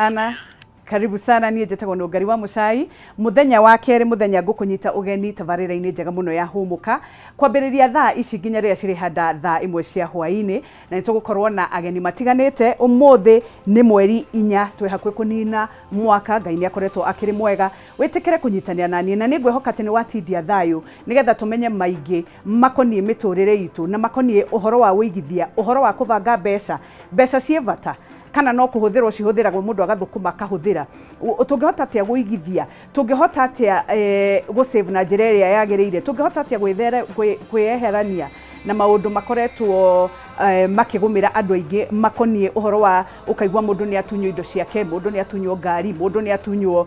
Ana karibu sana. Niĩ njĩtagwo Nũngari wa Mũcai. Mũthenya wa kerĩ, mũthenya ngũkũnyita ũgeni tabarĩra-inĩ njega mũno ya Hũmũka, kwambĩrĩria thaa ici nginya rĩrĩa cirĩhanda thaa 1 cia hwaĩ-inĩ, na nĩ tũgũkorwo na ageni matiganĩte. Ũmũthĩ nĩ mweri 4, twĩ hakuhĩ kũnina mwaka. Ngai nĩ akoretwo akĩrĩ mwega. Wĩtĩkĩre kũnyitanĩra na niĩ, na nĩ ngwĩhoka atĩ nĩ watindia thayũ, nĩgetha tũmenye maingĩ makoniĩ mĩtũrĩre itũ na makoniĩ ũhoro wa ũigithia, ũhoro wa kũbanga mbeca. Mbeca ciĩ bata kana no kũhũthĩrwo cihũthĩragwo, mũndũ agathũkũma akahũthĩra? Tũngĩhota atĩa gũigithia? Tũngĩhota atĩa gũ-save na njĩra ĩrĩa yagĩrĩire? Tũngĩhota atĩa kwĩyeherania na maũndũ makoretwo makĩgũmĩra andũ aingĩ makoniĩ ũhoro wa ũkaigua mũndũ nĩ atunywo indo ciake, mũndũ nĩ atunywo ngari, mũndũ nĩ atunywo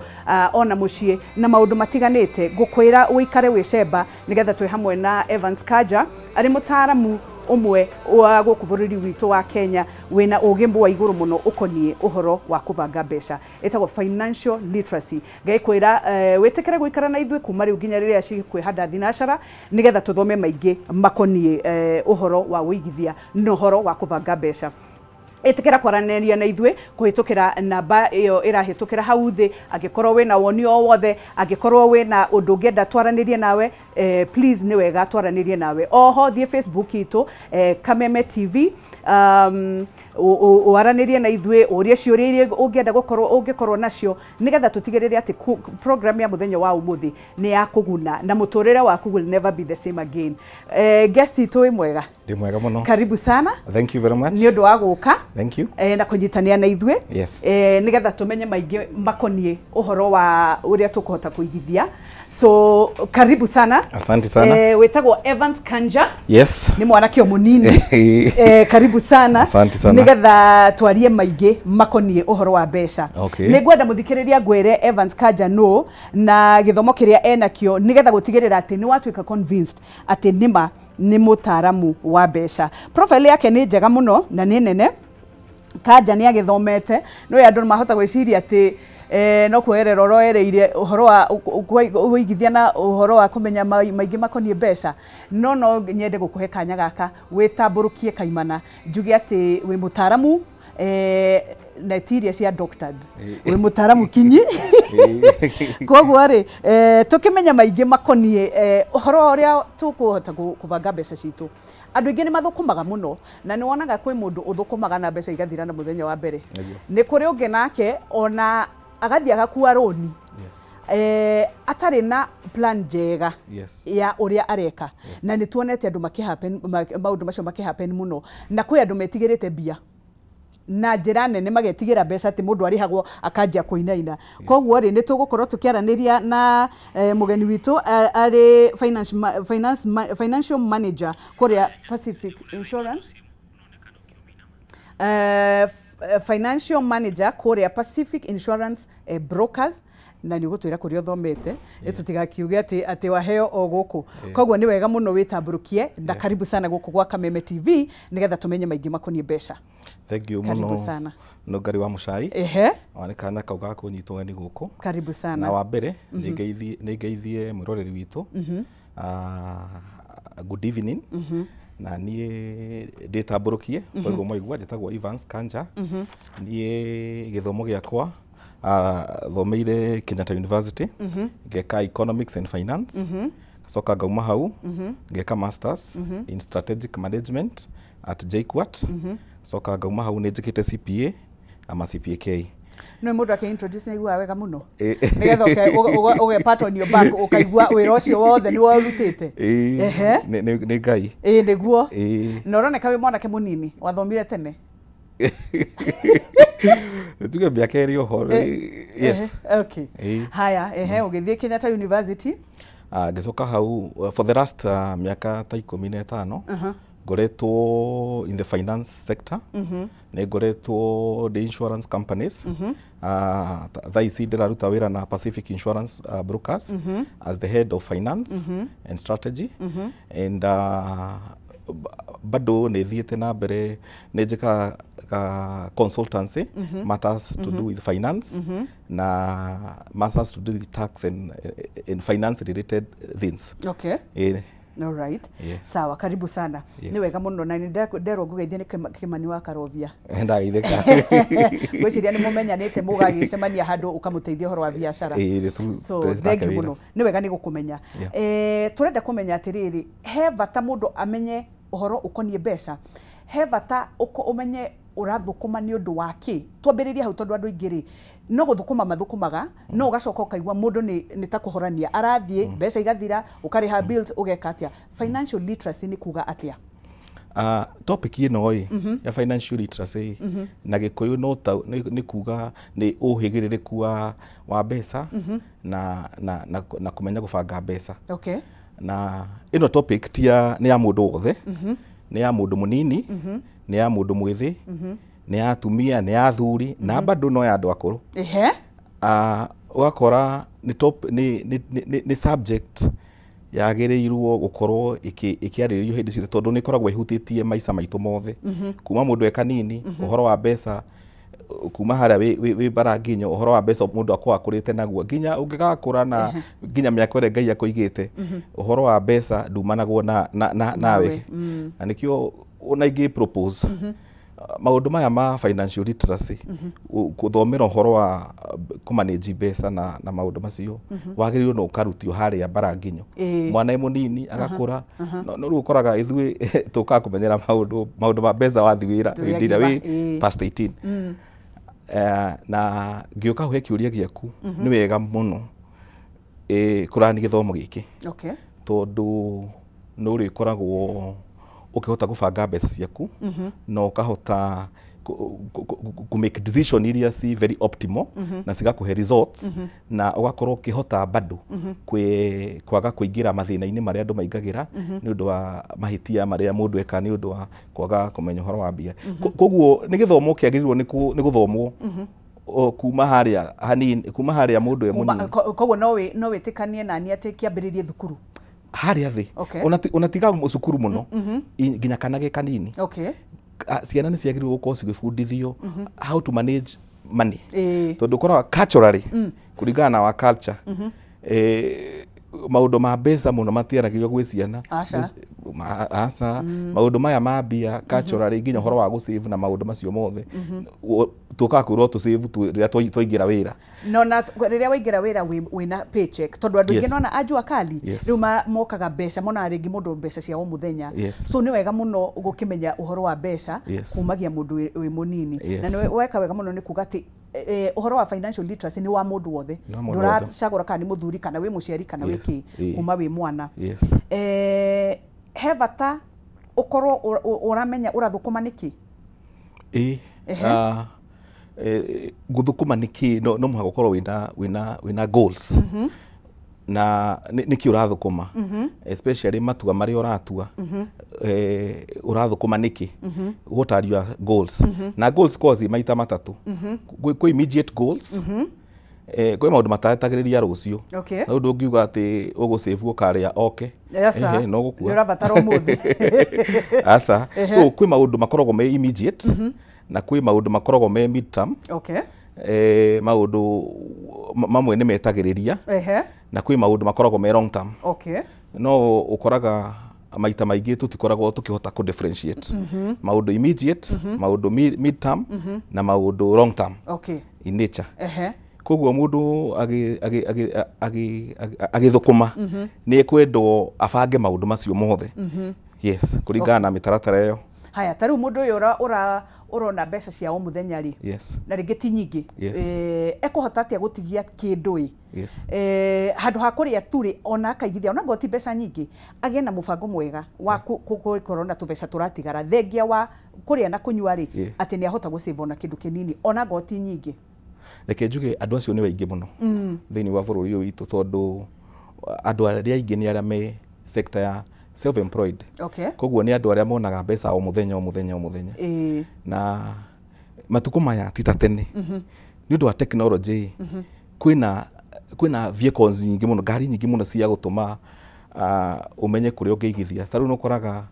ona mũciĩ na maũndũ matiganĩte? Ngũkwĩra ũikare wĩcemba, nĩgetha twĩ hamwe na Evans Kanja, arĩ mũtaaramu ũmwe wa gũkũ bũrũri witũ wa Kenya wĩna ũgĩ wa igũrũ mũno ũkoniĩ ũhoro wa kũbanga mbeca, ĩtagwo financial literacy. Ngaikwĩra wĩtĩkĩre gũikara na ithuĩ kuma rĩu nginya rĩrĩa cikwĩhanda thinacara, nĩgetha tũthome maingĩ makoniĩ ũhoro wa ũigithia na ũhoro wa kũbanga mbeca. Ĩtĩkĩra kwaranĩria na ithuĩ kũhĩtũkĩra namba ĩyo ĩrahĩtũkĩra hau thĩ. Angĩkorwo wĩna woni o wothe, angĩkorwo wĩna ũndũ ũngĩenda twaranĩrie nawe, please, nĩ wega twaranĩrie nawe. Oho thiĩ Facebook itũ, Kameme TV, waranĩrie na ithuĩ, ũrie ciũria iria ũngĩenda gũkorwo ũngĩkorwo nacio, nĩgetha tũtigĩrĩre atĩ program ya mũthenya wa ũmũthĩ nĩ ya kũguna na mũtũrĩre waku will never be the same again. Guest itũ, wĩ mwega? Ndĩ mwega mũno. Karibu sana. Thank you very much. Nĩ ũndũ wa gũka Thank you. Na kũnyitanĩra na ithuĩ nĩgetha tũmenye maingĩ makoniĩ ũhoro wa ũrĩa tũkũhota kũigithia. So karibu sana. Asante sana. Wĩtagwo Evans Kanja. Yes. Nĩ mwanake o mũnini. Karibu sana. Asante sana. Nĩgetha twarie maingĩ makoniĩ ũhoro wa mbeca. Nĩ ngwenda mũthikĩrĩria ngwĩre Evans Kanja no na gĩthomo kĩrĩa enakĩo, nĩgetha gũtigĩrĩra atĩ nĩ watuĩka convinced atĩ nĩma nĩ mũtaaramu wa mbeca. Profile yake nĩ njega mũno na nĩ nene. Kanja nĩ agĩthomete. No andũ mahota gwĩciria atĩ no kuoerera ũroereire ũhoro wa ũigithia na ũhoro wa kũmenya maingĩ makoniĩ mbeca, no nyende gũkũhe kanya gaka wĩtambũrũkie kaimana, njuge atĩ wĩ mũtaaramu, na ti iria cia doctored, wĩ mũtaaramu kinyi. Koguo rĩ, tũkĩmenya maingĩ makoniĩ ũhoro ũrĩa tũkũhota kũbanga mbeca citũ. Andũ aingĩ nĩ mathũkũmaga mũno, na nĩ wonaga kwĩ mũndũ ũthũkũmaga na mbeca igathira na mũthenya wa mbere. Nĩ kũrĩ ũngĩ nake ona agathiĩ agakua rũni atarĩ na plan njega ya ũrĩa areka. Na nĩ tuonete andũ makĩhappen, maũndũ macio makĩhappen mũno. Na kwĩ andũ metigĩrĩte mbia na njĩra nene, magetigĩra mbeca atĩ mũndũ arĩhagwo akanjia kũinaina. Koguo rĩ, nĩ tũgũkorwo tũkĩaranĩria na mũgeni witũ, arĩ financial manager kũrĩa Pacific Insurance, financial manager kũrĩa Pacific Insurance Brokers, na nĩ ũgũtwĩra kũrĩa ũthomete, nĩ tũtigakiuge atĩ waheo o gũkũ. Koguo nĩ wega mũno wĩtambũrũkie, na karibu sana gũkũ gwa Kameme TV, nĩgetha tũmenye maingĩ makoniĩ mbeca. Thank you Karibu mũno. sana. Nũngari wa Mũcai. Wa nĩ kanya kau ga kũnyitwo ũgeni gũkũ. Karibu Na sana. wa mbere nĩ ngeithie mwĩroreri witũ. Ah, good evening. Na niĩ ndĩtambũrũkie toguo mwaigua, njĩtagwo Evans Kanja. Niĩ gĩthomo gĩakwa, thomeire Kenyatta University, ngeka economics and finance, ngacoka ngauma hau ngeka masters in strategic management at JKUAT. Coka ngauma hau nĩ njĩkĩte CPA ama CPAK. No mũndũ akĩ-introduce nĩ aiguaga wega mũno, nĩgetha ũge pat on your back, ũkaigua wĩra ũcio wothe nĩ warutĩte. Nĩ Ngai. Ĩĩ, nĩguo. Ĩĩ. Na ũroneka wĩ mwanake mũnini, wathomire tene. Tuge mĩaka ĩrĩ oho. Yes. Ehe, okay. Ĩĩ. Haya, ehe, ũgĩthiĩ Kenyatta University. Ah, ngĩcoka hau for the last mĩaka ta 15 ngoretwo in the finance sector. Nĩ ngoretwo ndĩ insurance companies. Thaa ici ndĩraruta wĩra na Pacific Insurance Brokers as the head of finance and strategy, and bado nĩ thiĩte na mbere, nĩ njĩkaga consultancy matters to do with finance na matters to do with tax and finance related things. Ĩĩ. All right. Yeah. Sawa, karibu sana. Yes. Nĩ wega mũno na nĩ nderwo ngũgeithie nĩ Kĩmani wa Karovia. Ndageithĩka. Ngwĩciria nĩ mũmenyanĩte mũgagĩcemania handũ ũkamũteithia ũhoro wa biacara. Ĩĩ, nĩ So tũrĩ thank you nake wĩra. mũno. Nĩ wega nĩ gũkũmenya. Yeah. Tũrenda kũmenya atĩrĩrĩ, he bata mũndũ amenye ũhoro ũkoniĩ mbeca. He bata ũmenye ũrathũkũma nĩ ũndũ wa kĩ. Twambĩrĩrie hau tondũ andũ aingĩ rĩ, no gũthũkũma mathũkũmaga, no ũgacoka ũkaigua mũndũ nĩ ta kũhorania arathiĩ, mbeca igathira, ũkarĩha bills, ũgeka atĩa. Financial literacy nĩ kuga atĩa? Topic ĩno ĩ ya financial literacy na Gĩkũyũ no ta nĩ kuga nĩ ũhĩgĩrĩrĩku wa mbeca na kũmenya gũbanga mbeca. Okay. Na ĩno topic ti ya nĩ ya mũndũ wothe, nĩ ya mũndũ mũnini, nĩ ya mũndũ mwĩthĩ, nĩ ya atumia, nĩ ya athuri, na bado no ya andũ akũrũ. Ehe. Ũgakora nĩ top nĩ nĩ nĩ nĩ subject yagĩrĩirwo gũkorwo ĩkĩarĩrĩrio hĩndĩ ciothe tondũ nĩ ĩkoragwo ĩhutĩtie maica maitũ mothe, kuma mũndũ e kanini ũhoro wa mbeca, kuma harĩa wĩ baranginyo ũhoro wa mbeca mũndũ akoragwo akũrĩte naguo nginya ũngĩgakũra na nginya mĩaka ĩrĩa Ngai akũigĩte, ũhoro wa mbeca ndumanagwo na nawe. Na nĩkĩo ona ingĩ propose maũndũ maya ma financial literacy, gũthomera ũhoro wa kũmanage mbeca na maũndũ macio, wagĩrĩirwo no ũkarutio harĩa baranginyo, mwana e mũnini agakũra. No rĩu ũkoraga ithuĩ tũkaga kũmenyera maũndũ ma mbeca wathiĩ wĩra Tũrĩ hĩndĩ ĩrĩa agima, wĩ past 18. Na ngĩũka kũhe kĩũria gĩaku, nĩ wega mũno kũrani gĩthomo gĩkĩ, tondũ nĩ ũrĩkoragwo ũkĩhota gũbanga mbeca ciaku na ũkahota ku make decision iria ci very optimal na cigakũhe results, na ũgakorwo ũkĩhota bado kwaga kũingĩra mathĩna-inĩ marĩa andũ maingagĩra nĩ ũndũ wa mahĩtia marĩa mũndũ eka nĩ ũndũ wa kwaga kũmenya ũhoro wa mbia. Koguo nĩ gĩthomo kĩagĩrĩirwo nĩ gũthomwo kuma harĩa hanini, kuma harĩa mũndũ e mũnini. Koguo no wĩtĩkanie nani atĩ kĩambĩrĩrie thukuru harĩa thĩ, ona tiga cukuru mũno, nginya kana ge kanini. Ciana nĩ ciagĩrĩirwo gũkorwo cigĩbundithio how to manage money, tondũ ũkoraga culturally, kũringana na wa culture, maũndũ ma mbeca mũno matiaragĩrio gwĩ ciana. Aca. Aca, maũndũ maya ma mbia culturally, nginya ũhoro wa gũsave na maũndũ macio mothe, tũkaga kwĩrwo tũsave rĩrĩa twaingĩra wĩra. No na rĩrĩa waingĩra wĩra wĩna paycheck, tondũ andũ aingĩ nona ajua kali rĩu mokaga mbeca monaga rĩngĩ mũndũ mbeca cia o mũthenya. So nĩ wega mũno gũkĩmenya ũhoro wa mbeca kumagia mũndũ wĩ mũnini. Na nĩ weka wega mũno nĩ kuga atĩ ũhoro wa financial literacy nĩ wa mũndũ wothe, Nĩ wa mũndũ wothe. ndũracagũra kana nĩ mũthuri kana wĩ mũciari kana wĩ kĩ, kuma wĩ mwana. He bata ũkorwo ũramenya ũrathũkũma nĩkĩ? Ĩĩ. Gũthũkũma nĩkĩ, no mũhaka ũkorwo wĩna goals na nĩkĩ ũrathũkũma, especially matua marĩa ũratua, ũrathũkũma nĩkĩ, what are your goals? Na goals korwo ci maita matatũ. Kwĩ immediate goals, kwĩ maũndũ matatagĩrĩria rũciũ. Na ũndũ ũngiuga atĩ ũgũsave ũkarĩa oke. Aca. Ehe, no gũkua. Nĩ ũrabatara ũmũthĩ. Aca. So kwĩ maũndũ makoragwo me immediate na kwĩ maũndũ makoragwo me mid term. Maũndũ mamwe nĩ metagĩrĩria na kwĩ maũndũ makoragwo me long term. No ũkoraga maita maingĩ tũtikoragwo tũkĩhota kũ differentiate maũndũ immediate, maũndũ mid term na maũndũ long term in nature. Koguo mũndũ agĩthũkũma nĩ ekwendwo abange maũndũ macio mothe, yes, kũringana na mĩtaratara ĩyo. Haya, ta rĩu mũndũ ũyũ ũrona mbeca cia o mũthenya rĩ, na rĩngĩ ti nyingĩ, ekũhota atĩa gũtigia kĩndũ ĩ, handũ ha kũrĩa tu rĩ, ona akaigithia ona ngorwo ti mbeca nyingĩ, agĩe na mũbango mwega wa gũkorwo na tũbeca tũratigara thengia wa kũrĩa na kũnyua rĩ, atĩ nĩ ahota gũsave ona kĩndũ kĩnini ona ngorwo ti nyingĩ? Reke njuge andũ acio nĩ aingĩ mũno thĩinĩ wa bũrũri ũyũ witũ, tondũ andũ arĩa aingĩ nĩ arĩa me sector ya self employed. Koguo nĩ andũ arĩa monaga mbeca o mũthenya o mũthenya o mũthenya. Na matukũ maya ti ta tene, nĩ ũndũ wa technology, kwĩna vehicles nyingĩ mũno, ngari nyingĩ mũno cia gũtũma ũmenye kũrĩa ũngĩigithia. Ta rĩu nĩ ũkoraga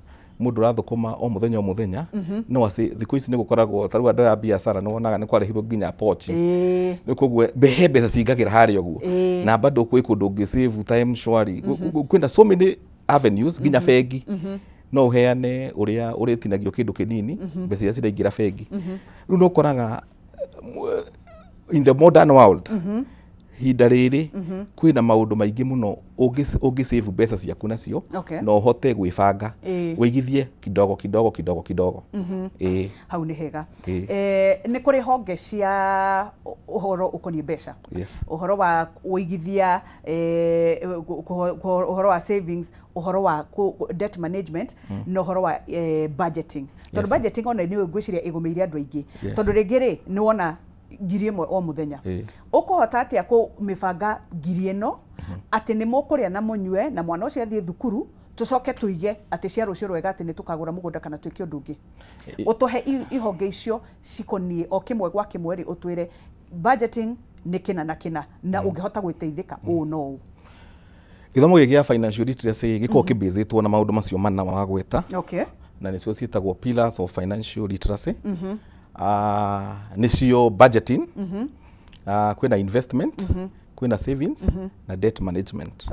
mũndũ ũrathũkũma o mũthenya o mũthenya, no thikũ ici nĩ gũkoragwo ta rĩu andũ aya biacara nĩ wonaga nĩ kwarehirwo nginya pochi. Rĩu koguo he mbeca cingagĩra harĩa ũguo, na bado kwĩ kũndũ ũngĩ save time shwari. Kwĩna so many avenues nginya bengi no ũheane ũrĩa ũrĩtinagio kĩndũ kĩnini mbeca iria ciraingĩra bengi. Rĩu nĩ ũkoraga in the modern world ihinda rĩrĩ kwĩna maũndũ maingĩ mũno ũngĩ save mbeca ciaku nacio na ũhote gwĩbanga, wĩigithie kidogo kidogo kidogo kidogo. Ĩĩ. Hau nĩ hega. Nĩ kũrĩ honge cia ũhoro ũkoniĩ mbeca, ũhoro wa ũigithia, ũhoro wa savings, ũhoro wa debt management na ũhoro wa budgeting. Tondũ budgeting ona nĩ ngwĩciria ĩgũmĩire andũ aingĩ, tondũ rĩngĩ rĩ nĩ wona 1,000 o mũthenya, ũkũhota atĩa kũmĩbanga 1,000 ĩno atĩ nĩ mũkũrĩa na mũnyue na mwana ũcio athiĩ thukuru, tũcoke tũige atĩ cia rũciũ rwega atĩ nĩ tũkagũra mũgũnda kana twĩke ũndũ ũngĩ. Ũtũhe ihonge icio cikoniĩ o kĩmwe gwa kĩmwe rĩ, ũtwĩre budgeting nĩ kĩna na kĩna na ũngĩhota gwĩteithĩka ũũ no ũũ. Gĩthomo gĩkĩ gĩa financial literacy gĩkoragwo kĩbĩzĩtwo na maũndũ macio mana wagweta, na nĩcio ciĩtagwo pillars of financial literacy. Nĩcio budgeting, kwĩna investment, kwĩna savings na debt management.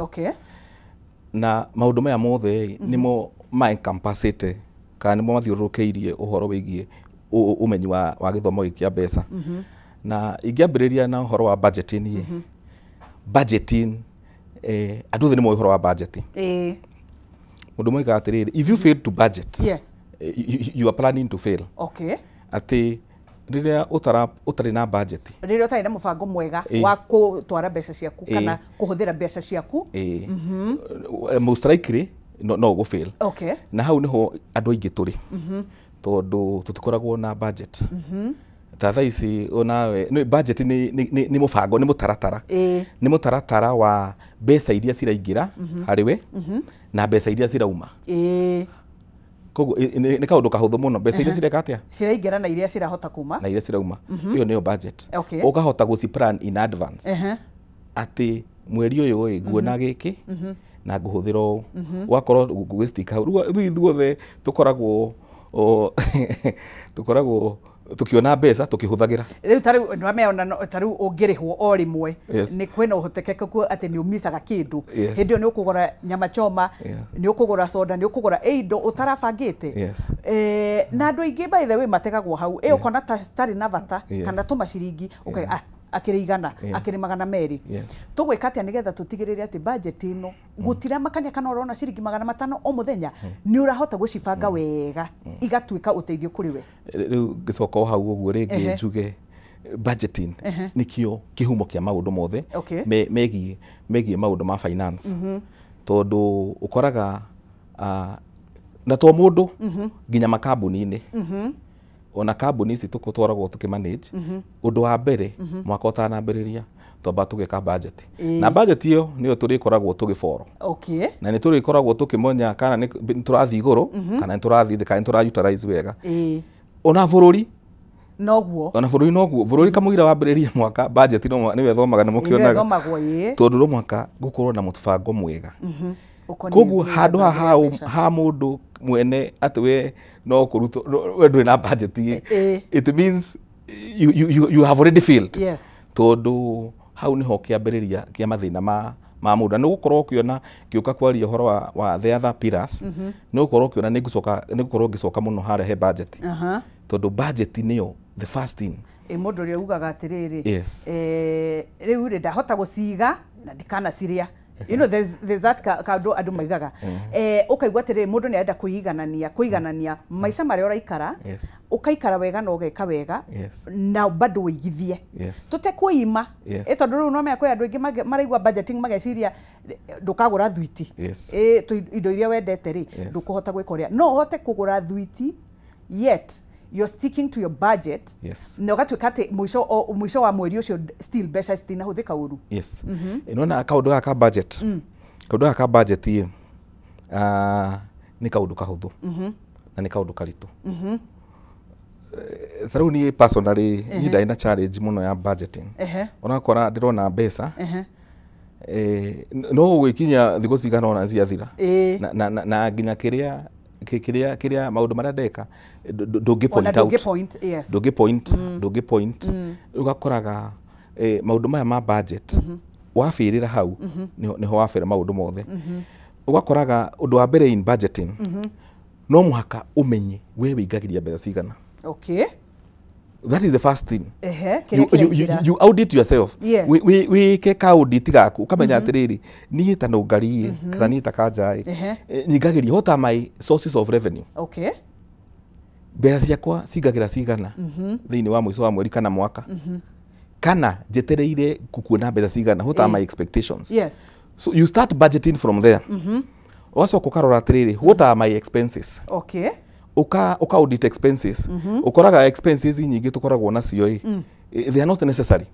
Na maũndũ maya mothe nĩmo ma-encompassĩte kana nĩmo mathiũrũrũkĩirie ũhoro wĩgiĩ ũmenyi wa gĩthomo gĩkĩ kĩa mbeca. Na ingĩambĩrĩria na ũhoro wa budgeting ĩ, budgeting, andũ othe nĩ moĩ ũhoro wa budgeting. Mũndũ moigaga atĩrĩrĩ, if you fail to budget, you are planning to fail. Atĩ rĩrĩa ũtarĩ na budget, rĩrĩa ũtarĩ na mũbango mwega wa gũtwara mbeca ciaku kana kũhũthĩra mbeca ciaku, most likely no ũgũfail. Na hau nĩho andũ aingĩ tũrĩ, tondũ tũtikoragwo na budget. Ta thaa ici onawe budget nĩ mũbango, nĩ mũtaratara. Nĩ mũtaratara wa mbeca iria ciraingĩra harĩ we na mbeca iria cirauma. Koguo nĩ kaũndũ kahũthũ mũno, mbeca iria cireka atĩa? Ciraingĩra na iria cirahota kuma. Na iria cirauma. Ĩyo nĩyo budget. Ũkahota gũci plan in advance. Atĩ mweri ũyũ ĩ nguona gĩkĩ na ngũhũthĩra ũũ. Ũgakorwo ũgĩstick hau. Rĩu ithuothe tũkoragwo tũkoragwo tukiona mbeca tukihuthagira. Riu tariu nĩwamenya tariu ũngĩrĩhwo o rĩmwe nĩ kwĩna ũhotekeku atĩ nĩ ũmicaga kĩndũ. Hĩndĩ ĩyo nĩ ũkũgũra nyama choma, nĩ ũkũgũra soda, nĩ ũkũgũra indo ũtarabangĩte. Na andũ aingĩ by the way mategagwo hau. Ĩ ũkona tarĩ na bata kana tũmaciringi ũkauga akĩrĩ igana, akĩrĩ 200. Tũgwĩka atĩa nĩgetha tũtigĩrĩre atĩ budget ĩno gũtiramakania kana ũrona ciringi 500 o mũthenya nĩ ũrahota gũcibanga wega igatuĩka ũteithio kũrĩ we. Rĩu ngĩcoka o hau ũguo rĩngĩ njuge budgeting nĩkĩo kĩhumo kĩa maũndũ mothe megiĩ maũndũ ma finance, tondũ ũkoraga na to mũndũ nginya makambuni-inĩ, ona kambuni ici tũtwaragwo tũkĩmanage, ũndũ wa mbere mwaka ũtanambĩrĩria twamba tũgeka budget, na budget ĩyo nĩyo tũrĩkoragwo tũgĩboro, na nĩ tũrĩkoragwo tũkĩmonya kana nĩ tũrathiĩ igũrũ kana nĩ tũrathiĩ thĩ kana nĩ tũra utilize wega. Ona bũrũri noguo, ona bũrũri noguo, bũrũri kamũira wambĩrĩria mwaka budget no nĩwe thomaga nĩ mũkĩonaga, tondũ no mwaka gũkorwo na mũbango mwega. Koguo handũ ha mũndũ mwene atĩ we no kũrutwo we ndũrĩ na budget, it means you have already failed. Tondũ hau nĩho kĩambĩrĩria kĩa mathĩna ma mũndũ. Na nĩ ũgũkorwo ũkĩona ngĩũka kwaria ũhoro wa the other pillars, nĩ ũgũkorwo ũkĩona nĩ ngũkorwo ngĩcoka mũno harĩa he budget, tondũ budget nĩyo the first thing. Mũndũ ũrĩa ugaga atĩrĩrĩ, rĩu rĩ ndahota gũciga na ndikanacirĩa. You know, there's that kaũndũ andũ maigaga. Ũkaigua atĩrĩrĩ mũndũ nĩ arenda kũiganania maica marĩa ũraikara, ũkaikara wega na ũgeka wega na bado wĩigithie tũtekwĩima. Tondũ rĩu no menya kwĩ andũ aingĩ maraigua budgeting mageciria ndũkagũra thwiti, indo iria wendete rĩ ndũkũhota gwĩka ũrĩa. No ũhote kũgũra thwiti yet you're sticking to your budget. Na ũgatuĩka atĩ mũico wa mweri ũcio still mbeca citinahũthĩka ũru. Yes. Nĩwona kaũndũ gaka ka budget, kaũndũ gaka ka budget ĩ nĩ kaũndũ kahũthũ na nĩ kaũndũ karitũ. Ta rĩu niĩ personally niĩ ndarĩ na challenge mũno ya budgeting. Ũrakora ndĩrona mbeca no gũgĩkinya thikũ cigana ũna ciathira, na nginya kĩrĩa kĩrĩa maũndũ marĩa ndeka ndũngĩ point out, ndũngĩ point. Ũgakoraga maũndũ maya ma budget wabĩrĩra hau nĩho wabĩra maũndũ mothe. Ũgakoraga ũndũ wa mbere in budgeting, no mũhaka ũmenye we wĩingagĩria mbeca cigana. That is the first thing. Kĩrĩa kĩraingĩra. You audit yourself. Wĩke ka audit gaku, ũkamenya atĩrĩrĩ, niĩ ta Nũngari ĩ, kana niĩ ta Kanja ĩ, nyingagĩria, what are my sources of revenue? Mbeca ciakwa cingagĩra cigana thĩinĩ wa mũico wa mweri kana mwaka, kana njetereire kuona mbeca cigana? What are my expectations? So you start budgeting from there. Ũgacoka ũkarora atĩrĩrĩ, what are my expenses? Uka audit expenses. Ũkoraga expenses nyingĩ tũkoragwo nacio ĩ, they are not necessary.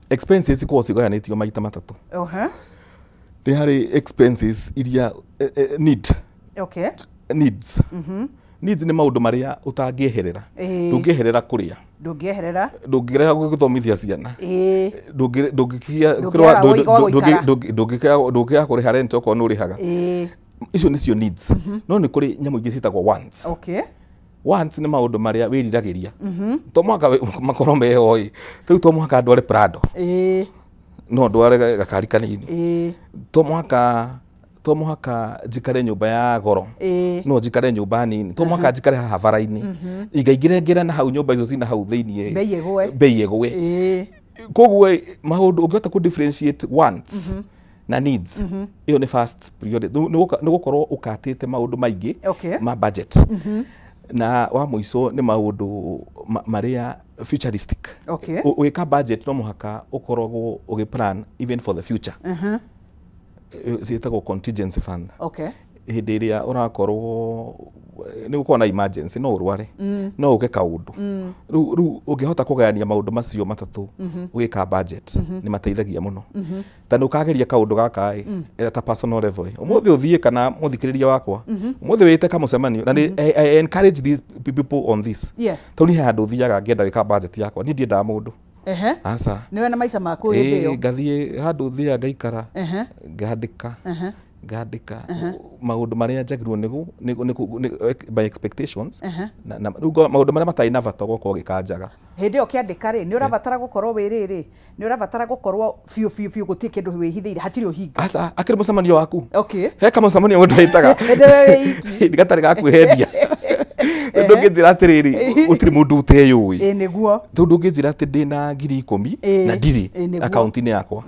Expenses ikoragwo cigayanĩtio maita matatũ. Nĩ harĩ expenses iria need, needs. Needs nĩ maũndũ marĩa ũtangĩeherera. Ndũngĩeherera kũrĩa, Ndũngĩeherera. Ndũngĩrega gũthomithia ciana, ndũngĩkĩa Ndũngĩaga gwa gũikara. ndũngĩaga kũrĩha rent okorwo nĩ ũrĩhaga. Icio nĩcio needs. No nĩ kũrĩ nyamũ ingĩ ciĩtagwo wants. Wants nĩ maũndũ marĩa wĩriragĩria. To mũhaka makorwo meho ĩ, rĩu to mũhaka ndware Prado, no ndware gakari kanini. To mũhaka njikare nyũmba ya goro, no njikare nyũmba nini. To mũhaka njikare haha bara-inĩ, ingaingĩre ngĩre na hau nyũmba icio cina hau thĩiniĩ, Bei ĩgwe. Bei ĩgwe. Koguo ĩ, maũndũ ũngĩhota kũ differentiate wants na needs, ĩyo nĩ first priority. Nĩ gũkorwo ũkatĩte maũndũ maingĩ ma budget. Na wa mũico nĩ maũndũ marĩa futuristic. Ũgĩka budget no mũhaka ũkoragwo ũgĩ plan even for the future. Ciĩtagwo contingency fund. Hĩndĩ ĩrĩa ũrakorwo nĩ gũkorwo na emergency, no ũrware, no ũke kaũndũ. Rĩu ũngĩhota kũgayania maũndũ macio matatũ ũgĩka budget, nĩ mateithagia mũno. Ta nĩ ũkageria kaũndũ gaka ĩ, at a personal level ĩ. Ũmũthĩ ũthiĩ kana mũthikĩrĩria wakwa, ũmũthĩ wĩte kamũcemanio na nĩ I encourage these people on this. Tondũ niĩ he handũ thiaga ngĩenda gwĩka budget yakwa, niĩ ndiendaga mũndũ. Aca. Nĩwe na maica maku hĩndĩ ĩyo. Ngathiĩ handũ thiaga ngaikara, ngandĩka, ngandĩka maũndũ marĩa njagĩrĩirwo nĩ by expectations, na rĩu maũndũ marĩa matarĩ na bata ũgokorwo ũgĩkanjaga. Hĩndĩ ĩyo ũkĩandĩka rĩ, nĩ ũrabatara gũkorwo wĩ rĩrĩ, nĩ ũrabatara gũkorwo biũ biũ biũ gũtirĩ kĩndũ wĩhithĩire, hatirĩ ũhinga. Aca, akĩrĩ mũcemanio waku. He kamũcemanio mũndũ ĩtaga Hĩndĩ we wĩ iki. Gatarĩ ga kwĩhendia. Ndũngĩnjĩra atĩrĩrĩ, gũtirĩ mũndũ ũteyũĩ. Ĩ nĩguo. Tondũ ndũngĩnjĩra atĩ ndĩna 10,000 na ndirĩ akaunti-inĩ yakwa.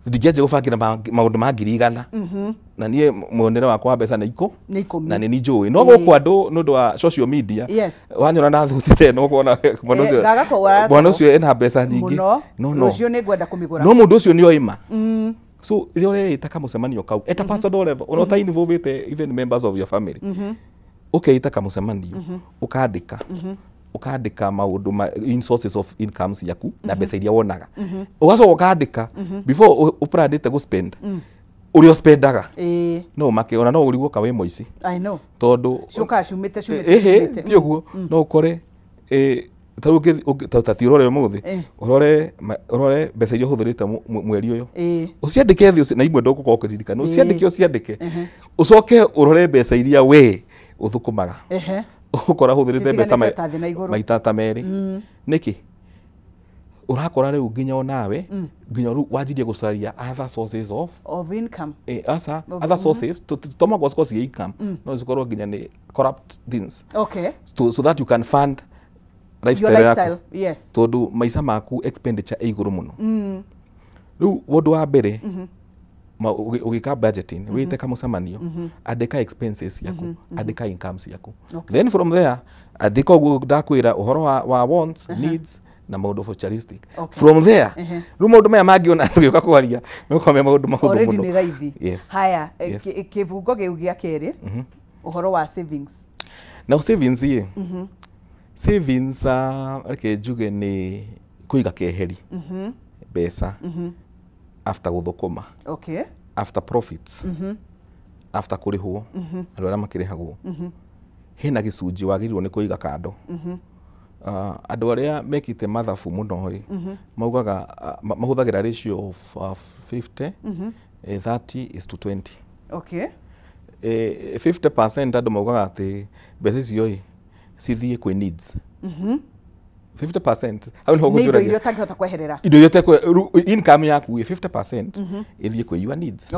Ndingĩanjia gũbangĩra maũndũ ma 100,000, na niĩ muonere wakwa wa mbeca nĩ ikũ Nĩ 10. Na nĩ njũĩ no gũkũ andũ nĩ ũndũ wa social media, wanyona na thuti ta ĩno, ũkona mwana ũcio, Ndagakorwo mwana ũcio ena mbeca nyingĩ. Mũno. No Rũciũ nĩ ngwenda kũmĩgũra. No mũndũ ũcio nĩ oima. So rĩrĩa ũreĩta kamũcemanio kau at a personal level, ona ũta involvĩte even members of your family, ũkeita kamũcemanio, ũkandĩka maũndũ ma in sources of income ciaku na mbeca iria wonaga. Ũgacoka ũkandĩka before ũplanĩte gũ spend ũrĩa ũspendaga. No ũmake ona no ũrigwo ka wĩ mũici. I know. Tondũ Ciũkaga ciumĩte ciumĩte ĩhĩ ciumĩte. Ti ũguo, no ũkore ta rĩu ta ti ũrore ũmũthĩ, ũrore mbeca iria ũhũthĩrĩte mweri ũyũ, ũciandĩke thĩ, na imwe ndũgũkorwo ũkĩririkana. Ũciandĩke, ũciandĩke, ũcoke ũrore mbeca iria we ũthũkũmaga, ũkora hũthĩrĩte mbeca Citiganĩte ta thĩ na igũrũ. Maita ta merĩ. Nĩkĩ ũrakora rĩu nginya onawe nginya rĩu wanjirie gũcaria other sources of Of income. Asa other sources, to mũhaka cikorwo ciĩ income, no cikorwo nginya nĩ corrupt things, so that you can fund Your lifestyle yaku. lifestyle. Yes. Tondũ maica maku expenditure ĩ igũrũ mũno. Rĩu ũndũ wa mbere, ũgĩka budgeting, wĩte kamũcemanio, andĩka expenses ciaku, andĩka income ciaku. Then from there, andĩka ũguo ndakwĩra ũhoro wa wants, needs na maũndũ futuristic. From there, rĩu maũndũ maya mangĩ ona tũgĩũka kwaria nĩgũkorwo me maũndũ mahũthũ Already mũno. nĩ raithi. Yes. Haya, Yes. kĩbungo gĩu gĩa kerĩ, ũhoro wa savings. Now savings ĩ, savings, reke njuge nĩ kũiga keheri mbeca after gũthũkũma, after profits, after kũrĩhwo, andũ arĩa makĩrĩhagwo, hena gĩcunjĩ wagĩrĩirwo nĩ kũiga kando. Andũ arĩa mekĩte mathabu mũno ĩ, maugaga mahũthagĩra ratio of 50 30 is to 20. 50% andũ maugaga atĩ mbeca icio ĩ cithiĩ kwĩ needs 50%, hau nĩho Nĩ indo ngũcũragia. iria ũtangĩhota kweherera. Indo iria ũtekwe rĩu income yaku ĩ, 50% ĩthiĩ kwĩ your needs.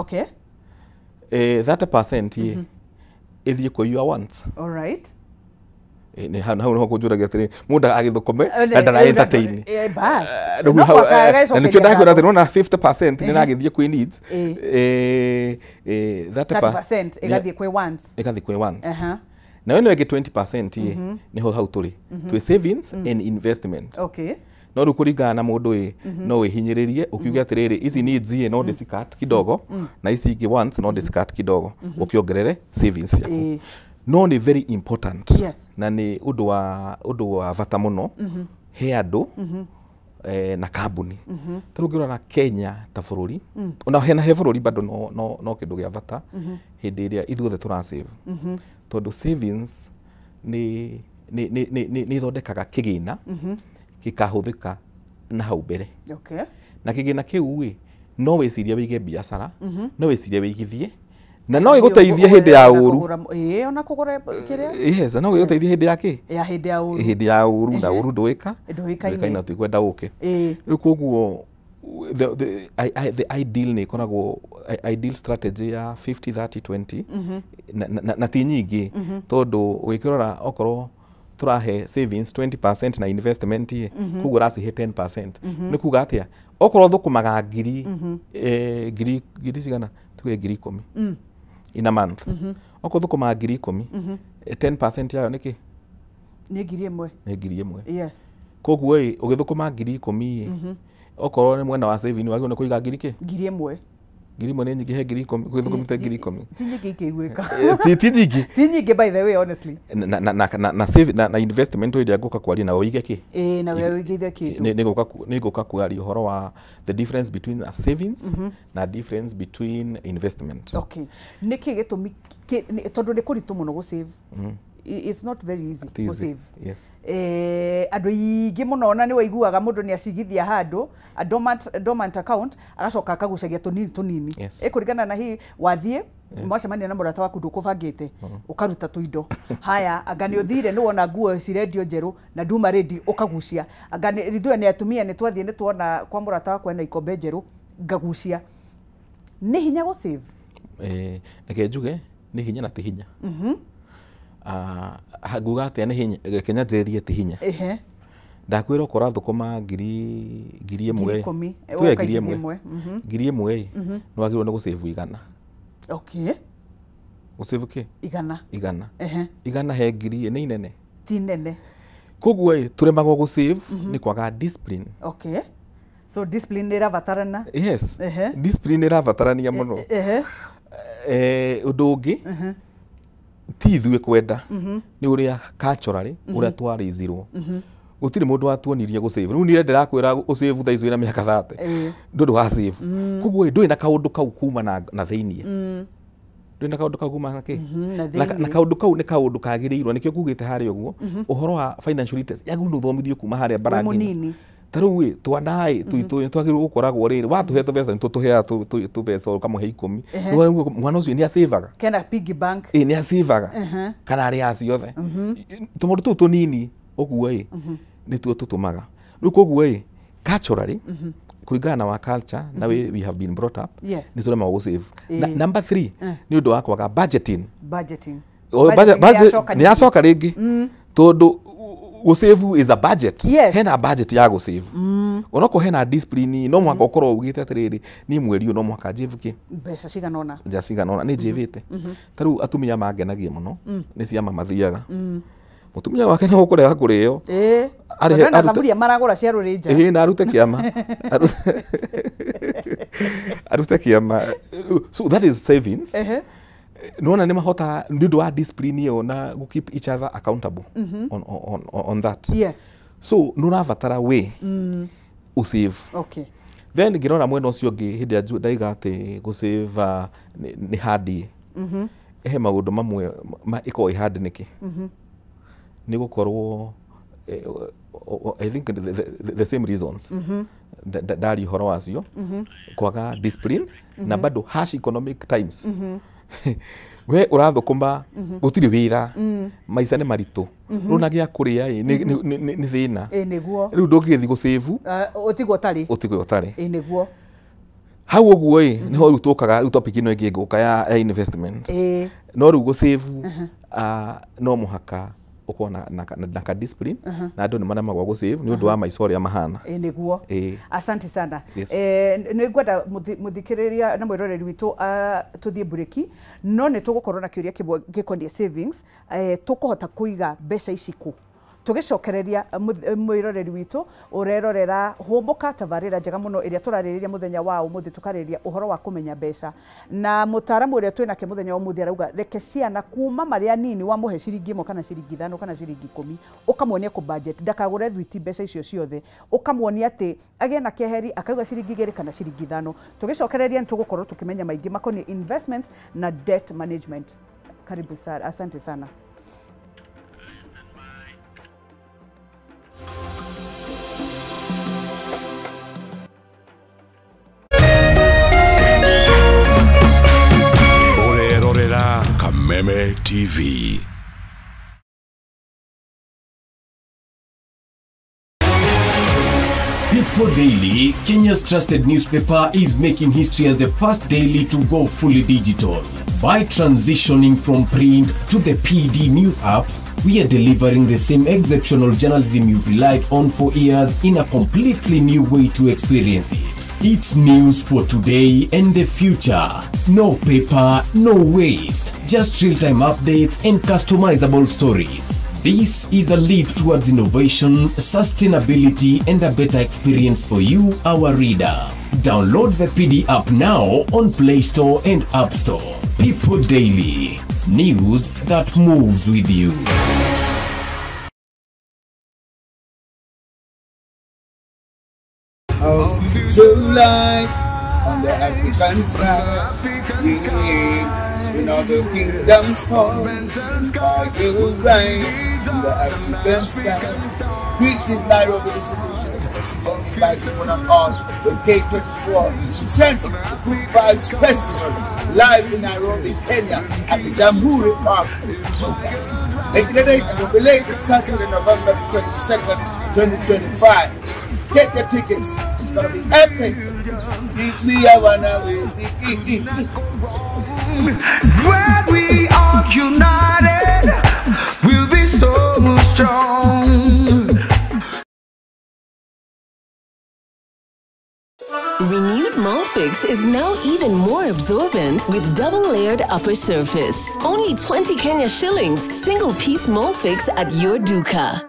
30% ĩthiĩ kwĩ your wants. All right. Nĩ hau nĩho kũnjũragia atĩrĩ mũndũ agĩthũkũme na ndara entertain. Bas. Na nĩkĩo ndakwĩra atĩ nĩwona 50% nĩ ragĩthiĩ kwĩ needs. 30% ĩgathiĩ kwĩ wants. Ĩgathiĩ kwĩ wants. Na ĩno ĩngĩ 20% nĩho hau tũrĩ. Twĩ savings and investment. Okay. No rĩu kũringana na mũndũ ĩ no wĩhinyĩrĩrie ũkiuge atĩrĩrĩ ici needs ĩ no ndĩcicut kidogo na ici ingĩ wants no ndĩcicut kidogo ũkĩongerere savings ciaku. No nĩ very important. Yes. Na nĩ ũndũ wa bata mũno he andũ na kambuni. Ta rĩu ũngĩrora Kenya ta bũrũri ona hena he bũrũri bado no kĩndũ gĩa bata hĩndĩ ĩrĩa ithuothe tũra save. Tondũ savings nĩ ithondekaga kĩgĩna gĩkahũthĩka na hau mbere. Okay. Na kĩgĩna kĩu ĩ no wĩcirie wĩige biacara, no wĩcirie wĩigithie na no ĩgũteithie hĩndĩ ya ũru. Ona kũgũra kĩrĩa? Yes, no ĩgũteithie hĩndĩ ya kĩ? Ya hĩndĩ ya ũru. Hĩndĩ ya ũru na ũru ndũĩka. Ndũĩkaine. Na tũikwenda ũke. Rĩu koguo the ideal nĩ ĩkoragwo ideal strategy ya 50 30 20 na ti nyingĩ tondũ ũgĩkĩrora okorwo tũrahe savings 20% na investment ĩ koguo ũracihe 10%. Nĩ kuga atĩa okorwo thũkũmaga ngiri ngiri cigana tuge ngiri 10 in a month. Okorwo thũkũmaga ngiri 10, 10% yayo nĩ kĩ? Nĩ ngiri 1. Nĩ ngiri 1. Yes. Koguo ĩ ũgĩthũkũma ngiri 10 ĩ okorwo nĩ mwena wa saving wagĩrĩirwo nĩ kũiga ngiri kĩ? Ngiri 1. Ngiri 1 nĩ nyingĩ he ngiri 10 ũgĩthũkũmĩte ngiri 10. Ti nyingĩ ikĩiguĩka. Ti nyingĩ. Ti nyingĩ by the way honestly. Na save na investment ĩrĩa ngũka kwaria na ũige kĩ? Na we ũigithie kĩndũ. Nĩ ngũka kwaria ũhoro wa the difference between a savings na difference between investment. Okay. Nĩ kĩ gĩtũmi tondũ nĩ kũritũ mũno gũ save. It's not very easy to save. Yes. Andũ aingĩ mũno ona nĩ waiguaga mũndũ nĩ acigithia handũ a dormant account agacoka akagucagia tũnini tũnini. Ĩkũringana na hihi wathiĩ mwacemania na mũrata waku ndũkũbangĩte ũkaruta tũindo. Haya anga nĩ ũthire nĩ wona nguo cirendio njerũ na nduma ready ũkagucia. Anga ithuĩ nĩ atumia nĩ twathiĩ nĩ tuona kwa mũrata wakwa ena ikombe njerũ ngagucia. Nĩ hinya gũ save? Reke njuge nĩ hinya na ti hinya. Nguga atĩa nĩ hinya? Reke nyanjĩrĩrie ti hinya. Ndakwĩra okorwo thũkũma ngiri 1. Tuge ngiri 1. Ngiri 1 nĩ wagĩrĩirwo nĩ gũsave 100. Okay. Gũsave kĩ? 100. 100. 100 he ngiri nĩ inene? Ti nene. Koguo ĩ tũremagwo gũsave nĩ kwaga discipline. Okay. So discipline nĩ ĩrabatarana? Yes. Discipline nĩ ĩrabatarania mũno. Ũndũ ũngĩ ti ithuĩ kwenda nĩ ũrĩa culturally ũrĩa twarĩzirwo. Gũtirĩ mũndũ watuonirie gũsave. Rĩu niĩ ndĩrakwĩra ũsave thaa ici wĩna mĩaka 30 ndũrĩ wa save. Koguo ndũrĩ na kaũndũ kau kuma na thĩiniĩ. Ndũrĩ na kaũndũ kau kuma na kĩ? Na kaũndũ kau nĩ kaũndũ kagĩrĩirwo nĩkĩo ngugĩte harĩa ũguo ũhoro wa financial literacy yagĩrĩirwo nĩ ũthomithio kuma harĩa mbarangi. Ta rĩu ĩ twana ĩ twitũ nĩ twagĩrĩirwo gũkoragwo rĩrĩ watũhe tũbeca nĩ tũtũheaga tũbeca ũkamũhe 10. Mwana ũcio nĩ acĩvaga. Kena piggy bank. Nĩ acĩvaga. Kana arĩaga ciothe. Tũmaũndũ tũu tũnini ũguo ĩ nĩtuo tũtũmaga. Rĩu koguo ĩ culturally kũringana na wa culture na way we have been brought up nĩ tũremagwo gũsave. Number 3 nĩ ũndũ wa kwaga budgeting. Budgeting. Nĩ yacoka rĩngĩ tondũ gũsave is a budget. Yes. Hena budget ya gũsave. Onokorwo hena discipline no mũhaka ũkorwo ugĩte atĩrĩrĩ niĩ mweri ũyũ no mũhaka njĩvu kĩ? Mbeca cigana ũna. Mbeca cigana ũna nĩ njĩvĩte. Ta rĩu atumia mangenagia mũno nĩ ciama mathiaga. Mũtumia wake no gũkũrega kũrĩo. Arĩhe thaburia maragũra cia rũrĩnja. Na arute kĩama. Arute kĩama. So that is savings. Nĩwona nĩ mahota nĩ ũndũ wa discipline ĩyo na gũ keep each other accountable on that. Yes. So nĩ ũrabatara way ũsave. Okay. Then ngĩrora mwena ũcio ũngĩ hĩndĩ ĩrĩa ndaiga atĩ gũsave nĩ hard. He maũndũ mamwe ĩkoragwo ĩ hard nĩkĩ? Nĩ gũkorwo I think the same reasons ndaria ũhoro wacio kwaga discipline na bado harsh economic times. We ũrathũkũma gũtirĩ wĩra maica nĩ maritũ rĩu na gĩa kũrĩa nĩ thĩna. Nĩguo. Rĩu ndũngĩgĩthiĩ gũsave ũtigwo ũtarĩ. Ũtigwo ũtarĩ. Nĩguo. Hau ũguo ĩ nĩho rĩu tũkaga rĩu topic ĩno ĩngĩ ĩgũka ya investment. No rĩu gũ-save no mũhaka ũkorwo na ka discipline, na andũ nĩ maremagwo gũ-save nĩ ũndũ wa maica ũrĩa mahana. Ĩ nĩguo. Asante sana. Nĩ ngwenda mũthikĩrĩria na mwĩroreri witũ tũthiĩ mburĩki, no nĩ tũgũkorwo na kĩũria kĩmwe gĩkoniĩ savings. Tũkũhota kũiga mbeca ici kũ? Tũgĩcokereria mwĩroreri witũ ũrerorera Hũmbũka, tabarĩra njega mũno ĩrĩa tũrarĩrĩria mũthenya wa ũmũthĩ, tũkarĩrĩria ũhoro wa kũmenya mbeca, na mũtaaramu ũrĩa twĩnake mũthenya wa ũmũthĩ arauga reke ciana kuma marĩa nini, wamũhe ciringi 1 kana ciringi 5 kana ciringi 10, ũkamuonia kũ budget, ndakagũre thwiti mbeca icio ciothe, ũkamuonia atĩ agĩe na keheri akauga ciringi 2 kana ciringi 5. Tũgĩcokereria nĩ tũgũkorwo tũkĩmenya maingĩ makoniĩ investments na debt management. Karibu sana, asante sana. Kameme TV. People Daily, Kenya's trusted newspaper, is making history as the first daily to go fully digital. By transitioning from print to the PD News app, we are delivering the same exceptional journalism you've relied on for years in a completely new way to experience it. It's news for today and the future. No paper, no waste. Just real-time updates and customizable stories. This is a leap towards innovation, sustainability, and a better experience for you, our reader. Download the PD app now on Play Store and App Store. People Daily. News that moves with you. Our future light on the African sky. In all the kingdoms fall, our will rise in the African sky. Greetings, Nairobi, this is the inviting one and all with K24 presents the Good Vibes Festival live in Nairobi, Kenya at the Jamhuri Park. Making the date and will be late this Saturday, November 22nd, 2025. Get your tickets. It's gonna be epic. Me, I wanna win. When we are united, we'll be so strong. Renewed Molfix is now even more absorbent with double-layered upper surface. Only 20 Kenya shillings, single-piece Molfix at your duka.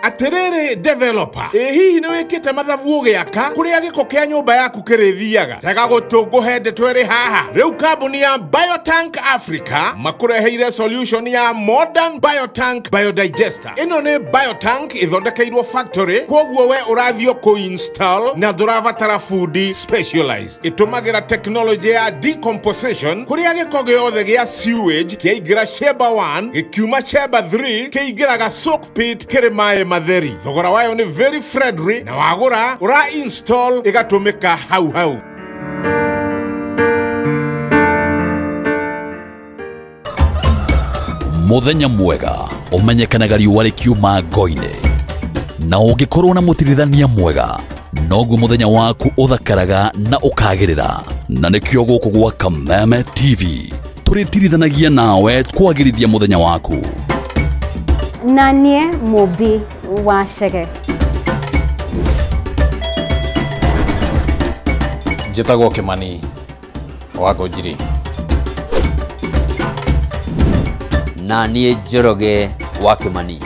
Atiriri developer, ĩ hihi nĩ wĩkĩte mathabu ũgĩaka kũrĩa gĩko kĩa nyũmba yaku kĩrĩthiaga? Tega gũtũ ngũhe ndeto ĩrĩ haha. Rĩu kambuni ya Biotank Africa makũreheire solution ya modern Biotank biodigester. Ĩno nĩ Biotank ĩthondekeirwo factory, kwoguo we ũrathiĩ kũ-install na ndũrabatara fundi specialized. Ĩtũmagĩra technology ya decomposition kũrĩa gĩko gĩothe gĩa sewage kĩaingĩra chamber 1 gĩkiuma chamber 3 kĩingĩraga soak pit kĩrĩ maĩ matheri. Thogora wayo nĩ very friendly na wagũra ũra install ĩgatũmĩka hau hau. Mũthenya mwega ũmenyekanaga riũa rĩkiuma ngo-inĩ, na ũngĩkorwo na mũtirithania mwega noguo mũthenya waku ũthakaraga na ũkagĩrĩra. Na nĩkĩo gũkũ gwa Kameme TV tũrĩtirithanagia nawe kwagĩrithia mũthenya waku. Na niĩ Mũmbi wa Chege. Njĩtagwo Kĩmani wa Ngũnjiri. Na niĩ Njoroge wa Kĩmani.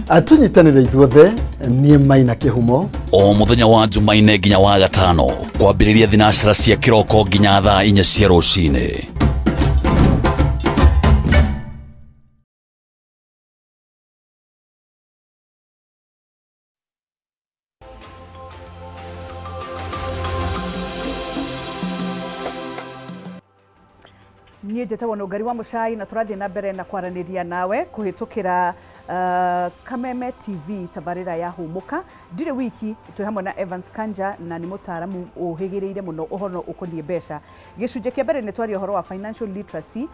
Tũnyitanĩre ithuothe, niĩ Maina Kĩhumo. O mũthenya wa Jumaine nginya wa gatano kwambĩrĩria thinacara cia kĩroko nginya thaa 4 cia rũcinĩ. Niĩ njĩtagwo Nũngari wa Mũcai na tũrathiĩ na mbere na kwaranĩria nawe kũhĩtũkĩra Kameme TV tabarĩra ya Hũmũka. Ndirĩ wiki, twĩ hamwe na Evans Kanja na nĩ mũtaaramu ũhĩgĩrĩire mũno ũhoro ũkoniĩ mbeca. Gĩcunjĩ kĩa mbere nĩ twaria ũhoro wa financial literacy.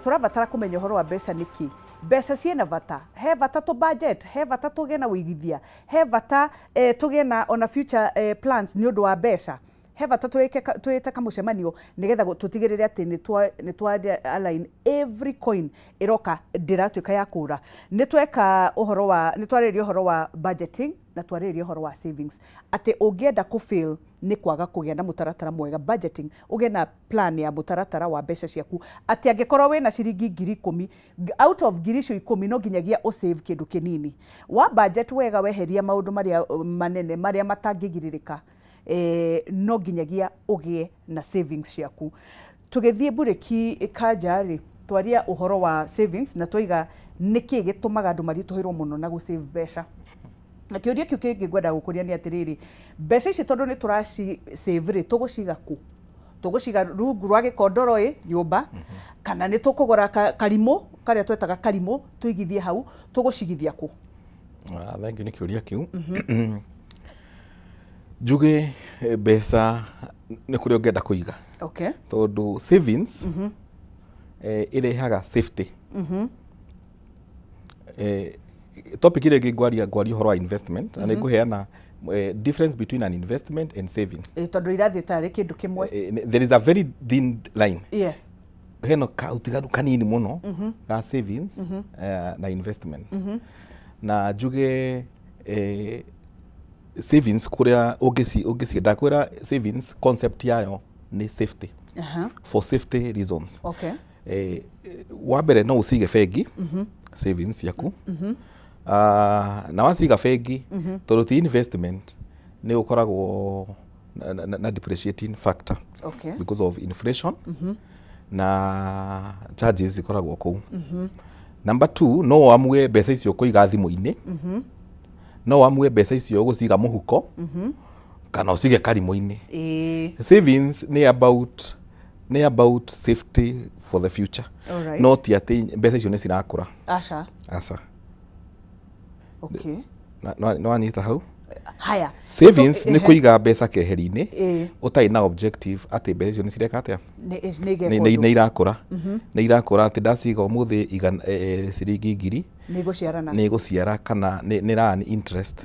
Tũrabatara kũmenya ũhoro wa mbeca nĩkĩ? Mbeca ciĩna bata, he bata tũ budget, he bata tũgĩe na ũigithia, he bata tũgĩe na ona future plans nĩ ũndũ wa mbeca. He bata twĩte kamũcemanio nĩgetha tũtigĩrĩre atĩ nĩ twa align every coin ĩroka ndĩratuĩka ya kũra. Nĩ tweka ũhoro wa, nĩ twarĩrĩria ũhoro wa budgeting na twarĩrĩria ũhoro wa savings, atĩ ũngĩenda kũ fail nĩ kwaga kũgĩa na mũtaratara mwega budgeting, ũgĩe na plan ya mũtaratara wa mbeca ciaku, atĩ angĩkorwo wĩna ciringi 10,000, out of ngiri icio 10 no nginyagia ũsave kĩndũ kĩnini. Wa budget wega, weheria maũndũ marĩa manene marĩa matangĩgirĩrĩka, no nginyagia ũgĩe na savings ciaku. Tũgĩthiĩ mburĩki kanja rĩ, twaria ũhoro wa savings na twaiga nĩkĩ gĩtũmaga andũ maritũhĩrwo mũno na gũ-save mbeca. Na kĩũria kĩu kĩngĩ ngwenda gũkũria nĩ atĩrĩrĩ, mbeca ici tondũ nĩ tũraci save rĩ, tũgũciga kũ? Tũgũciga rungu rwa gĩkondoro ĩ nyũmba, kana nĩ tũkũgũra karimũ karĩa twetaga karimũ tũigithie hau, tũgũcigithia kũ? Thank you nĩ kĩũria kĩu. Njuge mbeca nĩ kũrĩa ũngĩenda kũiga. Tondũ savings ĩrehaga safety. Topic ĩrĩa ĩngĩ ngwaria ũhoro wa investment, na nĩ ngũheana difference between an investment and saving. Tondũ irathiĩ tarĩ kĩndũ kĩmwe. There is a very thin line. Yes. Hena kaũtiganu kanini mũno ga savings na investment. Na njuge savings kũrĩa ũngĩcienda kwĩra savings concept yayo nĩ safety. For safety reasons. Wa mbere no ũcige bengi savings yaku. Na waciga bengi tondũ ti investment nĩ ũkoragwo na depreciating factor. Because of inflation na charges ikoragwo kũu. Number 2, no ũamue mbeca icio kũiga thimũ-inĩ. No ũamue mbeca icio gũciga mũhuko kana ũcige karimũ-inĩ. Savings nĩ about safety for the future. No ti atĩ mbeca icio nĩ cirakũra. Aca. Aca. No wanyita hau? Haya. Savings nĩ kũiga mbeca keheri-inĩ ũtarĩ na objective atĩ mbeca icio nĩ cireka atĩa? Nĩ irakũra. Nĩ irakũra atĩ ndaciga ũmũthĩ ciringi 1,000 nĩ igũciara kana nĩ ra interest.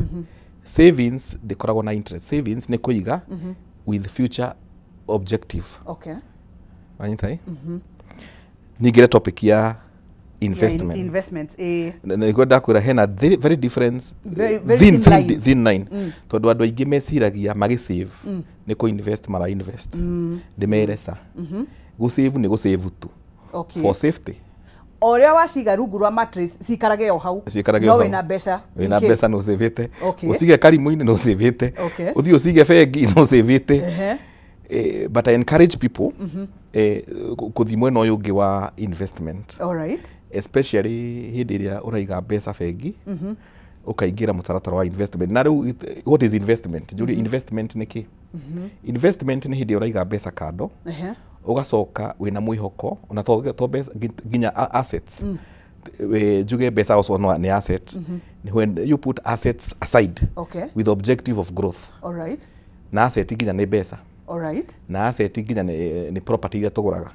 Savings ndĩkoragwo na interest. Savings nĩ kũiga with future objective. Wanyita ĩ? Ningĩre topic ya investment. Investments. Nĩguo ndakwĩra hena very difference, very thin line. Tondũ andũ aingĩ meciragia magĩsave nĩ kũ invest mara invest. Ndĩmere ca. Gũsave nĩ gũsave tu. For safety. O ũrĩa waciga rungu rwa mattress cikarage o hau. No wĩna mbeca. Wĩna mbeca nĩ ũcĩvĩte. Ũcige karimũ-inĩ nĩ ũcĩvĩte. Ũthiĩ ũcige bengi nĩ ũcĩvĩte. But I encourage people kũthiĩ mwena ũyũ ũngĩ wa investment. Especially hĩndĩ ĩrĩa ũraiga mbeca bengi, ũkaingĩra mũtaratara wa investment. Na rĩu what is investment? Njũrie investment nĩ kĩ? Investment nĩ hĩndĩ ũraiga mbeca kando, ũgacoka wĩna mwĩhoko, ona to mbeca nginya assets. Njuge mbeca also nĩ asset. When you put assets aside with objective of growth. Na asset nginya nĩ mbeca. Na asset nginya nĩ property iria tũgũraga.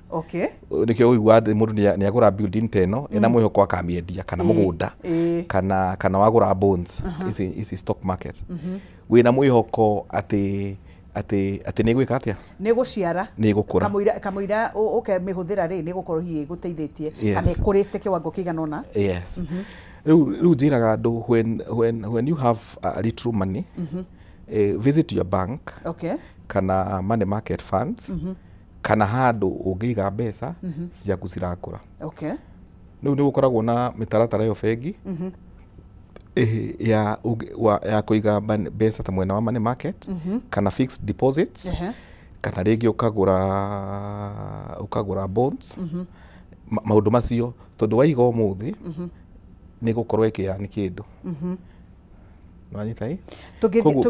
Nĩkĩo ũigua mũndũ nĩ agũra building ta ĩno ĩna mwĩhoko akamĩendia kana mũgũnda kana wagũra bonds ici stock market. Wĩna mwĩhoko atĩ nĩ ĩgwĩka atĩa? Nĩ ĩgũciara. Nĩ ĩgũkũra. Kamũira ũkemĩhũthĩra rĩ, nĩ ĩgũkorwo hihi ĩgũteithĩtie kana ĩkũrĩte kĩwango kĩigana ũna. Yes. Rĩu njĩraga andũ when you have a little money, visit your bank kana money market funds kana handũ ũngĩiga mbeca ciaku cirakũra. Rĩu nĩ gũkoragwo na mĩtaratara ĩyo bengi ya kũiga mbeca ta mwena wa money market kana fixed deposits kana rĩngĩ ũkagũra bonds, maũndũ macio tondũ waiga ũmũthĩ nĩ gũkorwo ĩkĩani kĩndũ. Wanyita ĩ?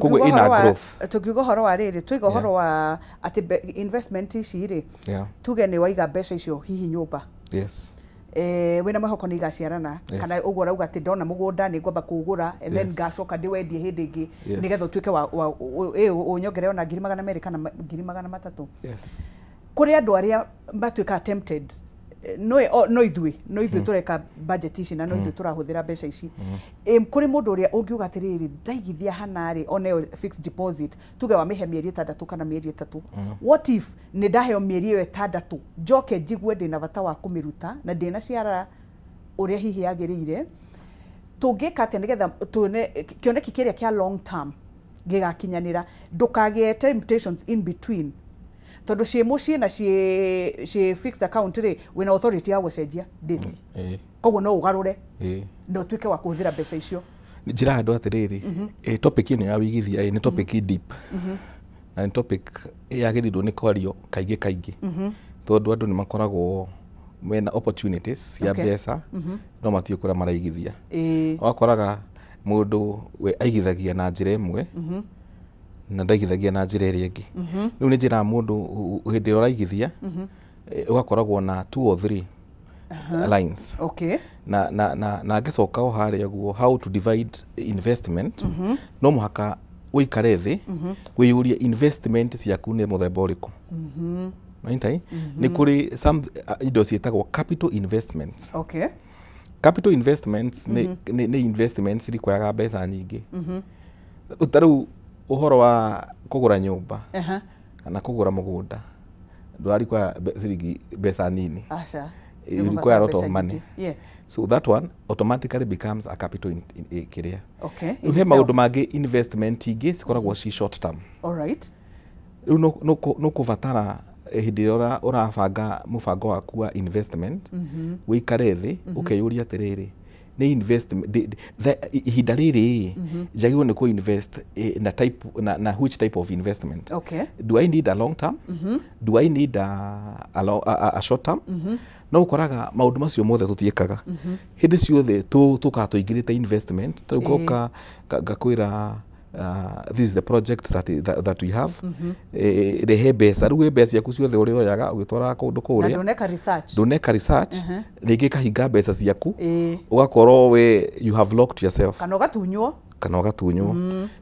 Koguo ĩna growth. Tũngiuga ũhoro wa rĩrĩ, twaiga ũhoro wa atĩ investment ici rĩ, tuge nĩ waiga mbeca icio hihi nyũmba. Yes. Wĩna mwĩhoko nĩ igaciarana kana ũguo ũrauga atĩ ndona mũgũnda nĩ ngwamba kũũgũra and then ngacoka ndĩwendie hĩndĩ ĩngĩ nĩgetha ũtuĩke wa ũnyongerere ona 200,000 kana 300,000. Yes. Kũrĩ andũ arĩa matuĩkaga tempted No ithuĩ tũreka budget ici na no ithuĩ tũrahũthĩra mbeca ici. Kũrĩ mũndũ ũrĩa ũngiuga atĩrĩrĩ, ndaigithia hana rĩ, ona ĩyo fixed deposit tuge wamĩhe mĩeri 6 kana mĩeri 3, what if nĩ ndaheo mĩeri ĩyo 6 njoke njigue ndĩna bata wa kũmĩruta na ndĩna ciara ũrĩa hihi yagĩrĩire, tũngĩka atĩa nĩgetha tuone kĩoneki kĩrĩa kĩa long term gĩgakinyanĩra, ndũkagĩe temptations in between, tondũ ciĩ mũciĩ na ciĩ fixed account rĩ, wĩna authority ya gũcenjia date, koguo no ũgarũre na ũtuĩke wa kũhũthĩra mbeca icio. Njĩra andũ atĩrĩrĩ, topic ĩno ya wĩigithia nĩ topic deep na nĩ topic yagĩrĩirwo nĩ kwario kaingĩ kaingĩ, tondũ andũ nĩ makoragwo mena opportunities cia mbeca no matiũĩ kũrĩa maraigithia. Wakoraga mũndũ we aigithagia na njĩra ĩmwe na ndaigithagia na njĩra ĩrĩa ĩngĩ. Rĩu nĩ njĩraga mũndũ hĩndĩ ĩrĩa ũraigithia ũgakoragwo na 2 or 3 lines. Na ngĩcoka o harĩa ũguo, how to divide investment, no mũhaka ũikare thĩ wĩyũrie investment ciaku nĩ mũthemba ũrĩkũ. Nĩ kũrĩ some indo ciĩtagwo capital investments. Capital investments nĩ investments require mbeca nyingĩ. Ta rĩu ũhoro wa kũgũra nyũmba kana kũgũra mũgũnda ndũra ciringi mbeca nini. You require a lot of money. So that one automatically becomes a capital kĩrĩa. Rĩu he maũndũ mangĩ investment ingĩ cikoragwo ci short term. Rĩu no kũbatara hĩndĩ ĩrĩa ũrabanga mũbango waku wa investment, ũikare thĩ ũkeyũria atĩrĩrĩ, nĩ investment ihinda rĩrĩ njagĩrĩirwo nĩ kũ invest na type na which type of investment. Do I need a long term? Do I need a short term? No ũkoraga maũndũ macio mothe tũtiĩkaga hĩndĩ ciothe, tũkaga tũingĩrĩte investment. Ta rĩu ngoka ngakwĩra, this is the project that we have, rehe mbeca. Rĩu mbeca ciaku ciothe ũrĩa oyaga ũgĩtwaraga kũndũ kũrĩa, ndũneka research, ndũneka research, rĩngĩ ĩkahinga mbeca ciaku, ũgakorwo we you have locked yourself, kana ũgatunywo, kana ũgatunywo.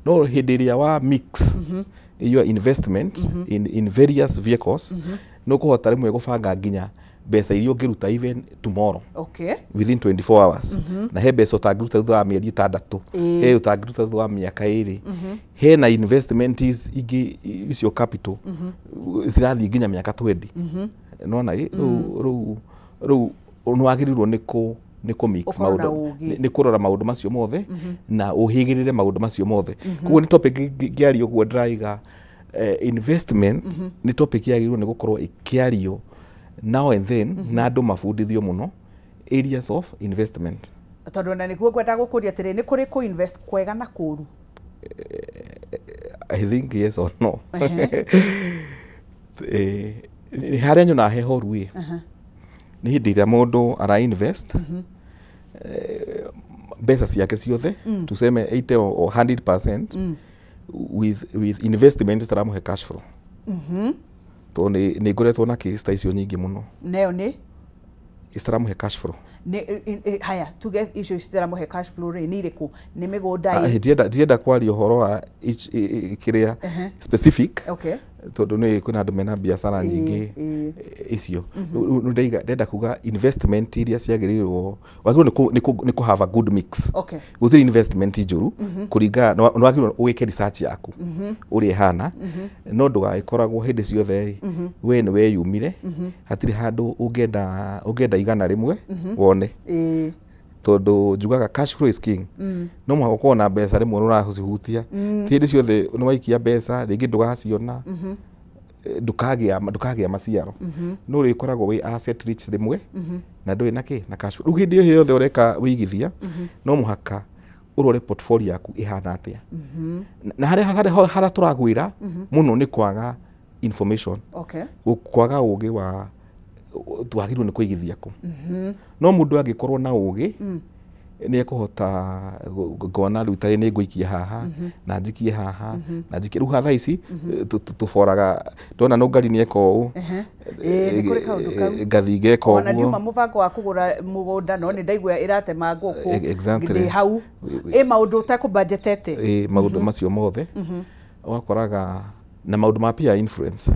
No hĩndĩ ĩrĩa wa mix your investment in various vehicles, nĩ ũkũhota rĩmwe gũbanga nginya mbeca iria ũngĩruta even tomorrow, within 24 hours, na he mbeca ũtangĩruta thutha wa mĩeri 6, he ũtangĩruta thutha wa mĩaka 2, hena investment ingĩ icio capital cirathiĩ nginya mĩaka 20. Nona rĩu nĩ wagĩrĩirwo nĩ kũ mix maũndũ, nĩ kũrora maũndũ macio mothe na ũhĩgĩrĩre maũndũ macio mothe. Koguo nĩ topic ngĩaria ũguo ndĩraiga investment nĩ topic yagĩrĩirwo nĩ gũkorwo ĩkĩario now and then, na andũ mabundithio mũno areas of investment. Tondũ ona nĩguo ngwenda gũkũria atĩrĩ, nĩ kũrĩ kũ invest kwega na kũũru? I think yes or no. Harĩa nyonaga he horu ĩ, nĩ hĩndĩ ĩrĩa mũndũ ara invest mbeca ciake ciothe, tuseme 80 or 100% with investment citaramũhe cash flow. Tondũ nĩ ngoretwo na case ta icio nyingĩ mũno. Nayo nĩ citaramũhe cash flow. Haya, tuge icio citaramũhe cash flow rĩ, nĩ irĩkũ? Nĩ mĩgũnda? Ndienda kwaria ũhoro wa kĩrĩa specific, tondũ nĩ kwĩna andũ mena biacara nyingĩ icio. Ndenda kuga investment iria ciagĩrĩirwo, wagĩrĩirwo nĩ kũ have a good mix. Gũtirĩ investment njũru, kũringana nĩ wagĩrĩirwo wĩke research yaku ũrĩa ĩhana, no ndũgagĩkoragwo hĩndĩ ciothe we nĩ weyumire, hatirĩ handũ ũngĩenda 100 wone, tondũ njugaga cash flow is king. No mũhaka ũkorwo na mbeca rĩmwe nĩ ũracihutia, ti hĩndĩ ciothe nĩ waikia mbeca rĩngĩ ndũgaciona, ndũkagĩa maciaro, no ũrĩkoragwo wĩ asset rich rĩmwe na ndũrĩ na kĩ na cash flow. Rĩu hĩndĩ ĩyo yothe ũreka wĩigithia, no mũhaka ũrore portfolio yaku ĩhana atĩa, na harĩa tũragwĩra mũno nĩ kwaga information, kwaga ũgĩ wa twagĩrĩirwo nĩ kũigithia kũ. No mũndũ angĩkorwo na ũgĩ nĩ ekũhota ngona rĩu tarĩ nĩ ngũikia haha na njikie haha na njikie. Rĩu thaa ici tũboraga ndona Nũngari nĩ eka ũũ, ngathiĩ ngeka ũguo. Ona ndiuma mũbango wa kũgũra mũgũnda, no nĩ ndaigua ĩratema ngũkũ ndĩ hau ĩ maũndũ ũtekũbanjetete. Maũndũ macio mothe ũgakoraga na maũndũ ma peer influence.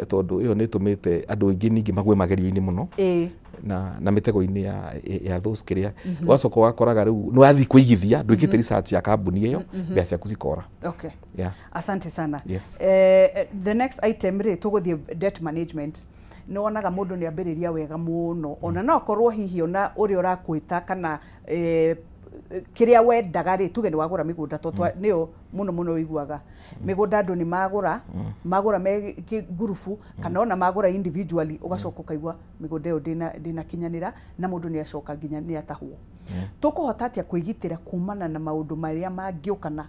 Tondũ ĩyo nĩ ĩtũmĩte andũ aingĩ ningĩ magwe magerio-inĩ mũno na mĩtego-inĩ ya those kĩrĩa. Ũgacoka ũgakoraga rĩu nĩ wathiĩ kũigithia, ndwĩkĩte research ya kambuni ĩyo, mbeca ciaku cikora. Yeah. Asante sana. Yes. The next item rĩ, tũgũthiĩ debt management. Nĩ wonaga mũndũ nĩ ambĩrĩria wega mũno, ona no akorwo hihi ona ũrĩa ũrakwĩta kana kĩrĩa wendaga rĩ, tuge nĩ wagũra mĩgũnda, to nĩyo mũno mũno ũiguaga mĩgũnda, andũ nĩ magũra, magũra me ngurubu kana ona magũra individually, ũgacoka ũkaigua mĩgũnda ĩyo ndĩnakinyanĩra na mũndũ nĩ acoka nginya nĩ atahwo. Tũkũhota atĩa kwĩgitĩra kumana na maũndũ marĩa mangĩũkana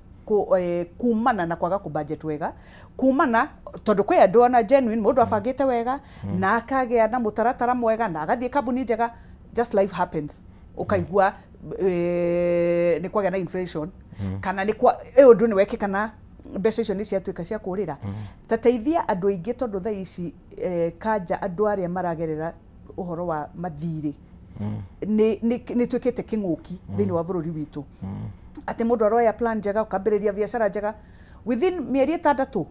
kumana na kwaga kũ budget wega, kumana tondũ kwĩ andũ ona genuine, mũndũ abangĩte wega na akagĩa na mũtaratara mwega na agathiĩ kambuni njega, just life happens, ũkaigua nĩ kwagĩa na inflation kana nĩ kwa ũndũ nĩ wekĩka na mbeca icio nĩ ciatuĩka cia kũrĩra. Ta teithia andũ aingĩ, tondũ thaa ici kanja andũ arĩa maragerera ũhoro wa mathirĩ nĩ tuĩkĩte kĩng'ũki thĩinĩ wa bũrũri witũ, atĩ mũndũ aroya plan njega, ũkambĩrĩria biacara njega, within mĩeri 6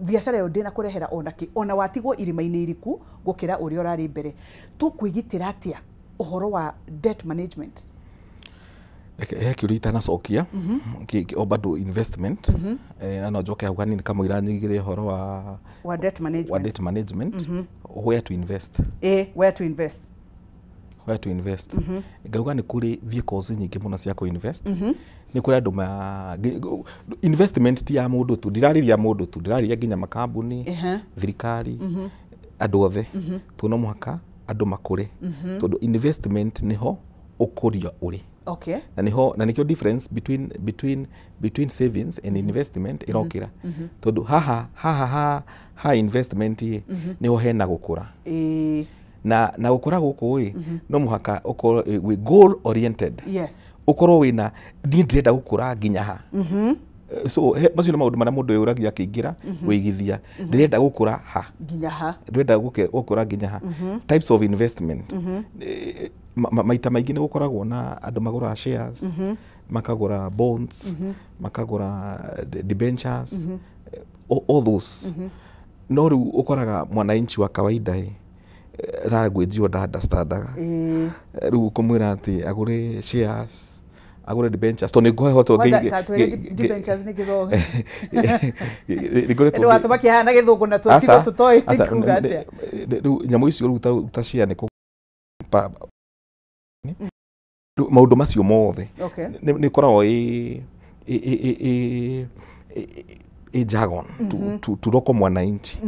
biacara ĩyo ndĩnakũrehera ona kĩ, ona watigwo irima-inĩ iriku gũkĩra ũrĩa ũrarĩ mbere. Tũkwĩgitĩra atĩa ũhoro wa debt management? He kĩũria itanacokia o bado investment, na no njoke hau hanini kamũira nyigire ũhoro wa debt management. Wa debt management. Where to invest. Where to invest. Where to invest. Ngauga nĩ kũrĩ vehicles nyingĩ mũno cia kũ-invest. Nĩ kũrĩ andũ ma investment ti ya mũndũ tu, ndirarĩria mũndũ tu, ndĩrarĩria nginya makambuni, thirikari, andũ othe. To no mũhaka andũ makũre, tondũ investment nĩho ũkũria ũrĩ. Na niho na nikio difference between savings and investment irokira, tondu haha haha ha ha investment ĩ niho hena gukura. Na gukura guku ĩ no muhaka ukorwo wi goal oriented. Ukorwo wina ni ndirenda gukura nginya ha. So macio nĩ maũndũ marĩa mũndũ yũragia akĩingĩra wĩigithia, ndĩrenda gũkũra ha nginya ha, ndĩrenda gũkũra nginya ha. Types of investment, maita maingĩ nĩ gũkoragwo na andũ magũraga shares, makagũra bonds, makagũra debentures, all those. No rĩu ũkoraga mwananchi wa kawaida ĩ rangwĩnjio nda-understandaga. Rĩu ũkũmwĩra atĩ agũre shares, agũre debentures, tondũ nĩ ngũhota debentures nĩ gĩthomo nĩ watũmakia na gĩthũngũ na tũtigwo tũtoĩ nĩ kuga atĩa. Rĩu nyamũ icio rĩu ta share nĩ maũndũ macio mothe nĩ ĩkoragwo ĩ jargon to local mwananchi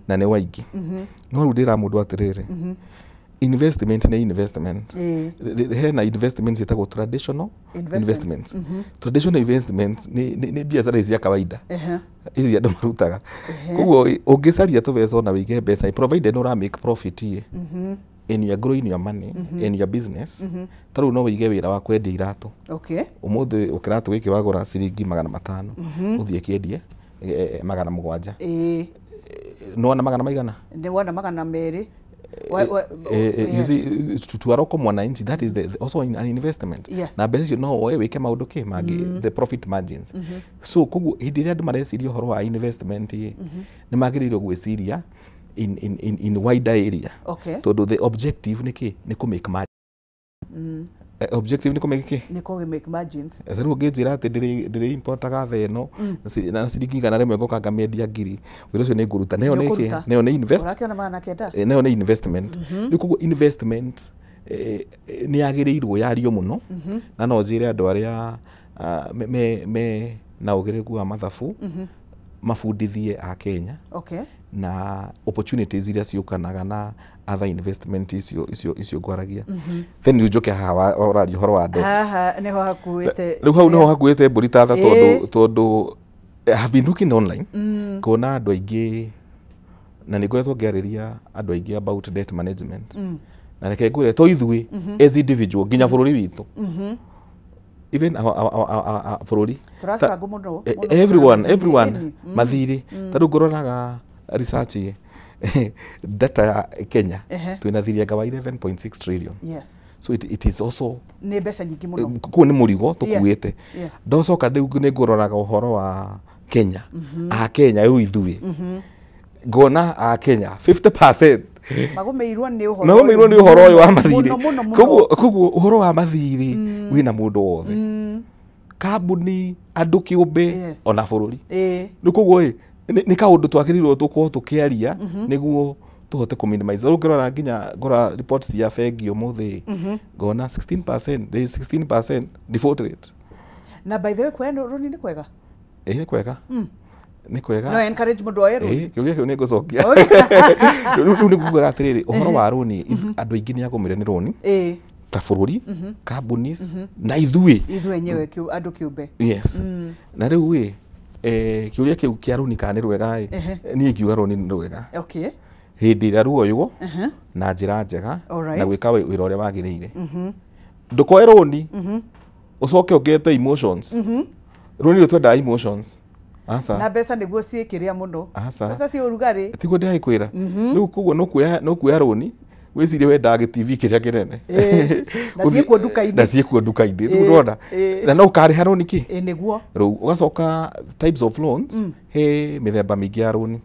na nĩ waingĩ. No rĩu ndĩra mũndũ atĩrĩrĩ, investment nĩ investment. Hena investments ĩtagwo traditional investments. Traditional investments nĩ biacara cia kawaida ici andũ marutaga. Koguo ũngĩcaria tũbeca ona wĩige mbeca, provided nĩ ũra make profit ĩ and you are growing your money in your business. Ta rĩu no wĩige wĩra wa kwendia iratũ. Ũmũthĩ kĩratũ gĩkĩ wagũra ciringi 500, ũthiĩ kĩendie 700. Nĩwona magana maigana? Nĩwona 200. You see, to aroko mwananchi, that is also an investment. Na mbeca icio no woe wĩke maũndũ kĩ mangĩ, the profit margins. So koguo hĩndĩ ĩrĩa andũ mareciria ũhoro wa investment ĩ, nĩ magĩrĩirwo gwĩciria in wider area. Tondũ the objective nĩ kĩ? Nĩ kũ make margin. Objective nĩ kũ make kĩ? Nĩ kũ make margins. Rĩu ũngĩnjĩra atĩ ndĩrĩ importaga thaa ĩno na ciringi 100 ngoka ngamĩendia 1000, wĩra ũcio nĩ ngũruta. Nayo nĩ kĩ? Nayo nĩ invest. Ũrakĩona 900. Nayo nĩ investment. Rĩu koguo investment nĩ yagĩrĩirwo yario mũno, na no njĩre andũ arĩa me na ũgĩrĩku wa mathabu mabundithie a Kenya na opportunities iria ciũkanaga na other investment icio ngwaragia. Then rĩu njoke haha ũraria ũhoro wa debt. Haha nĩho hakuĩte. Rĩu hau nĩho hakuĩte mbũri ta tha, tondũ I have been looking online kuona andũ aingĩ, na nĩ ngoretwo ngĩarĩria andũ aingĩ about debt management. Na reke ngwĩre to ithuĩ as individual nginya bũrũri witũ, even our bũrũri tũrastruggle mũno, everyone mathirĩ. Ta rĩu ngũroraga research data ya Kenya, twĩna thirĩ anga wa 11.6 trillion. So it is also nĩ mbeca nyingĩ mũno. Kũu nĩ mũrigo tũkuĩte. Ndocoka rĩu nĩ ngũroraga ũhoro wa Kenya, a Kenya rĩu ithuĩ Ngona a Kenya 50% magũmĩirwo nĩ ũhoro magũmĩirwo nĩ ũhoro ũyũ wa mathirĩ. Koguo ũhoro wa mathirĩ wĩna mũndũ wothe, kambuni, andũ kĩũmbe, ona bũrũri. Rĩu koguo ĩ nĩ kaũndũ twagĩrĩirwo tũkorwo tũkĩaria nĩguo tũhote kũ minimize. Rĩu ngĩrora nginya ngora reports ya bengi ũmũthĩ, ngona 16%, there is 16% default rate. Na by the way, kuoya rũni nĩ kwega? Ĩĩ nĩ kwega. Nĩ kwega. No encourage mũndũ oe rũni. Ĩĩ kĩũria kĩu nĩ ngũcokia. Rĩu nĩ ngugaga atĩrĩrĩ, ũhoro wa rũni, andũ aingĩ nĩ agũmĩre nĩ rũni. Ta bũrũri, companies, na ithuĩ. Ithuĩ enyewe andũ kĩũmbe. Yes. Na rĩu ĩ kĩũria kĩu kĩa rũni kana nĩ rwega ĩ, niĩ ingiuga rũni nĩ rwega. Okay. Hĩndĩ ĩrĩa ruoywo na njĩra njega na gwĩka wĩra ũrĩa wagĩrĩire. Ndũkoe rũni ũcoke ũngĩte emotions. Rũni rũtwendaga emotions. Aca. Na mbeca nĩguo ciĩkĩrĩa mũno. Aca. Mbeca cia ũrugarĩ. Tiguo ndĩragĩkwĩra. Rĩu koguo no kuoya rũni wĩcirie wendaga gĩ-TV kĩrĩa kĩnene. Na ciĩkuo nduka-inĩ. Na ciĩkuo nduka-inĩ. Rĩu ndũrona. Na no ũkarĩha rũni kĩ? Ĩĩ nĩguo. Rĩu ũgacoka types of loans, he mĩthemba mĩingĩ ya rũni.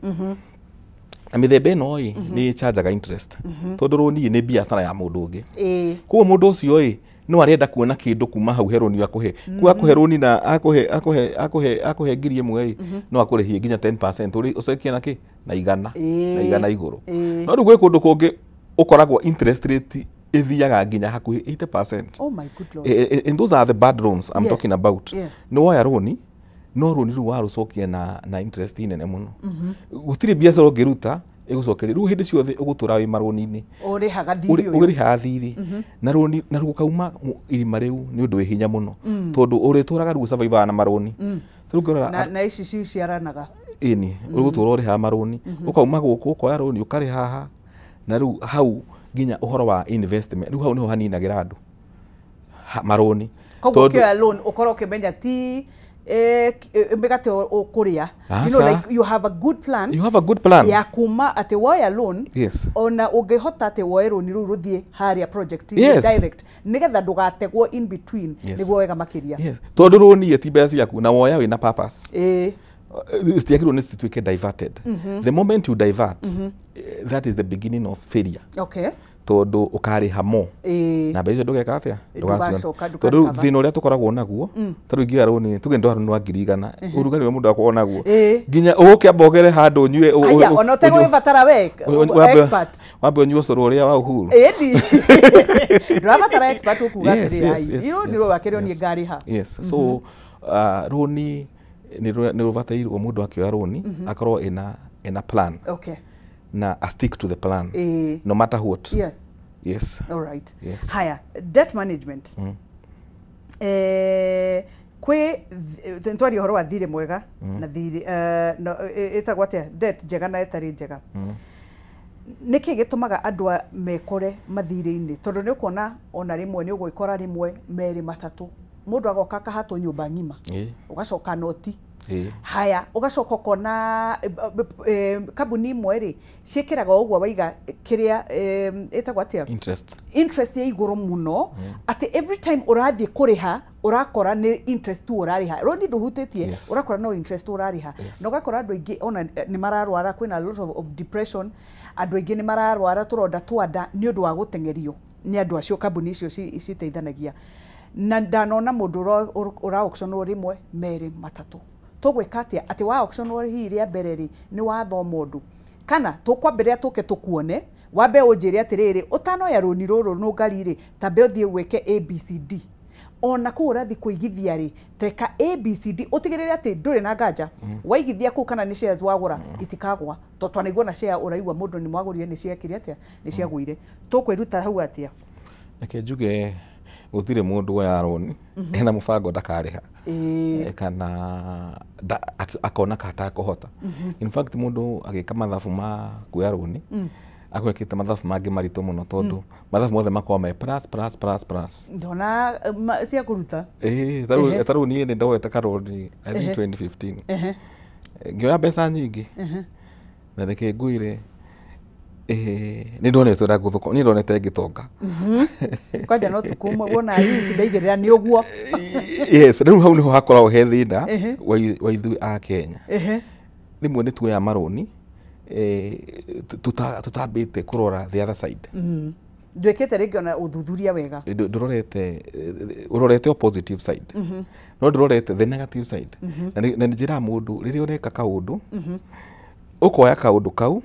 Na mĩthemba ĩno ĩ nĩ ĩchanjaga interest. Tondũ rũni nĩ biacara ya mũndũ ũngĩ. Koguo mũndũ ũcio ĩ no arenda kuona kĩndũ kuma hau he rũni akũhe. Kuo akũhe rũni na akũhe 1,000 ĩ, no akũrĩhie nginya 10% ũcokie na kĩ? Na igana. Na igana igũrũ. No rĩu gwĩ kũndũ kũngĩ ũkoragwo interest rate ĩthiaga nginya hakuhĩ 80%. Oh my good Lord. And those are the bad loans I'm talking about. Nĩ woya rũni, no rũni rũu warũcokia na interest nene mũno. Gũtirĩ biacara ũngĩruta ĩgũcokeria. Rĩu hĩndĩ ciothe ũgũtũra wĩ marũni-inĩ. Ũrĩhaga thirĩ ũyũ. Ũrĩhaga thirĩ. Na rũni na rũkauma irima rĩu nĩ ũndũ wĩ hinya mũno. Tondũ ũrĩtũraga rĩu survive na marũni. Rĩu ngĩrora na ici ciciaranaga. Ĩni, ũgũtũra ũrĩhaga marũni. Ũkauma gũkũ ũkoya rũni ũkarĩha haha. Na rĩu hau nginya ũhoro wa investment, rĩu hau nĩho haninagĩra andũ marũni. Koguo ũkĩoya loan ũkorwo ũkĩmenya ti mĩgate ũkũrĩa. You know, like you have a good plan. You have a good plan. Ya kuma atĩ woya loan. Yes. Ona ũngĩhota atĩ woe rũni rũu rũthiĩ harĩa project direct nĩgetha ndũgategwo in between. Nĩguo wega makĩria. Yes. Tondũ rũni ti mbeca ciaku na woya wĩna purpose. Citiagĩrĩirwo nĩ cituĩke diverted. The moment you divert, that is the beginning of failure. Okay. Tondũ ũkarĩha mo na mbeca icio ndũgeka atĩa? Ndũgaciona. Tondũ thĩna ũrĩa tũkoragwo naguo, ta rĩu ingĩoya rũni tuge ndoya rũni rwa 100,000, ũrugarĩ ũrĩa mũndũ akoragwo naguo nginya ũgũkĩamba ũgere handũ ũnyue, Aya, ona ũtegwĩbatara we expert. Wambe ũnyue ũcũrũ ũrĩa wa Uhuru. Ĩni. Ndũrabatara expert ũkuga atĩrĩ, ai, rũni rũrũ akĩrĩo niĩ ngarĩha. Yes. So rũni nĩ rũbatairwo mũndũ akĩoya rũni akorwo ena plan. Okay. Na a stick to the plan. No matter what. Yes. Yes. All right. Yes. Haya, debt management. Kwĩ twaria ũhoro wa thirĩ mwega na thirĩ ĩtagwo atĩa, debt njega na ĩtarĩ njega. Nĩkĩ gĩtũmaga andũ mekore mathirĩ-inĩ? Tondũ nĩ ũkuona ona rĩmwe nĩ ũgwĩkora rĩmwe merĩ matatũ mũndũ agoka akahatwo nyũmba ng'ima, ũgacoka noti. Haya, ũgacoka ũkona kambuni imwe rĩ ciĩkĩraga ũguo waiga kĩrĩa ĩtagwo atĩa, interest ya igũrũ mũno, atĩ every time ũrathiĩ kũrĩha ũrakora nĩ interest tu ũrarĩha, rũni ndũhutĩtie, ũrakora no interest ũrarĩha. Na ũgakora andũ aingĩ ona nĩ mararwara, kwĩna a lot of depression, andũ aingĩ nĩ mararwara tũronda twa nda nĩ ũndũ wa gũteng'erio nĩ andũ acio kambuni icio citeithanagia. Na ndanona mũndũ ũra auctionwo rĩmwe merĩ matatũ. Tũgwĩka atĩa atĩ wa auctionwo hihi rĩa mbere rĩ nĩ wathoma ũndũ, kana tũkwambĩrĩria tũke tũkuone, wambe ũnjĩre atĩrĩrĩ, ũtanoya rũni rũrũ nũngari rĩ, tambe ũthiĩ wĩke ABCD. Ona kũu ũrathiĩ kũigithia rĩ, teka ABCD, ũtigĩrĩre atĩ ndũrĩ na nganja. Waigithia kũu kana nĩ shares wagũra, itikagwa. Tondũ twanaigua na share ũraigua mũndũ nĩ mwagũrire nĩ ciekire atĩa, nĩ ciagũire. Tũkwĩruta hau atĩa? Reke njuge gũtirĩ mũndũ woya rũni ena mũbango ndakarĩha kana akona ka atakũhota. In fact mũndũ agĩka mathabu ma kuoya rũni akwĩkĩte mathabu mangĩ maritũ mũno, tondũ mathabu mothe makoragwo me plus plus plus plus. Ndona cia kũruta. Ta rĩu niĩ nĩ ndoete karũni I think 2015. Ngĩoya mbeca nyingĩ na reke ngwĩre nĩ ndonete ũrĩa ngũthũka, niĩ ndonete ngĩtonga. Kwanja no tũkũmwe wona ici ndaigĩrĩra nĩ ũguo. Yes, rĩu hau nĩho hakoragwo he thĩna wa ithuĩ a Kenya. Rĩmwe nĩ tuoya marũni Tutambĩte kũrora the other side. Ndwĩkĩte rĩngĩ ona ũthuthuria wega. Ndũrorete, ũrorete o positive side, no ndũrorete the negative side. Na nĩ njĩraga mũndũ rĩrĩa ũreka kaũndũ, ũkoya kaũndũ kau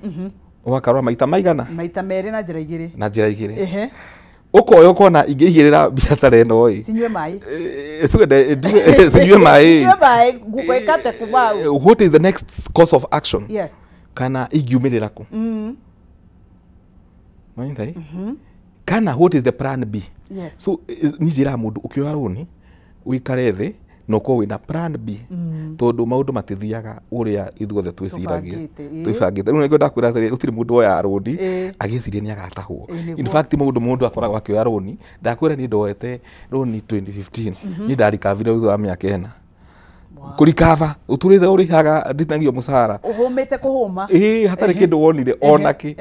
ũgakarora maita maigana? Maita merĩ na njĩra igĩrĩ. Na njĩra igĩrĩ. Ũkoya ũkona ingĩigĩrĩra biacara ĩno ĩ, cinyue maĩ. Tuge cinyue maĩ. Cinyue maĩ ngũĩkate kuma hau. What is the next course of action? Yes. Kana ingiumĩrĩra kũ? Nĩwanyita ĩ? Kana what is the plan B? Yes. So niĩ njĩraga mũndũ ũkĩoya rũni ũikare thĩ na ũkorwo wĩna plan B, tondũ maũndũ matithiaga ũrĩa ithuothe twĩciragia. Tũbangĩte, ĩĩ. Twĩbangĩte. Rĩu nĩkĩo ndakwĩra atĩrĩ, gũtirĩ mũndũ woyaga rũni agĩciria nĩ agatahwo. Ĩĩ, In nĩguo. fact, maũndũ mũndũ akoragwo akĩoya rũni, ndakwĩra niĩ ndoete rũni 2015, niĩ ndarikavire thutha wa mĩaka 4 kũrikava ũtũrĩte ũrĩhaga ndinagio mũcara. Ũhũmĩte kũhũma. Ĩĩ, hatarĩ kĩndũ wonire ona kĩ.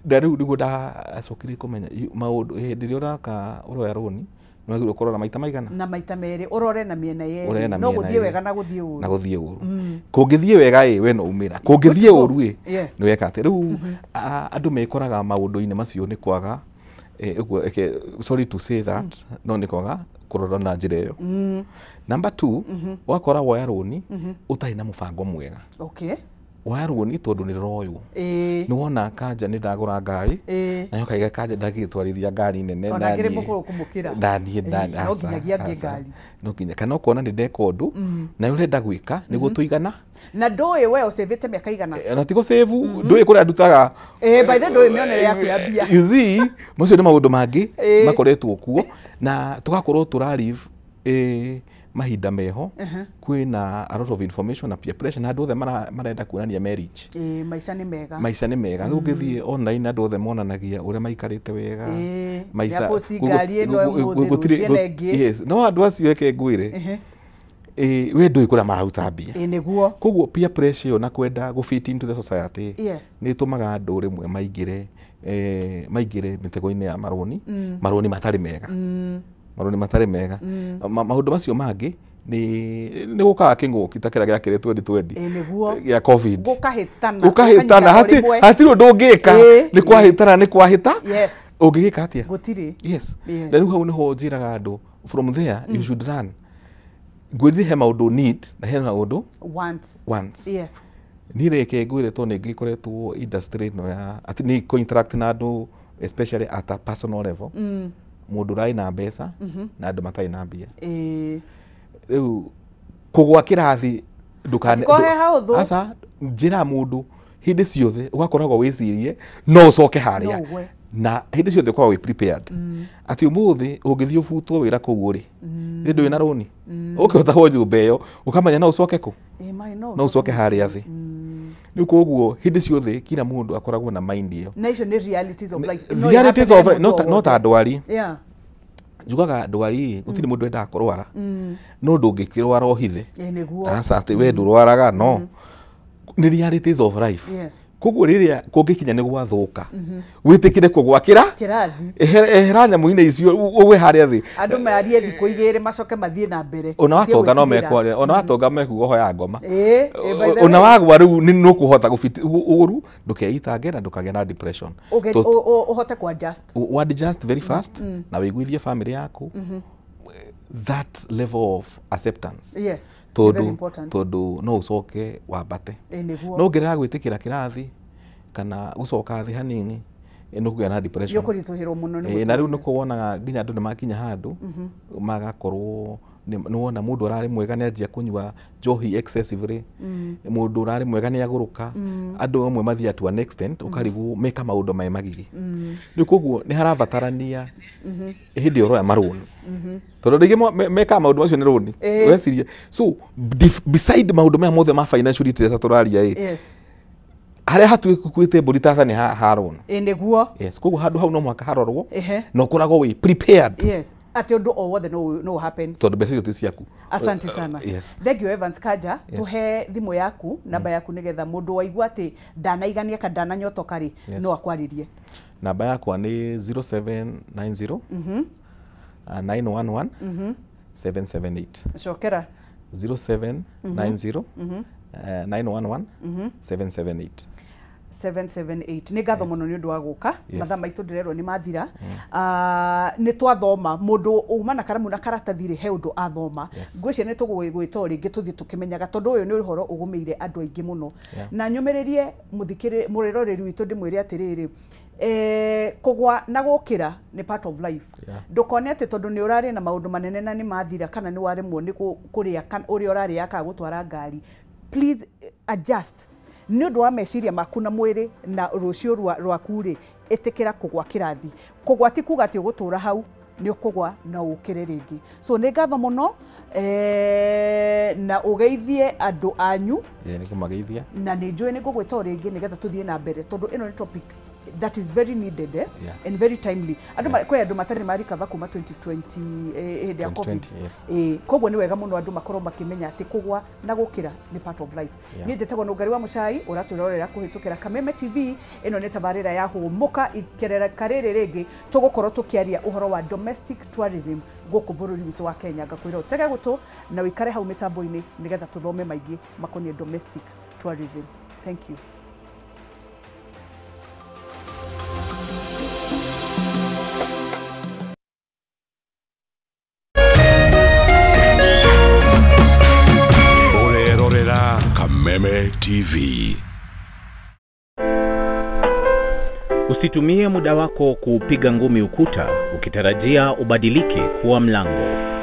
Na rĩu nĩguo ndacokire kũmenya maũndũ hĩndĩ ĩrĩa ũraka ũroya rũni nĩ wagĩrĩirwo kũrora maita maigana? Na maita merĩ, ũrore na mĩena Ũrore yerĩ na no mĩena gũthiĩ yerĩ. wega na gũthiĩ ũru. Na gũthiĩ ũru. Kũngĩthiĩ wega ĩ, we no umĩra, kũngĩthiĩ ũru ĩ, nĩ weka atĩ rĩu andũ mekoraga maũndũ-inĩ macio nĩ kwaga ũguo sorry to say that, no nĩ kwaga kũrora na njĩra ĩyo. Number two, ũgakora woya rũni ũtarĩ na mũbango mwega. Woya rũni tondũ nĩ rũroywo, nĩ wona Kanja nĩ ndagũra ngari, nayo kaiga Kanja ndagĩtwarithia ngari nene. Ona na ngĩrĩ niĩ- mũkũrũ kũmũkĩra. Na niĩ No aca, nginyagia ngĩe aca. ngari. No nginya kana ũkona nĩ ndeka ũndũ na ũrenda gwĩka nĩguo tũigana. Na ndũĩ we ũcĩvĩte mĩaka igana. Na tigo save, ndũĩ kũrĩa ndutaga. Ĩĩ, by the way, ndũĩ mĩonere yaku ya mbia. You see, macio nĩ maũndũ mangĩ makoretwo kuo na tũgakorwo tũra live mahinda meho kwĩna a lot of information na peer pressure na andũ othe marenda kuonania me rich. Ĩĩ, maica nĩ mega. Maica nĩ mega. Rĩu ũngĩthiĩ online andũ othe monanagia ũrĩa maikarĩte wega. Nĩaposti ngari ĩno ũmũthĩ, rũciũ ĩno ĩngĩ. Yes, no andũ acio eke ngwĩre, we ndũĩ kũrĩa mararuta mbia. Ĩĩ, nĩguo. Koguo peer pressure ĩyo na kwenda gũ fit into the society nĩ ĩtũmaga andũ rĩmwe maingĩre maingĩre mĩtego-inĩ ya marũni, marũni matarĩ mega, marũni matarĩ mega. Maũndũ macio mangĩ nĩ gũkaga kĩng'ũki ta kĩrĩa gĩakĩrĩ 2020 Ĩĩ, nĩguo. gĩa COVID. Gũkahĩtana. Gũkahĩtana. Ũkanyitana o rĩmwe. Hatirĩ ũndũ ũngĩka. Nĩ kwahĩtana, nĩ kwahĩta. Ũngĩgĩka atĩa? Gũtirĩ. Yes. Na rĩu hau nĩho njĩraga andũ, from there you should run. Ngwĩrire he maũndũ need na he maũndũ Once. wants. Niĩ reke ngwĩre, tondũ nĩ ngĩkoretwo industry ĩno ya atĩ nĩ kũ interact na andũ, especially at a personal level, mũndũ ũrarĩ na mbeca na andũ matarĩ na mbia. Rĩu kũgwa kĩrathi ndũkane Atiko he haũthũ. Aca, njĩraga mũndũ hĩndĩ ciothe ũgakoragwo wĩcirie no ũcoke harĩa. No ũgwe. Na hĩndĩ ciothe ũkoragwo wĩ prepared atĩ ũmũthĩ ũngĩthiĩ ũbutwo wĩra kũu ũrĩ thĩ, ndũĩ na rũni ũkĩhotagwo nyũmba ĩyo, ũkamenya no ũcoke kũ? Ĩĩ, mai no No ũcoke harĩa thĩ. Rĩu koguo hĩndĩ ciothe kila mũndũ akoragwo na mind ĩyo. Na icio nĩ realities of life. No Realities ĩ of happen no mũndũ o no ta wothe. ndwari. Njugaga ndwari gũtirĩ mũndũ wendaga kũrwara, no ndũngĩkĩrwara ũhithe. Ĩĩ, nĩguo. Aca, atĩ we ndũrwaraga, no nĩ realities of life. Koguo rĩrĩa kũngĩkinya nĩ gwathũka, wĩtĩkĩre kũgwakĩra Kĩrathi. Ehera nyamũ-inĩ icio ũgwe harĩa thĩ. Andũ marie thikũ 2 macoke mathiĩ na mbere. Ona Matige watonga no gwĩtigĩra. mekwaria, ona watonga mekuga hoya ngoma. Ĩĩ, by the Ona way. wagwa rĩu nĩ nũkũhota gũbiti ũru, ndũkeitange na ndũkagĩa na depression. Ũhote ku adjust. U adjust very fast na wĩiguithie family yaku that level of acceptance. Very Tondũ important. tondũ no ũcoke wambate. Ĩĩ, nĩguo. No ũngĩrega gwĩtĩkĩra kĩrathi kana gũcoka thĩ hanini, nĩ ũkũgĩa na depression. Nĩũkũritũhĩrwo mũno nĩ Na rĩu mũtũrĩre. nĩkuo wonaga nginya andũ nĩ makinya handũ magakorwo nĩ wona mũndũ ũrarĩ mwega nĩ anjia kũnyua njohi excessively, mũndũ ũrarĩ mwega nĩ agũrũka. Andũ amwe mathiaga to an extent ũkarigwo meka maũndũ me magigi. Rĩu koguo nĩ harabatarania hĩndĩ ĩyo ũroya marũni, tondũ rĩngĩ mekaga maũndũ macio nĩ rũni. Wecirie so beside maũndũ maya mothe ma financial literacy tũraria ĩ, harĩa hatuĩte mbũri tata nĩ ha rũni. Ĩĩ, nĩguo. Yes, koguo handũ hau no mũhaka harorwo na ũkoragwo wĩ prepared. Yes, atĩ ũndũ o wothe no happen. Tondũ mbeca icio ti ciaku. Asante sana. Yes. Thank you, Evans Kanja. Tuhe thimũ yaku, namba yaku, nĩgetha mũndũ waigua atĩ ndanaigania kana ndananyotoka rĩ, no akwarĩrie. Namba yakwa nĩ 0790 911 778. Cokera. 0790 911 778. 778. Nĩ ngatho mũno nĩ ũndũ wa gũka. Mathaa maitũ ndĩrerwo nĩ mathira. Nĩ twathoma mũndũ uma na karamu na karatathi rĩ he ũndũ athoma. Ngwĩciria nĩ tũgũgĩtwo rĩngĩ tũthiĩ tũkĩmenyaga tondũ ũyũ nĩ ũhoro ũgũmĩire andũ aingĩ mũno. Na nyũmĩrĩrie mũthikĩrĩ mũrĩroreri witũ ndĩmwĩre atĩrĩrĩ, kũgwa na gũkĩra nĩ part of life. Ndũkone atĩ tondũ nĩ ũrarĩ na maũndũ manene na nĩ mathira kana nĩ waremwo nĩ kũrĩa kana ũrĩa ũrarĩa kana gũtwara ngari, please adjust nĩ ũndũ wa meciria maku na mwĩrĩ na rũciũ rwaku rĩ, ĩtĩkĩra kũgwa kĩrathi. Kũgwa ti kuga atĩ ũgũtũra hau, nĩ ũkũgwa na ũkĩre rĩngĩ. So nĩ ngatho mũno, na ũgeithie andũ anyu. Nĩ ngũmageithia. Na nĩ njũĩ nĩ ngũgwĩta o rĩngĩ nĩgetha tũthiĩ na mbere tondũ ĩno nĩ topic that is very needed, and very timely. Andũ kwĩ andũ matarĩ marikava kuma 2020 hĩndĩ ya COVID. Koguo nĩ wega mũno andũ makorwo makĩmenya atĩ kũgwa na gũkĩra nĩ part of life. Niĩ njĩtagwo Nũngari wa Mũcai, ũratwĩrorera kũhĩtũkĩra Kameme TV. Ĩno nĩ tabarĩra ya Hũmũka. Ikerereka rĩrĩ rĩngĩ tũgũkorwo tũkĩaria ũhoro wa domestic tourism gũkũ bũrũri witũ wa Kenya. Ngakwĩra ũtege gũtũ na ũikare hau mĩtambo-inĩ nĩgetha tũthome maingĩ makoniĩ domestic tourism. Thank you. Kameme TV. Usitumie muda wako kuupiga ngumi ukuta ukitarajia ubadilike kuwa mlango.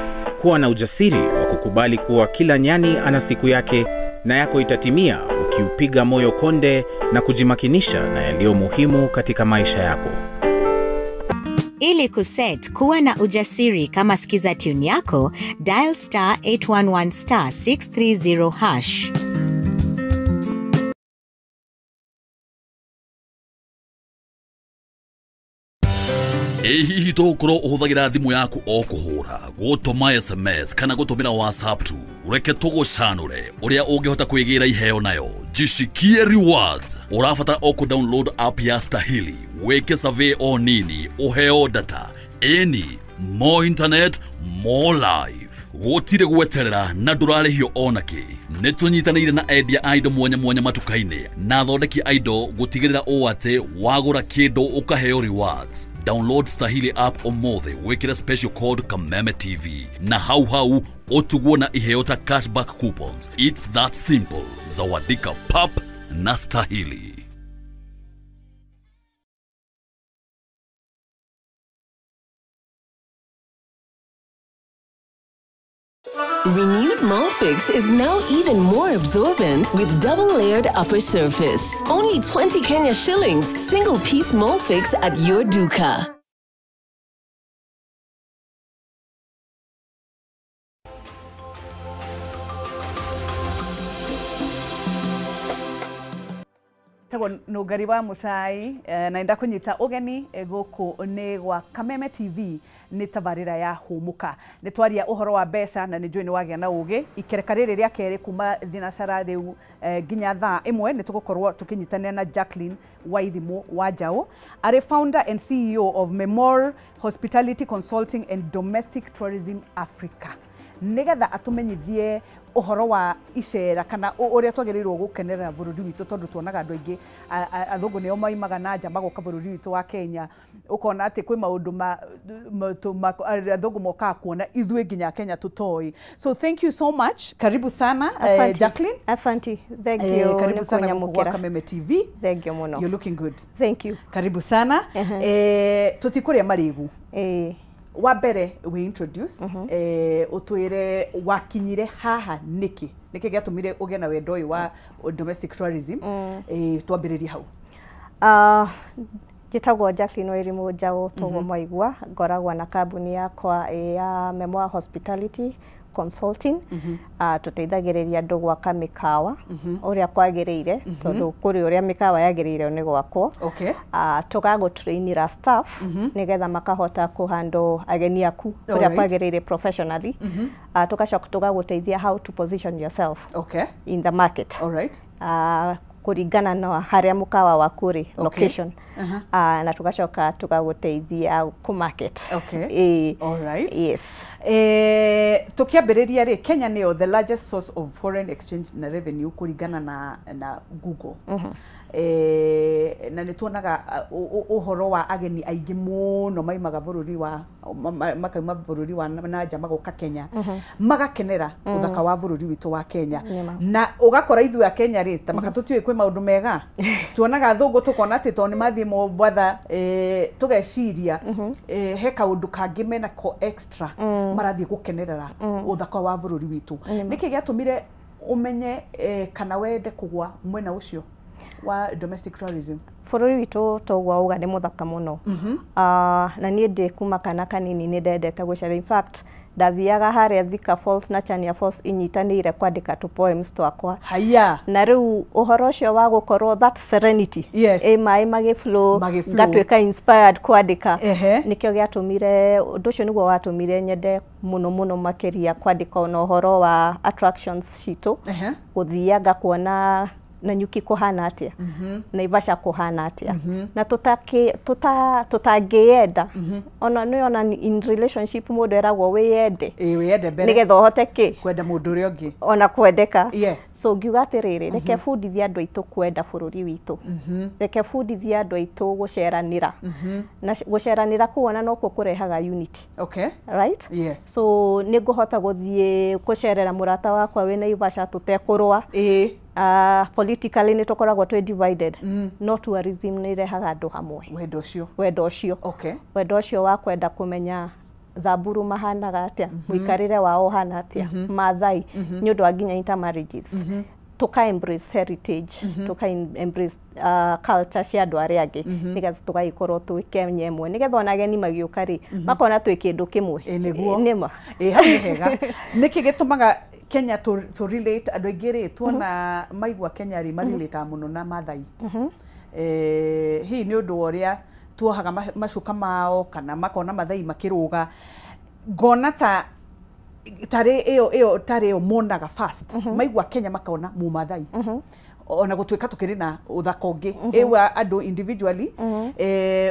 Kuwa na ujasiri wa kukubali kuwa kila nyani ana siku yake na yako itatimia ukiupiga moyo konde na kujimakinisha na yaliyo muhimu katika maisha yako. Ili kuset kuwa na ujasiri kama skiza tune yako, dial star 811 star 630 hash. Ĩ hihi tũgũkorwo ũhũthagĩra thimũ yaku o kũhũra, gũtũma SMS kana gũtũmĩra WhatsApp tu? Reke tũgũcanũre ũrĩa ũngĩhota kwĩgĩra iheo nayo. Jishikie rewards. Ũrabatara o kũ-download app ya Stahili, wĩke survey o nini, ũheo data. Ĩni, more internet, more life. Gũtirĩ gweterera na ndũrarĩhio onakĩ. Nĩ tũnyitanĩire na endia a indo mwanya mwanya matuka-inĩ na athondeki a indo gũtigĩrĩra ũũ atĩ wagũra kĩndũ ũkaheo rewards. Download Stahili app ũmũthĩ wĩkĩre special code Kameme TV na hau hau ũtugwo na iheo ta cashback coupons. It's that simple. Zawadika pap na Stahili. Renewed Molfix is now even more absorbent with double-layered upper surface. Only 20 Kenya shillings, single-piece Molfix at your duka. Nũngari wa Mũcai, na ndakũnyita ũgeni gũkũ nĩ gwa Kameme TV nĩ tabarĩra ya Hũmũka. Nĩ twaria ũhoro wa mbeca na nĩ njũĩ nĩ wagĩa na ũgĩ. Ikereka rĩrĩ rĩa kerĩ kuma thinacara rĩu nginya thaa 1 nĩ tũgũkorwo tũkĩnyitanĩra na Jacqueline Wairimu wa Njaũ, arĩ founder and CEO of Memor Hospitality Consulting and Domestic Tourism Africa, nĩgetha atũmenyithie ũhoro wa icera kana ũrĩa twagĩrĩirwo gũkenerera bũrũri witũ, tondũ tuonaga andũ aingĩ athũngũ nĩo maimaga na nja magoka bũrũri witũ wa Kenya. Ũkona atĩ kwĩ maũndũ athũngũ mokaga kuona ithuĩ nginya Kenya tũtoĩ. So thank you so much. Karibu sana, Jacqueline. Asante. Thank you. Karibu sana kwa Kameme TV. Thank you muno. You're looking good. Thank you. Karibu sana. Tũtikũrĩa marĩgu. Wa mbere we introduce, ũtwĩre wakinyire haha nĩkĩ, nĩkĩ gĩatũmire ũgĩe na wendo ũyũ wa domestic tourism? Twambĩrĩrie hau. Njĩtagwo Jacqueline Wairimu Njaũ toguo mwaigua, ngoragwo na kambuni yakwa ya Memoir Hospitality Consulting. Tũteithagĩrĩria andũ gwaka mĩkawa ũrĩa kwagĩrĩire, tondũ kũrĩ ũrĩa mĩkawa yagĩrĩire nĩ gwakwo. Tũgagũtrainĩra staff nĩgetha makahota kũhandle ageni aku ũrĩa kwagĩrĩire professionally. Tũgacoka tũgagũteithia how to position yourself in the market. Kũringana na harĩa mũkawa waku ũrĩ, location. Na tũgacoka tũgagũteithia kũ market. All right. Yes. Tukiambĩrĩria rĩ, Kenya nĩyo the largest source of foreign exchange na revenue kũringana na Google. Na nĩ tuonaga ũhoro wa ageni aingĩ mũno maimaga bũrũri wa makauma bũrũri wa na nja magoka Kenya, magakenera ũthaka wa bũrũri witũ wa Kenya. Na ũgakora ithuĩ a Kenya rĩ, ta maka tũtiũĩ kwĩ maũndũ mega, tuonaga athũngũ tũkona atĩ tondũ nĩ mathiĩ Mombatha, tũgeciria he kaũndũ kangĩ menako extra marathiĩ gũkenerera ũthaka wa bũrũri witũ. Nĩkĩ gĩatũmire ũmenye kana wende kũgwa mwena ũcio wa domestic tourism? Bũrũri witũ toguo auga nĩ mũthaka mũno. Na niĩ ndĩ kuma kana kanini nĩ ndendete gũcera. In fact, ndathiaga harĩa Thika Falls na Chania Falls inyitanĩire kwandĩka tũ poems twakwa. Haya. Na rĩu ũhoro ũcio wa gũkorwo that serenity, ĩ maĩ magĩflow, ngatuĩka inspired kwandĩka. Nĩkĩo gĩatũmire ũndũ ũcio, nĩguo watũmire nyende mũno mũno makĩria kwandĩka ona ũhoro wa attractions citũ, gũthianga kuona Nanyuki kũhana atĩa, Naivasha kũhana atĩa, na tũtangĩyenda. Ona nĩ ona in relationship mũndũ eragwo wĩyende. Ĩĩ, wĩyende mbere. Nĩgetha ũhote kĩ kwenda mũndũ ũrĩa ũngĩ. Ona kwendeka. So ngiuga atĩrĩrĩ, reke bundithie andũ aitũ kwenda bũrũri witũ, reke bundithie andũ aitũ gũceranĩra, na gũceranĩra kũu ona nokuo kũrehaga unity. Right? Yes. So nĩ ngũhota gũthiĩ gũcerera mũrata wakwa wĩ Naivasha tũtekũrũa. Politically nĩ tũkoragwo twĩ divided, no tourism nĩ irehaga andũ hamwe. Wendo ũcio. Wendo ũcio. Wendo ũcio wa kwenda kũmenya Thamburu mahanaga atĩa, mũikarĩre wao ũhana atĩa, Maathai, nĩ ũndũ wa nginya intermarriages, tuka embrace heritage, tuka embrace culture cia andũ arĩa angĩ, nĩgetha tũgagĩkorwo twĩ Kenya ĩmwe, nĩgetha ona ageni magĩũka rĩ, makona twĩ kĩndũ kĩmwe. Ĩ nĩguo. Nĩma. Ĩ hau nĩ hega. Nĩkĩ gĩtũmaga Kenya to relate andũ aingĩ rĩ, tuona maigua Kenya rĩ, marelataga mũno na Maathai? Hihi nĩ ũndũ wa ũrĩa tuohaga macuka mao, kana makona Maathai makĩrũga, ngona ta tarĩ ĩyo tarĩ ĩyo monaga first maigua Kenya, makona mũmathai, ona gũtuĩka tũkĩrĩ na ũthaka ũngĩ ĩwa andũ individually,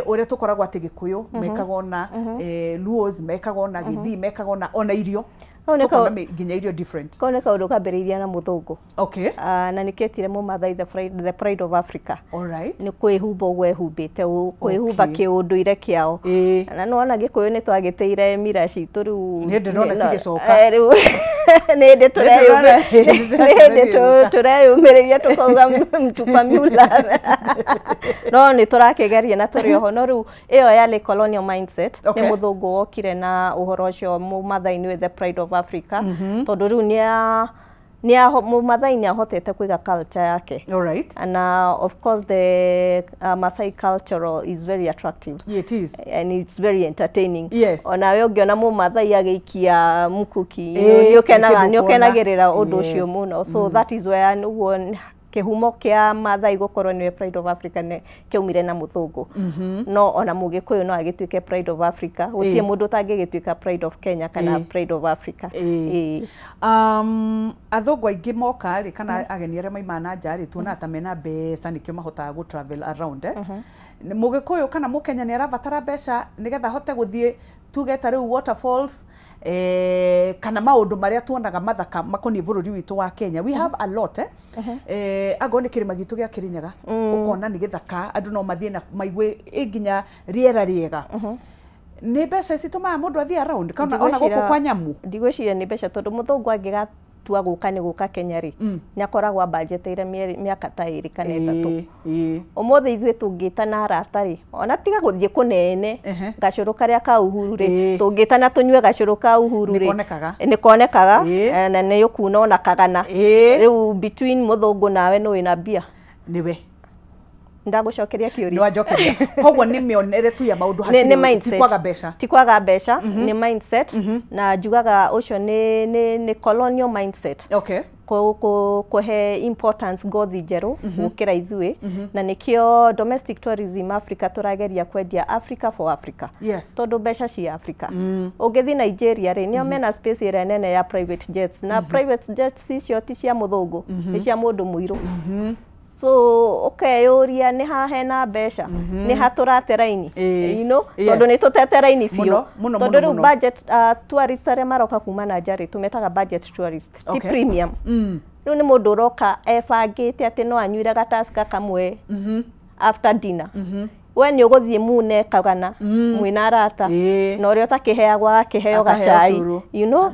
ũrĩa tũkoragwo atĩ Gĩkũyũ mekaga ona, Luos mekaga ona, Gĩthii mekaga ona irio. Hau nĩ tũkona nginya irio different. Kau nĩ kaũndũ kambĩrĩirie na mũthũngũ. Na nĩkĩo etire mũmathai the pride of Africa. Nĩ kwĩhumba ũguo ehumbĩte, kwĩhumba kĩũndũire kĩao. Na nĩwona Gĩkũyũ nĩ twagĩtĩire mira citũ rĩu. Nĩ ndĩrona cigĩcoka. Rĩu nĩ hĩndĩ nĩ hĩndĩ tũreyũmĩrĩria tũkauga mtupa mula, no nĩ tũrakĩgeria na tũrĩ oho. No rĩu ĩyo yarĩ colonial mindset. Nĩ mũthũngũ wokire na ũhoro ũcio, mũmathai nĩwe the pride of Africa, tondũ rĩu nĩ mũmathai nĩ ahotete kũiga culture yake. And of course the Masai cultural is very attractive. Yeah, it is. And it's very entertaining. Onawe ũngĩona mũmathai agĩikia mũkuki, nĩ ũkenaga, nĩ nĩ kĩndũ ũkuona. ũkenagĩrĩra ũndũ ũcio mũno. So that is where nĩguo kĩhumo kĩa Mathai gũkorwo nĩwe pride of Africa nĩ kĩaumire na mũthũngũ. No ona mũgĩkũyũ no agĩtuĩke pride of Africa. Gũtirĩ mũndũ ũtangĩgĩtuĩka pride of Kenya kana pride of Africa. Athũngũ aingĩ moka rĩ, kana ageni arĩa maimaga na nja rĩ, tuonaga ta mena mbeca, nĩkĩo mahotaga gũ travel around, eh? Mũgĩkũyũ kana mũkenya nĩ arabatara mbeca nĩgetha ahote gũthiĩ, tuge ta rĩu waterfalls, kana maũndũ marĩa tuonaga mathaka makoniĩ bũrũri witũ wa Kenya? We have a lot, eh? Angorwo nĩ kĩrĩma gitũ gĩa Kĩrĩnyaga, ũkona nĩ gĩthaka, andũ no mathiĩ na maigue ĩ nginya rĩera rĩega. Nĩ mbeca citũmaga mũndũ athiĩ around kana ona gũkũ kwa nyamu? Ndigwĩciria nĩ mbeca, tondũ mũthũngũ angĩgatua gũka nĩ gũka Kenya rĩ, nĩ akoragwo ambanjĩtĩire mĩaka ta 2 kana 3. Ũmũthĩ ithuĩ tũngĩtana arata rĩ, ona tiga gũthiĩ kũnene, gacũrũ karĩa ka Uhuru rĩ, tũngĩtana tũnyue gacũrũ ka Uhuru rĩ, Nĩkonekaga. Nĩkonekaga, na nĩ ũkuna ona kagana. Rĩu between mũthũngũ nawe nĩ wĩna mbia. Nĩwe. Ndagũcokeria kĩũria. Nĩ wanjokeria. Koguo nĩ mĩonere tu ya maũndũ, Nĩ hatirĩ ti mindset. kwaga mbeca. Ti kwaga mbeca, nĩ mindset, na njugaga ũcio nĩ colonial mindset. Kũhe importance ngothi njerũ gũkĩra ithuĩ, na nĩkĩo domestic tourism Africa tũrageria kwendia Africa for Africa, tondũ mbeca cia Africa. Ũngĩthiĩ Nigeria rĩ, nĩo mena space ĩrĩa nene ya private jets, na private jets icio ti cia mũthũngũ, nĩ cia mũndũ mũirũ. So ũkeyũria nĩ ha hena mbeca, nĩ ha tũrate raini, you know, tondũ nĩ tũtete raini biũ, tondũ rĩu budget tourists arĩa maroka kuma na nja rĩ, tũmetaga budget tourist, ti premium. Rĩu nĩ mũndũ ũroka ebangĩte atĩ no anyuire gataska kamwe after dinner. We nĩ ũgũthiĩ mune kagana mwĩna arata na ũrĩa ũtakĩheagwo agakĩheo gacai, you know,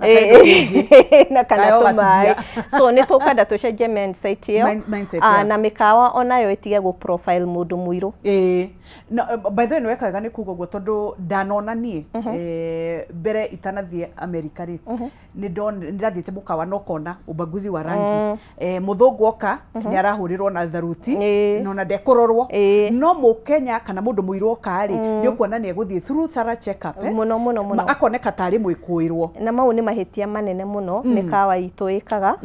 na kana tũmaĩ. So nĩ tũkwenda tũcenjie mindset ĩyo, na mĩkawa onayo ĩtige gũ profile mũndũ mũirũ. By the way, nĩ weka wega nĩ kuga ũguo tondũ ndanona niĩ mbere itanathiĩ Amerika rĩ, nĩ ndathiĩte mũkawa na ũkona ubaguzi wa rangi. Mũthũngũ oka nĩ arahũrĩrwo na tharuti na ona ndekũrorwo, no mũkenya kana mũndũ mũirũ oka rĩ, nĩ ũkuona nĩ egũthiĩ through thorough check up, mũno mũno mũno, akoneka tarĩ mwĩkũĩrwo. Na mau nĩ mahĩtia manene mũno mĩkawa itũ ĩkaga,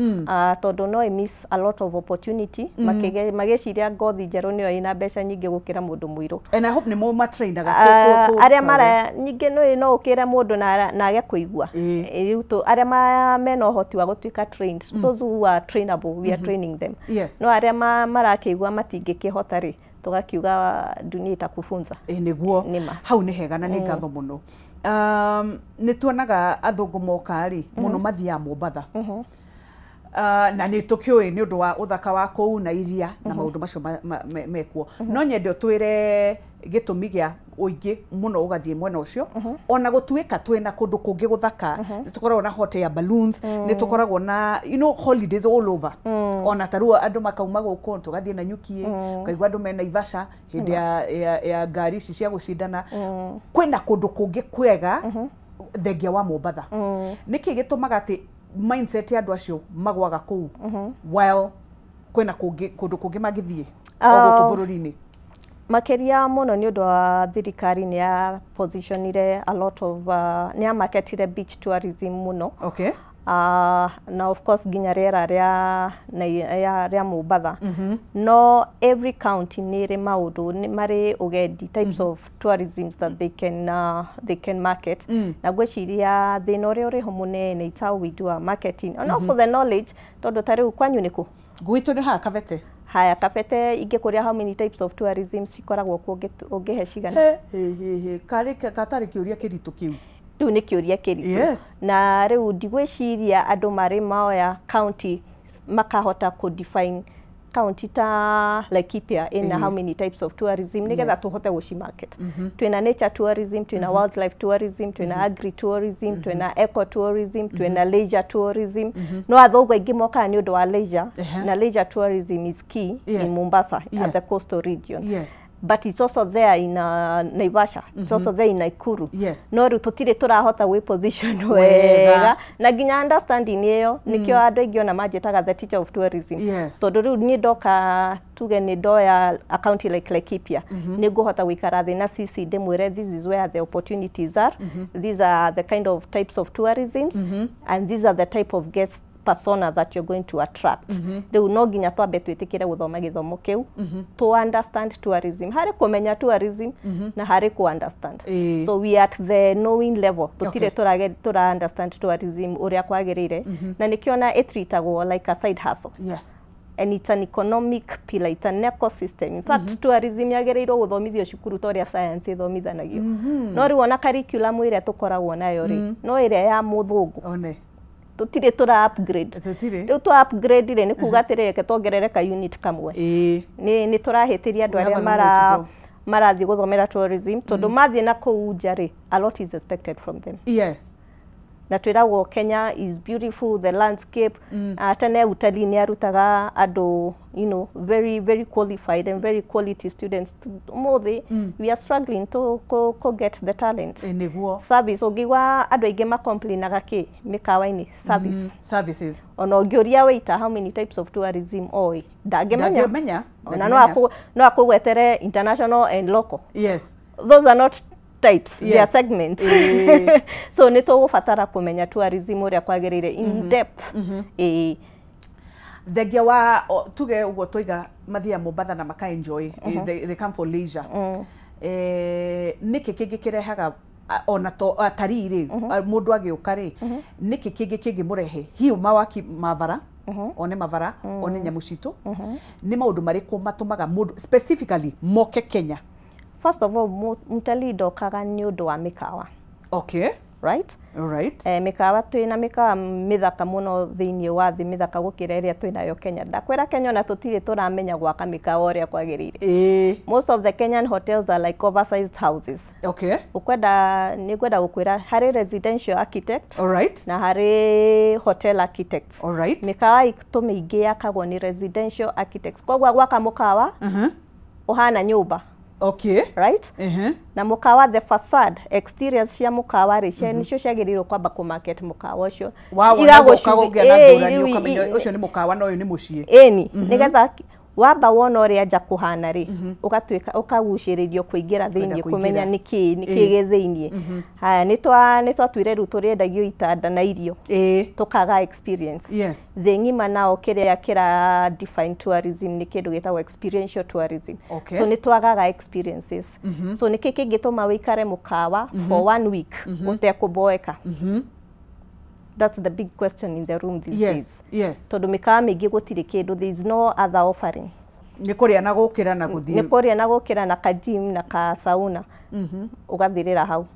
tondũ no ĩ miss a lot of opportunity magĩciria ngothi njerũ nĩyo ĩna mbeca nyingĩ gũkĩra mũndũ mũirũ. And I hope nĩ mũmatrainaga arĩa mara nyingĩ no ũkĩre mũndũ na age kũigua. Rĩu arĩa mena ũhoti wa gũtuĩka trained, those who are trainable, we are training them. No arĩa marakĩigua matingĩkĩhota rĩ, tugakiuga dunia itakufunza. Nĩguo hau nĩ hega na nĩ ngatho mũno. Nĩ tuonaga athũngũ moka rĩ mũno mathiaga Mombatha, na nĩ tũkĩũĩ nĩ ũndũ wa ũthaka wa kũu na iria na maũndũ macio mekuo. No nyende ũtwĩre gĩtũmi gĩa ũingĩ mũno ũgathiĩ mwena ũcio, ona gũtuĩka twĩna kũndũ kũngĩ gũthaka, nĩ tũkoragwo na hot air balloons, nĩ tũkoragwo na, you know, holidays all over. Ona ta rĩu andũ makauma gũkũ tũgathiĩ Nanyuki, ũkaigua andũ me Naivasha hĩndĩ ya ngari ici cia gũcindana. Kwĩna kũndũ kũngĩ kwega thengia wa Mombatha. Nĩkĩ gĩtũmaga atĩ mindset ya andũ acio magwaga kũu while kwĩna kũndũ kũngĩ mangĩthiĩ o gũkũ bũrũri-inĩ? Makĩria mũno nĩ ũndũ wa thirikari nĩ ya positionire a lot of nĩ ya marketire beach tourism mũno. Na of course nginya rĩera rĩa Mombatha. No every county nĩ ĩrĩ maũndũ nĩ marĩ ũgendi types of tourism that they can market. Na ngwĩciria thĩna ũrĩa ũrĩho mũnene, it's how we do our marketing and also the knowledge, tondũ ta rĩu kwanyu nĩkũ? Gwitũ nĩ haha Kabete. Haya, Kabete ingĩkũria how many types of tourism cikoragwo kuo ũngĩhe cigana? Karĩ gatarĩ kĩũria kĩritũ kĩu. Rĩu nĩ kĩũria kĩritũ. Na rĩu ndigwĩciria andũ marĩ maoya county makahota kũ define county ta Laikipia ina how many types of tourism nĩgetha tũhote gũci market. Twĩna nature tourism, twĩna wildlife tourism, twĩna agri tourism, twĩna eco tourism, twĩna leisure tourism. No athũngũ aingĩ mokaga nĩ ũndũ wa leisure, na leisure tourism is key in Mombasa at the coastal region. But it's also there in Naivasha, it's also there in Nakuru. No rĩu tũtirĩ tũrahota gwĩ position wega na nginya understanding ĩyo nĩkĩo andũ aingĩ ona manjĩtaga the teacher of tourism. Tondũ rĩu niĩ ndoka tuge nĩ ndoya a county like Laikipia, nĩ ngũhota gũikara thĩ na CC ndĩmwĩre this is where the opportunities are, these are the kind of types of tourisms, and these are the type of guests persona that you're going to attract. Rĩu no nginya twambe twĩtĩkĩre gũthoma gĩthomo kĩu, to understand tourism, harĩ kũmenya tourism na harĩ kũ understand. So we are at the knowing level, tũtirĩ tũra understand tourism ũrĩa kwagĩrĩire, na nĩkĩo ona ĩtreatagwo like a side hustle. And it's an economic pillar, it's an ecosystem. In fact, tourism yagĩrĩirwo gũthomithio cukuru ta ũrĩa science ĩthomithanagio. No rĩu ona curriculum ĩrĩa tũkoragwo nayo rĩ, no ĩrĩa ya mũthũngũ. Tũtirĩ tũra upgrade. Rĩu twa upgrade rĩ, nĩ kuga atĩrĩ reke tuongerere ka unit kamwe. Nĩ tũrahĩtĩria andũ arĩa marathiĩ gũthomera tourism, tondũ mathiĩ na kũu nja rĩ, a lot is expected from them. Na twĩragwo Kenya is beautiful, the landscape. Tene utalii nĩ arutaga andũ, you know, very very qualified and very quality students. Ũmũthĩ we are struggling to get the talent. Nĩguo. Service, ũngĩigua andũ aingĩ macomplainaga kĩ mĩkawa-inĩ, service. Services. Ona ũngĩũria waiter how many types of tourism oĩ, ndangĩmenya. Ona no akũgwetere international and local. Those are not types, they are segments. So nĩ tũgũbatara kũmenya tourism ũrĩa kwagĩrĩire in depth. Thengia wa tuge ũguo twaiga mathiaga Mombatha na maka enjoy, they come for leisure. Nĩkĩ kĩngĩ kĩrehaga ona to atarii rĩ, mũndũ agĩũka rĩ, nĩkĩ kĩngĩ kĩngĩmũrehe hihi mawaki ma bara? One mavara, one nyamũ citũ. Nĩ maũndũ marĩkũ matũmaga mũndũ specifically moke Kenya? First of all, mtalii ndokaga nĩ ũndũ wa mĩkawa. Okay. Right. All right. Mĩkawa, twĩna mĩkawa mĩthaka mũno thĩinĩ wa thĩ, mĩthaka gũkĩra ĩrĩa twĩnayo Kenya. Ndakwĩra Kenya ona tũtirĩ tũramenya gwaka mĩkawa ũrĩa kwagĩrĩire. Most of the Kenyan hotels are like oversized houses. Ũkwenda, nĩ ngwenda gũkwĩra harĩ residential architect na harĩ hotel architects. Mĩkawa itũ mĩingĩ yakagwo nĩ residential architects, koguo gwaka mũkawa ũhana nyũmba. Right. Na mũkawa, the facade, exteriors cia mũkawa rĩ, nĩcio ciagĩrĩirwo kwamba kũ-market mũkawa ũcio. Wawona ũkagĩa na ngũrani, ũkamenya ũcio nĩ mũkawa na ũyũ nĩ mũciĩ. Ĩni, nĩgetha wamba wona ũrĩa nja kũhana rĩ, ũgatuĩka ũkagucĩrĩrio kũingĩra thĩiniĩ, kũmenya nĩkĩ gĩ thĩiniĩ. Haya, nĩ twatuire rĩu tũrĩendagio itanda na irio, tũkaga experience. Thĩ ng'ima nao kĩrĩa kĩra define tourism nĩ kĩndũ gĩtagwo experiential tourism. So nĩ twagaga experiences. So nĩkĩ kĩngĩtũma wĩikare mũkawa for one week ũtekũboeka? That's the big question in the room these days. Tondũ mĩkawa mĩingĩ gũtirĩ kĩndũ, there is no other offering. Nĩ kũrĩa na gũkĩra na gũthiĩ. Nĩ kũrĩa na gũkĩra na ka gym na ka sauna, ũgathirĩra hau.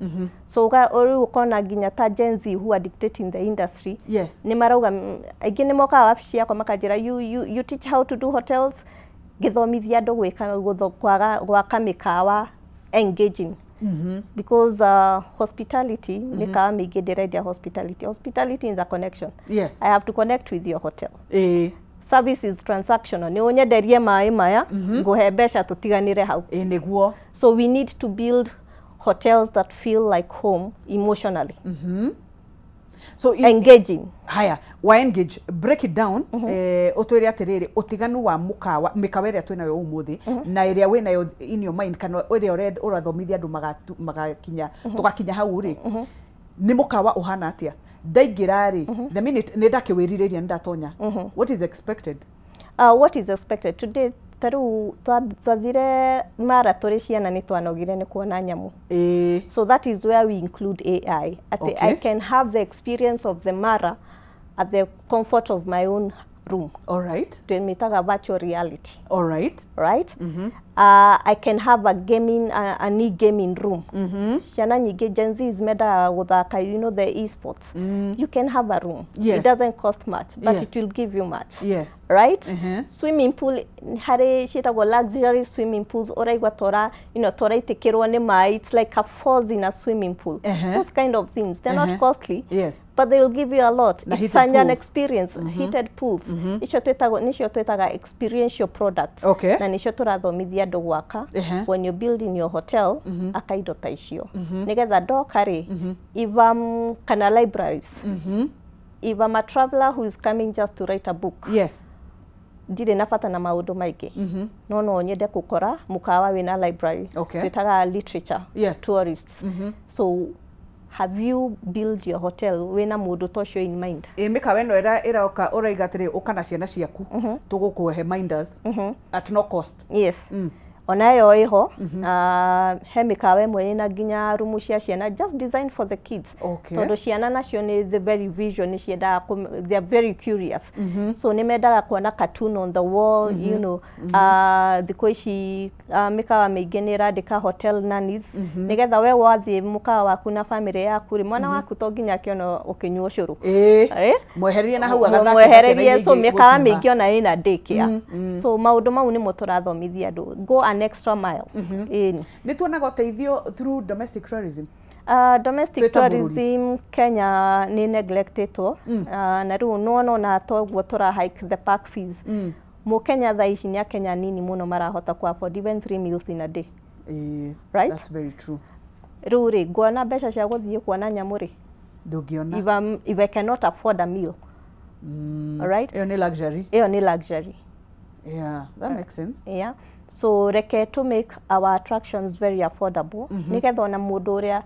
So rĩu ũkona nginya ta Gen Z who are dictating the industry nĩ marauga, aingĩ nĩ mokaga wabici yakwa makanjĩra, You teach how to do hotels, gĩthomithia andũ gwĩka kwaga gwaka mĩkawa engaging," because hospitality, mĩkawa mĩingĩ ndĩrendia hospitality. Hospitality is a connection. I have to connect with your hotel. Service is transactional. Nĩ ũnyenderie maĩ maya, ngũhe mbeca, tũtiganĩre hau. Ĩĩ, nĩguo. So we need to build hotels that feel like home emotionally. So engaging. Haya, wa engage, break it down, ũtwĩre atĩrĩrĩ, ũtiganu wa mũkawa, mĩkawa ĩrĩa twĩnayo ũmũthĩ na ĩrĩa wĩnayo in your mind, kana ĩrĩa ũrathomithia andũ magakinya, tũgakinya hau rĩ, nĩ mũkawa ũhana atĩa? Ndaingĩra rĩ, the minute nĩ ndakĩwĩrirĩria, nĩ ndatonya, what is expected? What is expected today, ta rĩu twathire Mara tũrĩ ciana, nĩ twanogire nĩ kuona nyamũ. So that is where we include AI, atĩ I can have the experience of the Mara at the comfort of my own room. Twĩmĩtaga virtual reality. Right. I can have a gaming an e-gaming room. Ciana nyingĩ, Gen Zs, mendaga gũthaka, the e-sports. You can have a room. It doesn't cost much, but it will give you much. Right. Swimming pool, harĩ ciĩtagwo luxury swimming pools, ũraigua tora toraitĩkĩrwo nĩ maĩ, it's like a falls in a swimming pool. Those kind of things, they're not costly, but they will give you a lot. Na It's heated an pools. experience. Heated pools, icio twĩtagwo, nicio twĩtaga experiential products. Na nicio tũrathomithia andũ gwaka. When you build in your hotel, aka indo ta icio, nĩgetha ndoka rĩ, if I'm, kana libraries, if I'm a traveler who is coming just to write a book, ndirĩ na bata na maũndũ maingĩ, no nyende gũkora mũkawa wĩna library. Twĩtaga literature tourists. So have you build your hotel wĩna mũndũ ta ũcio in mind? Ĩ mĩkawa ĩno ĩroka ũraiga atĩrĩ, ũka na ciana ciaku, tũgũkũhe minders at no cost. Yes, ona ĩyo ĩho. He mĩkawa ĩmwe ĩna nginya rumu cia ciana just designed for the kids, tondũ ciana nacio nĩ the very visual, nĩ ciendaga they are very curious, so nĩ mendaga kuona cartoon on the wall. Thikũ ici mĩkawa mĩingĩ nĩ ĩrandĩka hotel nannies, nĩgetha we wathiĩ mũkawa waku na family yaku rĩ, mwana waku to nginya akĩona ũkĩnyua ũcũrũ. Eh? Mwehererie na hau agathake na ciana Mwehererie. iria So ingĩ mĩkawa gũcũha. mĩingĩ ona ĩna daycare. So maũndũ mau nĩmo tũrathomithia andũ, go an extra mile. Ĩni. Nĩ tuonaga ũteithio through domestic tourism? Domestic Twĩ ta bũrũri. tourism Kenya nĩ neglectetwo. Na rĩu nĩwona ona toguo tũra hike the park fees, Mũkenya thaa ici nĩ Akenya nini mũno marahota ku afford even three meals in a day. Right? That's very true. Rĩu rĩ, nguona mbeca cia gũthiĩ kuona nyamũ rĩ? Ndũngĩona. If I cannot afford a meal. Alright? Ĩyo nĩ luxury. Ĩyo nĩ luxury. Yeah, that makes sense. Yeah. So reke to make our attractions very affordable, nĩgetha ona mũndũ ũrĩa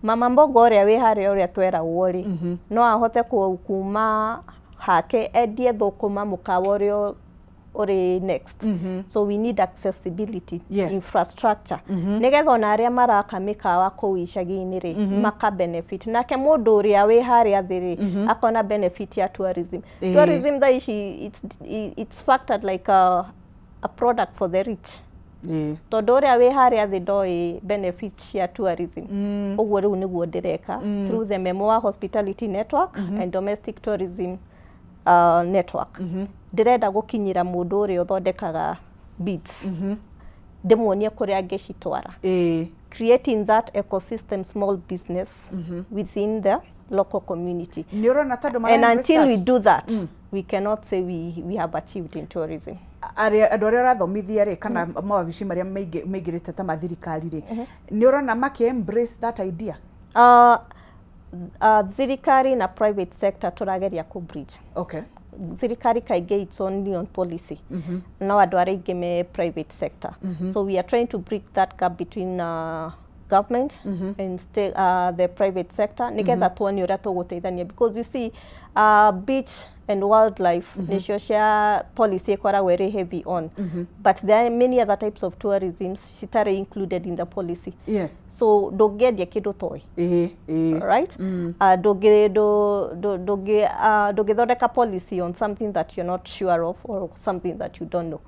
mama mbogo ũrĩa wĩ harĩa ũrĩa tweragwo rĩ, no ahote kuma hake endie thũkũma mũkawa ũrĩa Ũrĩ next. So we need accessibility, infrastructure, nĩgetha ona arĩa maraka mĩkawa kũu icagi-inĩ rĩ, maka benefit, nake mũndũ ũrĩa wĩ harĩa thĩ rĩ, akona benefit ya tourism. Tourism thaa ici it's factored like a product for the rich, tondũ ũrĩa wĩ harĩa thĩ ndoĩ benefit cia tourism. Ũguo rĩu nĩguo ndĩreka through the Memoir Hospitality Network and Domestic Tourism Network. Ndĩrenda gũkinyĩra mũndũ ũrĩa ũthondekaga beads, ndĩmuonie kũrĩa angĩcitwara, creating that ecosystem, small business within the local community. Nĩ ũrona tondũ And until we do that, we cannot say we have achieved in tourism. Arĩa andũ arĩa ũrathomithia rĩ, kana mawabici marĩa maingĩrĩte ta mathirikari rĩ, nĩ ũrona makĩ embrace that idea? Thirikari na private sector tũrageria kũ bridge. Thirikari kaingĩ it's only on policy, no andũ arĩa aingĩ me private sector. So we are trying to bridge that gap between government and the private sector, nĩgetha tuone ũrĩa tũgũteithania, because you see, beach and wildlife nĩcio cia policy ĩkoragwo ĩrĩ heavy on, but there are many other types of tourism citarĩ included in the policy. So ndũngĩendia kĩndũ toĩ. ĩĩ ĩĩ Right? Ndũngĩthondeka policy on something that you're not sure of or something that you don't know.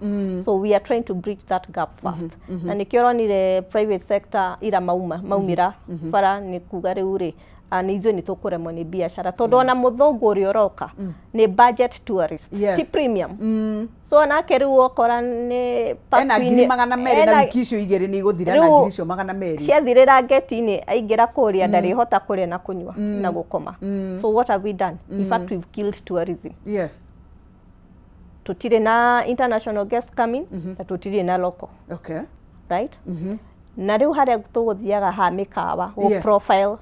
So we are trying to bridge that gap first. Na nĩkĩo ũronire private sector ira mauma maumĩra bara nĩ kuga rĩu rĩ, nĩ ithuĩ nĩ tũkũremwo nĩ biacara, tondũ ona mũthũngũ ũrĩa ũroka nĩ budget tourist, ti premium. So onake rĩu okora nĩ Ena 200,000 na wiki icio 2 nĩ igũthira na ngiri icio 200. Ciathirĩra ngeti-inĩ, aingĩra kũrĩa ndarĩhota kũrĩa na kũnyua na gũkoma. So what have we done? In fact, we've killed tourism. Tũtirĩ na international guests coming na tũtirĩ na local. Right? Na rĩu harĩa tũgũthiaga ha mĩkawa gũ profile,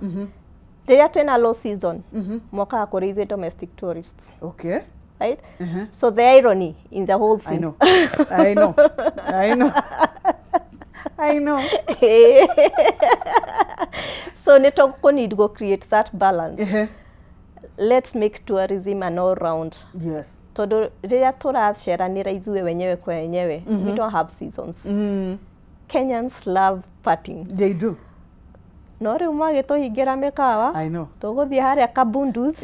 rĩrĩa twĩna low season, mokaga kũrĩ ithuĩ domestic tourists. Right? So the irony in the whole thing. I know. I know. I know. I know. So nĩ tũkũ need go create that balance. Let's make tourism an all round. Tondũ rĩrĩa tũraceranĩra ithuĩ wenyewe kwa wenyewe, we don't have seasons. Kenyans love partying. They do. No rĩu magĩtũhingĩra mĩkawa, I know. tũgũthiĩ harĩa Kabundus.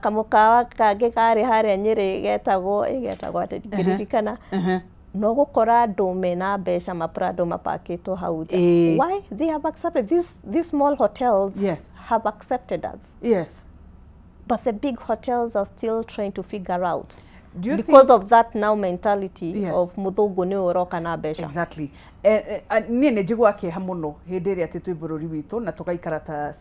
Kamũkawa kangĩ karĩ harĩa Nyĩrĩ getagwo ĩgetagwo atĩ ndingĩririkana, no gũkora andũ mena mbeca, maprado mapakĩtwo hau nja. Why they have accepted these small hotels have accepted us, but the big hotels are still trying to figure out Do you because think of that now mentality of mũthũngũ nĩwe ũroka na mbeca. Exactly. Niĩ nĩ njiguaga kĩeha mũno hĩndĩ ĩrĩa atĩ twĩ bũrũri witũ na tũgaikara ta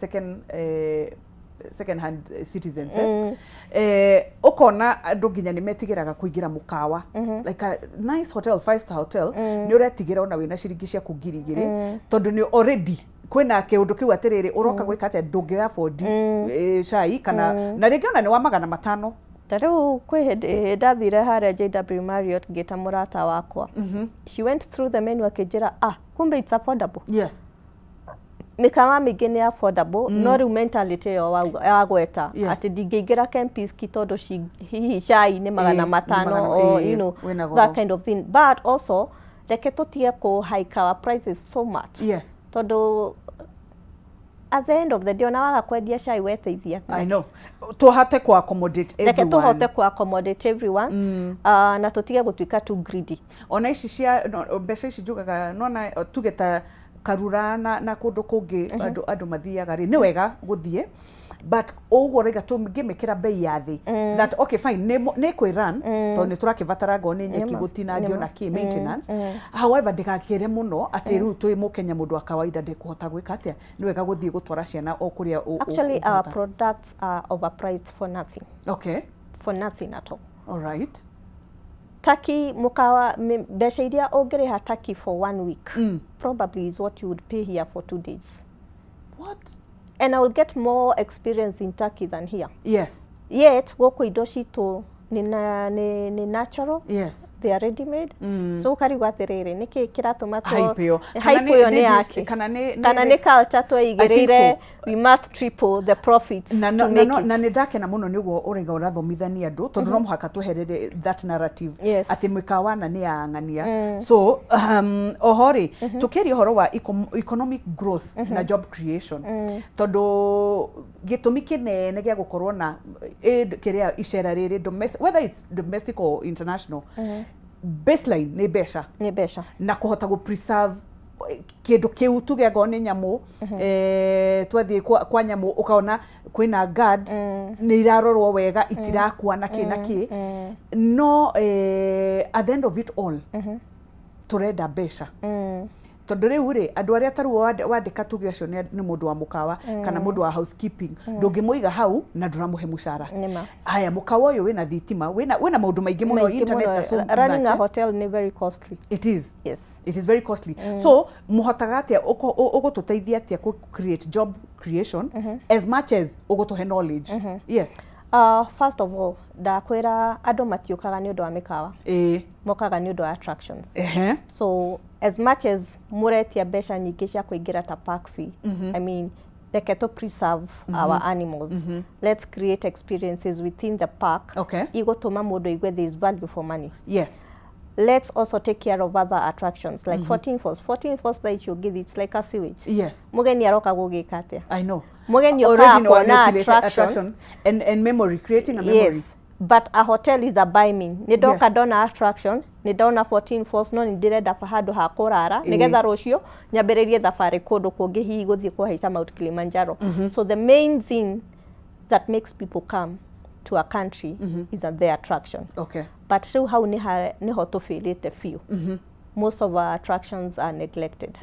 second hand citizens, eh? Ũkona andũ nginya nĩ metigĩraga kũingĩra mũkawa, like a nice hotel, five star hotel, nĩ ũretigĩra ona wĩna ciringi ciaku 2,000, tondũ nĩ already kwĩna kĩũndũ kĩu atĩrĩrĩ, ũroka gwĩka atĩa, ndũngĩ afford cai kana na rĩngĩ ona nĩ wa 500. Ta rĩu kwĩ hĩndĩ ndathire harĩa JW Marriott ngĩta mũrata wakwa. She went through the menu akĩnjĩra, "Ah, kumbe it's affordable." Mĩkawa mĩingĩ nĩ affordable, no rĩu mentality ĩyo wagweta atĩ ndingĩingĩra Kempinski tondũ hihi cai nĩ magana Ĩĩ, nĩ matano magana or ĩĩ, wĩna goro. that kind of thing. But also reke tũtige kũ hike our prices so much, tondũ at the end of the day ona waga kwendia cai weteithia. I know. Tũhote ku accommodate Reke everyone. tũhote ku accommodate everyone, na tũtige gũtuĩka too greedy. Ona ici cia no, mbeca ici njugaga nona tuge ta Karura na kũndũ kũngĩ andũ mathiaga rĩ, nĩ wega gũthiĩ, but ũguo ũrauga tũngĩmĩkĩra bei ya thĩ, that okay, fine, nĩ kwĩ run, tondũ nĩ tũrakĩbatara ngoo nĩ nyeki Nĩma, gũtinangio nĩma. na kĩ maintenance. However, ndĩgakĩre mũno atĩ rĩu twĩ mũkenya, mũndũ wa kawaida ndekũhota gwĩka atĩa. Nĩ wega gũthiĩ gũtwara ciana o kũrĩa Actually, our ũngĩhota. products are overpriced for nothing. For nothing at all. All right. Turkey mukawa mbeca iria ũngĩrĩha Turkey for one week probably is what you would pay here for 2 days. What? And I will get more experience in Turkey than here. Yet gũkũ indo citũ Nĩ natural. Yes. They are ready made. So ũkarigwo atĩrĩrĩ, nĩkĩ kĩratũma Hype ĩyo. Hype ĩyo nĩ yake? Kana nĩ culture tweigĩrĩire, we must triple the profits na, to na, make na, it. Na nĩ ndakena mũno nĩguo ũraiga ũrathomithania andũ, tondũ no mũhaka tweherere that narrative atĩ mĩkawa na nĩ ya ng'ania. So oho rĩ, tũkĩaria ũhoro wa economic growth na job creation, tondũ gĩtũmi kĩnene gĩa gũkorwo na kĩrĩa icera rĩrĩ, whether it's domestic or international, baseline nĩ mbeca. Nĩ mbeca. Na kũhota gũ preserve kĩndũ kĩu, tuge angorwo nĩ nyamũ, twathiĩ kwa nyamũ ũkaona kwĩna guard, nĩ irarorwo wega, itirakua na kĩ na kĩ. No at the end of it all tũrenda mbeca, tondũ rĩu rĩ, andũ arĩa tarĩu wandĩka, tuge acio nĩ mũndũ wa mũkawa kana mũndũ wa housekeeping, ndũngĩmũiga hau na ndũramũhe mũcara. Nĩma. Haya, mũkawa ũyũ wĩna thitima, wĩna maũndũ maingĩ mũno, Maingĩ internet mũno. na so Running a much, eh? hotel nĩ very costly. It is. Yes. It is very costly. So mũhotaga atĩa, ũgũtũteithia atĩa kũ create job creation as much as ũgũtũhe knowledge? Yes. First of all, ndakwĩra andũ matiũkaga nĩ ũndũ wa mĩkawa, mokaga nĩ ũndũ wa attractions. So as much as mũretia mbeca nyingĩ cia kũingĩra ta park fee, I mean, reke to preserve our animals. Let's create experiences within the park igũtũma mũndũ aigue there is value for money. Let's also take care of other attractions like 14 Falls. 14 Falls thaa ici ũngĩthiĩ, it's like a sewage. Mũgeni aroka gũgĩka atĩa? I know. Mũgeni Already ũkaga no kuona create attraction. Attraction and memory, creating a memory. Yes, but a hotel is a buy me. Nĩ ndoka, ndona attraction, nĩ ndona 14 Falls, no nĩ ndĩrenda handũ ha kũrara nĩgetha rũciũ nyambĩrĩrie thabarĩ kũndũ kũngĩ, hihi gũthiĩ kũhaica Mount Kilimanjaro. So the main thing that makes people come to a country is the attraction. But rĩu hau nĩho tũbĩrĩte biũ. Most of our attractions are neglected.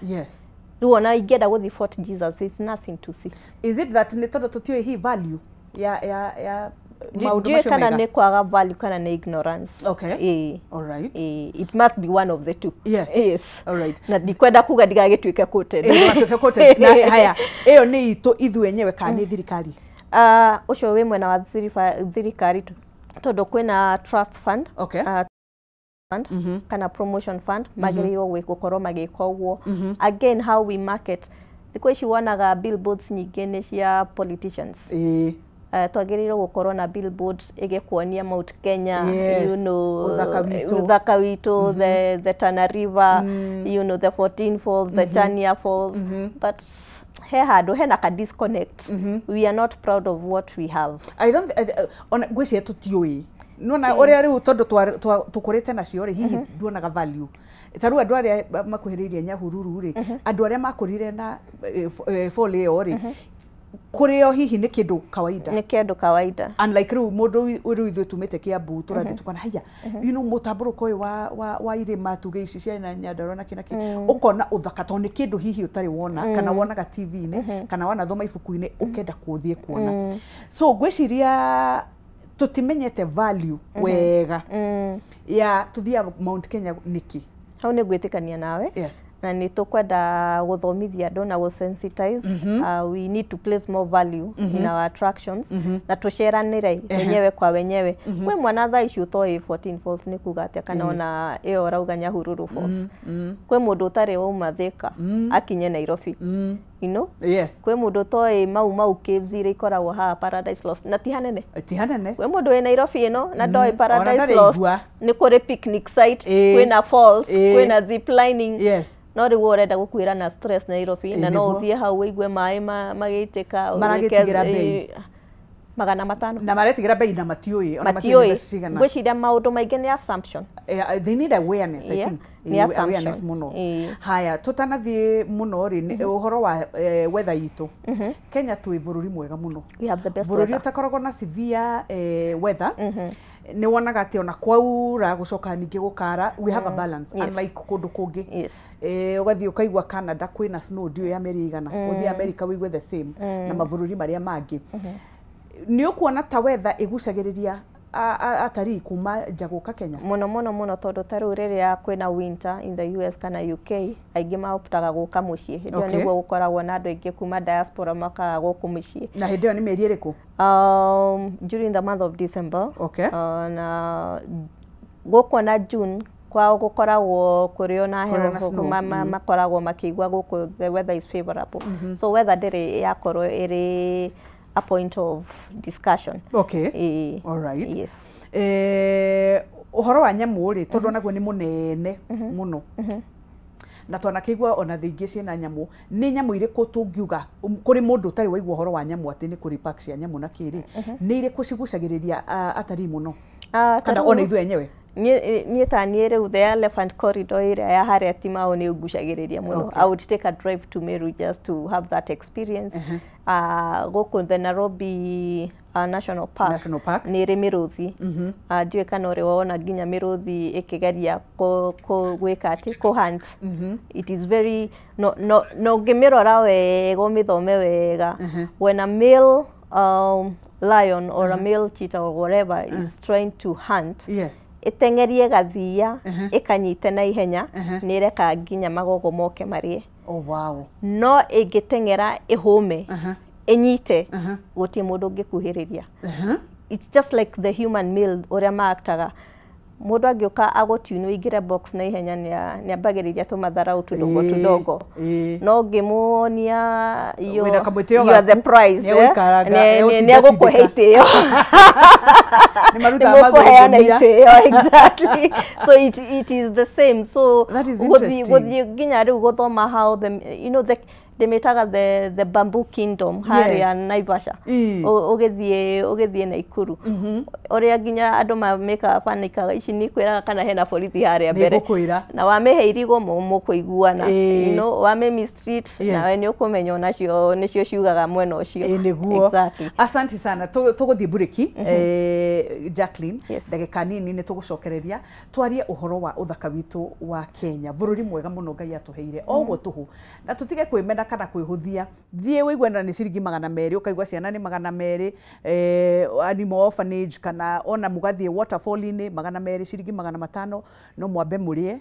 Rĩu ona ingĩenda gũthiĩ Fort Jesus, it's nothing to see. Is it that nĩ tondũ tũtiũĩ hi value ya maũndũ Ndiũĩ macio kana mega? nĩ kwaga value kana nĩ ignorance. Ĩĩ. All right. Ĩĩ, it must be one of the two. Yes. All right. Na ndikwenda kuga ndigagĩtuĩke quoted. Ĩĩ, ndũgatuĩke quoted. Na haya, ĩyo nĩ itũ ithuĩ enyewe kana nĩ thirikari? Ũcio wĩ mwena wa thirikari tondũ kwĩna trust fund, fund kana promotion fund, magĩrĩirwo gũkorwo magĩka ũguo. Again, how we market, thikũ ici wonaga billboards nyingĩ nĩ cia politicians. Twagĩrĩirwo gũkorwo na billboard ĩgĩkuonia Mount Kenya, Ũthaka witũ. Ũthaka witũ, the Tana River, the 14 Falls, the Chania Falls, but he handũ hena ka disconnect. We are not proud of what we have. I don't ona ngwĩciria tũtiũĩ nona ũrĩa rĩu, tondũ tũkũrĩte nacio rĩ, hihi nduonaga value. Ta rĩu andũ arĩa makuhĩrĩirie Nyahururu rĩ, andũ arĩa makũrire na fall ĩyo rĩ, kũrĩo hihi nĩ kĩndũ kawaida. Nĩ kĩndũ kawaida. Unlike rĩu mũndũ rĩu ithuĩ tumĩte Kiambu, tũrathiĩ tukona haya, mũtambũrũko ũyũ wa irĩma, tuge ici cia na Nyandarua na kĩ na kĩ, ũkona ũthaka tondũ nĩ kĩndũ hihi ũtarĩ wona, kana wonaga TV-inĩ kana wanathoma ibuku-inĩ, ũkenda kũthiĩ kuona. So ngwĩciria tũtimenyete value wega ya tũthiaga Mount Kenya nĩkĩ. Hau nĩ ngwĩtĩkania nawe. Na nĩ tũkwenda gũthomithia andũ na gũsensitize. We need to place more value in our attractions na tũceranĩre wenyewe kwa wenyewe. Kwĩ mwana thaa ici ũtoĩ 14 Falls nĩ kuga atĩa, kana ona ĩyo ũrauga Nyahururu Falls. Kwĩ mũndũ ũtarĩ wauma Thĩka akinye Nairobi. Kwĩ mũndũ ũtoĩ Mau Mau Caves iria ikoragwo haha Paradise Lost, na ti hanene. Ti hanene. Kwĩ mũndũ wĩ Nairobi ĩno na ndoĩ Ona Paradise ndarĩ Lost, igua. nĩ kũrĩ picnic site, kwĩna falls, kwĩna zip lining. No rĩu we ũrenda gũkuĩra na stress Nairobi, na no ũthiĩ hau ũigue maĩ magĩitĩka. Maragĩtigĩra bei. 500. Na maretigĩra bei na matiũĩ ona matiũĩ Matiũĩ. mbeca cigana. Ngwĩciria maũndũ maingĩ nĩ assumption. They need awareness, I think. Nĩ awareness assumption. Mũno. Haya, tũtanathiĩ mũno rĩ, nĩ ũhoro wa weather itũ. Kenya twĩ bũrũri mwega mũno. We have the best Bũrũri weather. ũtakoragwo na severe weather. Nĩ wonaga atĩ ona kwaura gũcoka ningĩ gũkara, we have a balance, unlike kũndũ kũngĩ. Ũgathiĩ ũkaigua Canada kwĩna snow ndiũĩ ya mĩeri igana, ũthiĩ America wĩigue the same, na mabũrũri marĩa mangĩ. Nĩ ũkuona ta weather ĩgucagĩrĩria atarii kuma nja gũka Kenya? Mũno mũno mũno, tondũ ta rĩu rĩrĩa kwĩna winter in the US kana UK, aingĩ maoptaga gũka mũciĩ. Hĩndĩ ĩyo nĩguo gũkoragwo na andũ aingĩ kuma diaspora makaga gũkũ mũciĩ. Na hĩndĩ ĩyo nĩ mĩeri ĩrĩkũ? During the month of December. Okay. Na gũkũ na June kwao gũkoragwo kũrĩ ona heho, makoragwo makĩigua gũkũ the weather is favorable. So weather ndĩrĩ yakorwo ĩrĩ a point of discussion. Okay. All right. Yes. Ũhoro wa nyamũ rĩ, tondũ onaguo nĩ mũnene mũno, na twanakĩigua ona thĩ ingĩ ciĩna nyamũ, nĩ nyamũ irĩkũ tũngiuga kũrĩ mũndũ ũtarĩ waigua ũhoro wa nyamũ atĩ nĩ kũrĩ park cia nyamũ na kĩrĩ, nĩ irĩkũ cigucagĩrĩria atarii mũno kana ona ithuĩ enyewe? Niĩ ta niĩ rĩu the elephant corridor ĩrĩa ya harĩa Timau nĩ ũgucagĩrĩria mũno. I would take a drive to Meru just to have that experience. Gũkũ the Nairobi National Park, National Park nĩ ĩrĩ mĩrũthi. Ndiũĩ kana ũrĩ wona nginya mĩrũthi ĩkĩgeria gwĩka atĩ kũ hunt. It is very no no no ũngĩmĩrora wega ũmĩthome wega, when a male lion or a male cheetah or whatever is trying to hunt, yes, ĩteng'erie gathia ĩkanyite na ihenya, nĩ ĩrekaga nginya magogo moke marĩe. Oh, wow. No ĩngĩteng'era ĩhũme ĩnyite, gũtirĩ mũndũ ũngĩkuhĩrĩria. It's just like the human male ũrĩa maaktaga. Mũndũ angĩũka agũtiunwo ingĩre box na ihenya, nĩ ambagĩrĩria tũmatharau tũdogo tũdogo, no ũngĩmuonia you are the prize, nĩ egũkũhe itĩo. Nĩmũkũheana itĩo, exactly. So it is the same. So gũthiĩ nginya rĩu gũthoma how the, you know, the ndĩmĩtaga the bamboo kingdom harĩa Naivasha, ũgĩthiĩ Naikuru, ũrĩa nginya andũ mamĩkaga panikaga, ici nĩ kwĩraga kana hena borithi harĩa mbere, na wamĩhe irigũ mũkũiguana, you know, wamĩ mistreat nawe nĩ ũkũmenya onacio nĩcio ciugaga mwena ũcio. Nĩguo. Exactly. Asante sana. Tũgũthiĩ mburĩki, Jacqueline, ndagĩka nini nĩ tũgũcokereria twarie ũhoro wa ũthaka witũ wa Kenya, bũrũri mwega mũno Ngai atũheire o ũguo tũhũ, na tũtige kwĩmena kana kwĩhũthia. Thiĩ ũigue na nĩ ciringi 200, ũkaigua ciana nĩ 200, animal orphanage, kana ona mũgathiĩ waterfall-inĩ 200, ciringi 500, no mwambe mũrĩe.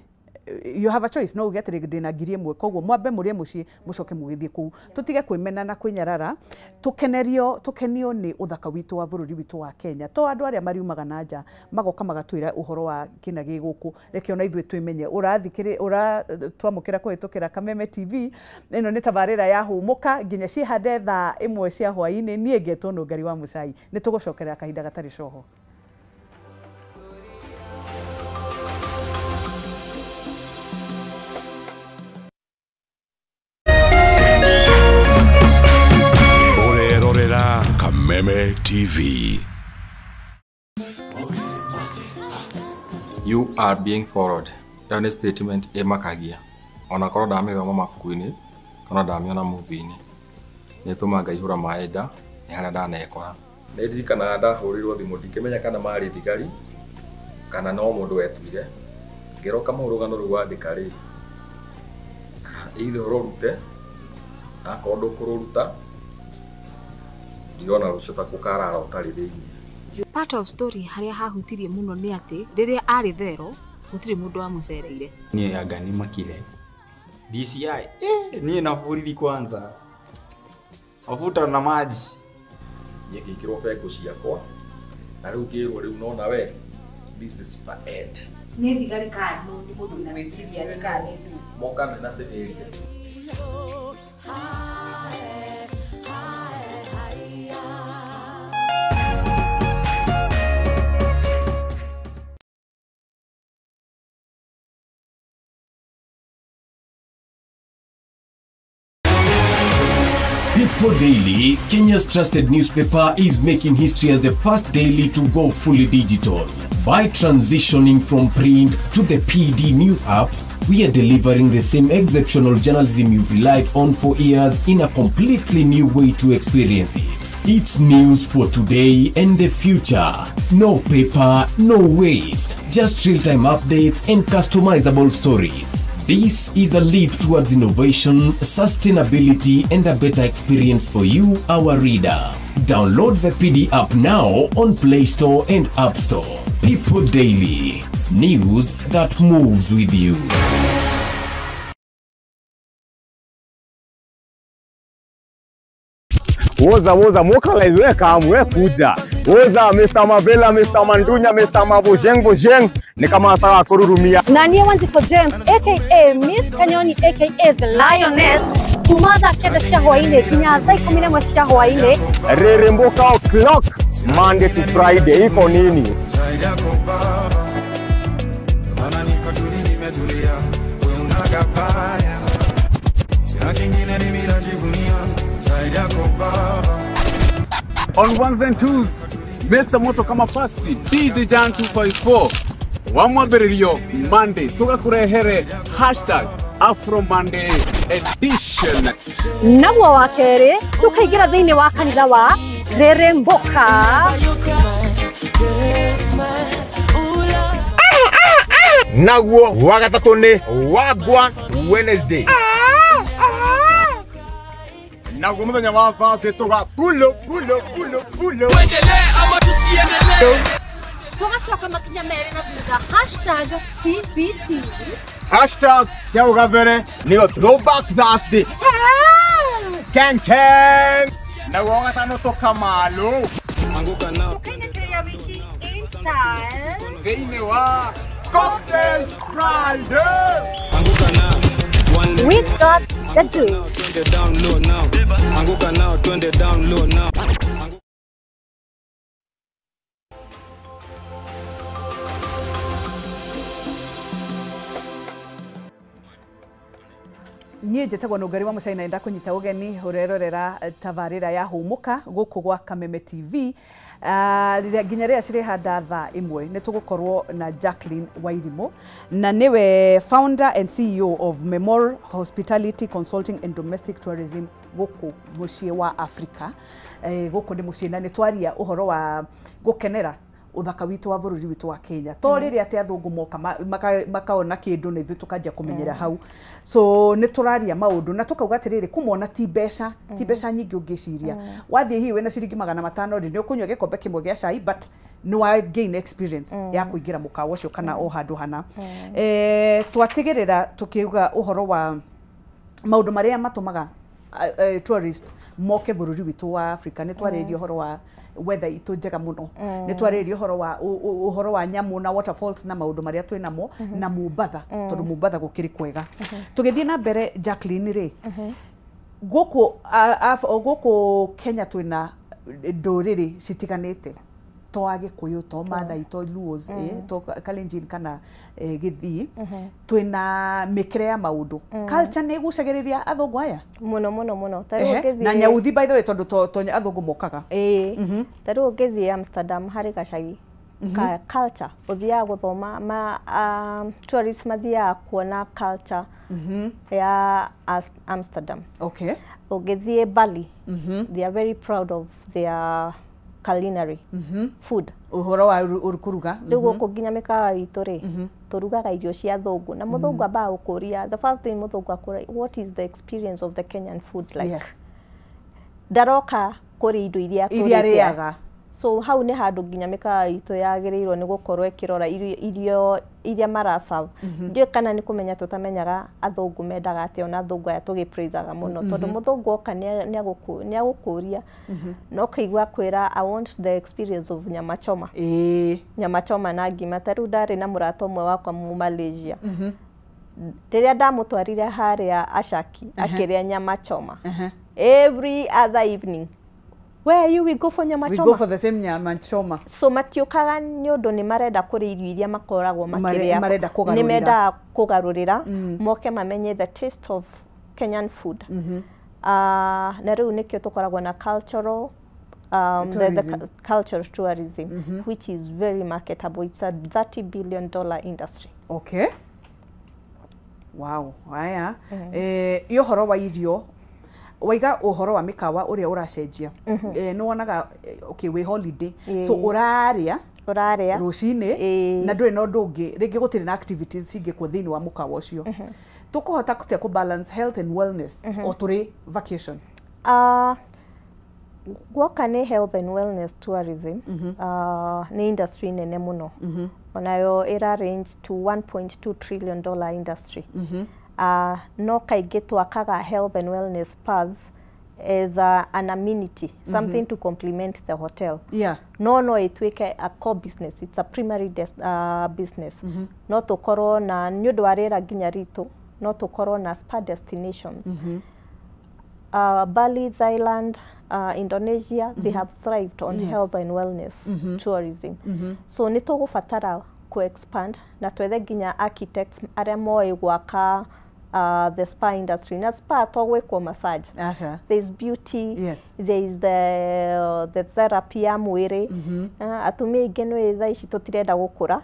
You have a choice, no uge atĩrĩ ndĩna 1000, koguo mwambe mũrĩe mũciĩ mũcoke mũgĩthiĩ kũu. Tũtige kwĩmena na kwĩnyarara, tũkenerio, tũkenio nĩ ũthaka witũ wa bũrũri witũ wa Kenya. To andũ arĩa mariumaga na nja magoka magatwĩra ũhoro wa kĩna gĩ gũkũ, reke ona ithuĩ twĩmenye. Ũrathikĩrĩ ũratwamũkĩra kũhĩtũkĩra Kameme TV, ĩno nĩ tabarĩra ya Hũmũka nginya ciĩhande thaa 1 cia hwaĩ-inĩ. Niĩ ngetwo Nũngari wa Mũcai, nĩ tũgũcokerera kahinda gatarĩ coho. Kameme TV. You are being followed. Ĩyo nĩ statement ĩmakagia. Ona korwo ndamĩthoma mabuku-inĩ kana ndamĩona movie-inĩ, nĩ ĩtũmaga ngaihũra maĩ nda nĩ harĩa ndanekora. Nĩ ndirikanaga ndahũrĩirwo thimũ ndikĩmenya kana marĩ thigari kana no mũndũ wetuire. Ngĩrwo Kamau rũgano rũu wandĩka rĩ, either ũrũrute, akorwo ndũkũrũruta ndirona rũcio ta kũkarara ũtarĩ thĩinĩ. Part of story harĩa hahutirie mũno nĩ atĩ rĩrĩa arĩ thero gũtirĩ mũndũ wamũcereire. Niĩ anga nĩ makire DCI, niĩ na borithi kwanza mafuta na maji. Niĩ ngĩkĩrwo bengo ciakwa na rĩu ngĩrwo rĩu nona we this is for ed. Nĩ thigari kana nĩ mũndũ wĩna gwĩciria kana nĩ ndũ moka mena civilian. People Daily, Kenya's trusted newspaper, is making history as the first daily to go fully digital. By transitioning from print to the PD News app, we are delivering the same exceptional journalism you've relied on for years in a completely new way to experience it. It's news for today and the future. No paper, no waste, just real-time updates and customizable stories. This is a leap towards innovation, sustainability, and a better experience for you, our reader. Download the PD app now on Play Store and App Store. People Daily, news that moves with you. Woza woza mokala weka amwe kuja. Woza Mr. Mavela, Mr. Mandunya, Mr. Mabojeng Bojeng ni kama nataka kururumia. Na niye Wanjiku James aka Miss Kanyoni aka The Lioness kuma thaa 9 cia hwaini nginya thaa 11 cia hwaini. Reremboka o'clock Monday to Friday iko nini? On ones and twos, Mr. Moto kama pasi, DJ Jan 254, wamwambĩrĩrio Monday, tũgakũrehere hashtag Afro Monday edition. Naguo wa kerĩ tũkaingĩra thĩinĩ wa kanitha wa Reremboka. Naguo wa gatatũ nĩ Wagwan Wednesday. Naguo muthenya wa Thursday tuga pulo pulo pulo pulo. Tuendelee ama tusiendelee? Tugacoka makinya merĩ na thutha hashtag TBT. Hashtag cia ũgabere nĩyo Throwback Thursday. Ken Ken. Naguo wa gatano tũkamalo. Tũkainĩkĩrĩria wiki in style thĩinĩ wa Cocktail Friday. We got the juice. Anguka nao, twende down low now. Niĩ njĩtagwo Nũngari wa Mũcai na ndakũnyita ũgeni ũrerorera tabarĩra ya Hũmũka gũkũ gwa Kameme TV. Nginya rĩrĩa cirĩhanda thaa 1 nĩ tũgũkorwo na Jacqueline Wairimu na nĩwe founder and CEO of Memor Hospitality Consulting and Domestic Tourism gũkũ mũciĩ wa Africa. Gũkũ nĩ mũciĩ na nĩ twaria ũhoro wa gũkenera uthaka witu wa bururi witu wa Kenya to rĩrĩa atĩ athũngũ moka makaona kĩndũ na ithuĩ tũkanjia kũmenyera hau. So nĩ tũraria maũndũ na tũkauga atĩrĩrĩ kũmona ti mbeca ti mbeca nyingĩ ũngĩciria. Wathiĩ hihi wĩna ciringi 500 rĩ nĩ ũkũnyua gĩkombe kĩmwe gĩa cai but nĩ wa gain experience ya kũingĩra mũkawa ũcio kana o handũ hana. Twatigĩrĩra tũkiuga ũhoro wa maũndũ marĩa matũmaga tourist moke bururi witu wa Africa. Nĩ twarĩrĩria ũhoro wa weather itũ njega mũno, nĩ twarĩrĩria ũhoro wa nyamũ na waterfalls na maũndũ marĩa twĩ namo na Mombatha tondũ Mombatha gũkĩrĩ kwega. Tũgĩthiĩ na mbere Jacqueline rĩ, gũkũ Kenya twĩna ndũrĩrĩ citiganĩte to Agĩkũyũ to Maathai to Luos to Kalenjin kana Gĩthii, twĩna mĩkĩre ya maũndũ. Culture nĩ ĩgucagĩrĩria athũngũ aya mũno mũno mũno. Ta rĩu ũngĩthiĩ na nyauthi by the way tondũ to athũngũ mokaga. Ta rĩu ũngĩthiĩ Amsterdam harĩ gacagi ka culture ũthiaga gũthoma ma tourists mathiaga kuona culture ya Amsterdam. Okay. Ũngĩthiĩ Bali, they are very proud of their culinary food. Ũhoro wa kũruga. Rĩu gũkũ nginya mĩkawa itũ rĩ, tũrugaga irio cia thũngũ na mũthũngũ ambaga gũkũria the first thing mũthũngũ akũria, what is the experience of the Kenyan food like? Yes. Ndaroka kũrĩa indo iria arĩaga. So hau nĩ handũ nginya mĩkawa itũ yagĩrĩirwo nĩ gũkorwo ĩkĩrora irio iria maraserve. Ndiũĩ kana nĩ kũmenya tũtamenyaga athũngũ mendaga atĩa, ona athũngũ aya tũgĩpraisaga mũno tondũ mũthũngũ oka nĩ agũkũria na ũkaigua kwĩra I want the experience of nyama choma. Nyama choma na ngima. Ta rĩu ndarĩ na mũrata ũmwe wakwa mu Malaysia, rĩrĩa ndamũtwarire harĩa Ashaki akĩrĩa nyama choma every other evening. Where are you? We go for nyama choma. We go for the same nyama choma. So matiũkaga nĩ ũndũ nĩ marenda kũrĩa irio iria makoragwo makĩrĩa. Marenda kũgarũrĩra. Nĩ mendaga kũgarũrĩra moke mamenye the taste of Kenyan food. Na rĩu nĩkĩo tũkoragwo na cultural the cultural tourism, which is very marketable. It's a $30 billion industry. Okay. Wow. Haya. Ũhoro wa irio waiga ũhoro wa mĩkawa ũrĩa ũracenjia. Nĩ wonaga okay we holiday so ũrarĩa rũcinĩ na ndũrĩ na ũndũ ũngĩ rĩngĩ gũtirĩ na activities cingĩkwo thĩinĩ wa mũkawa ũcio. Tũkũhota kũtia kũ balance health and wellness o tũrĩ vacation? Guoka nĩ health and wellness tourism, nĩ industry nene mũno. Onayo ĩra range to $1.2 trillion industry. No kaingĩ twakaga health and wellness spas as an amenity, something to complement the hotel. No ĩtuĩke a core business, it's a primary business. No tũkorwo na, nĩ ũndũ wa rĩera nginya ritũ, no tũkorwo na spa destinations. Bali, Thailand, Indonesia, they have thrived on health and wellness tourism. So nĩ tũgũbatara ku expand na twethe nginya architects arĩa moĩ gwaka the spa industry. Na spa to gwĩkwo massage. Aca. There's beauty, there is the therapy ya mwĩrĩ. Atumia aingĩ nĩ thaa ici tũtirenda gũkũra.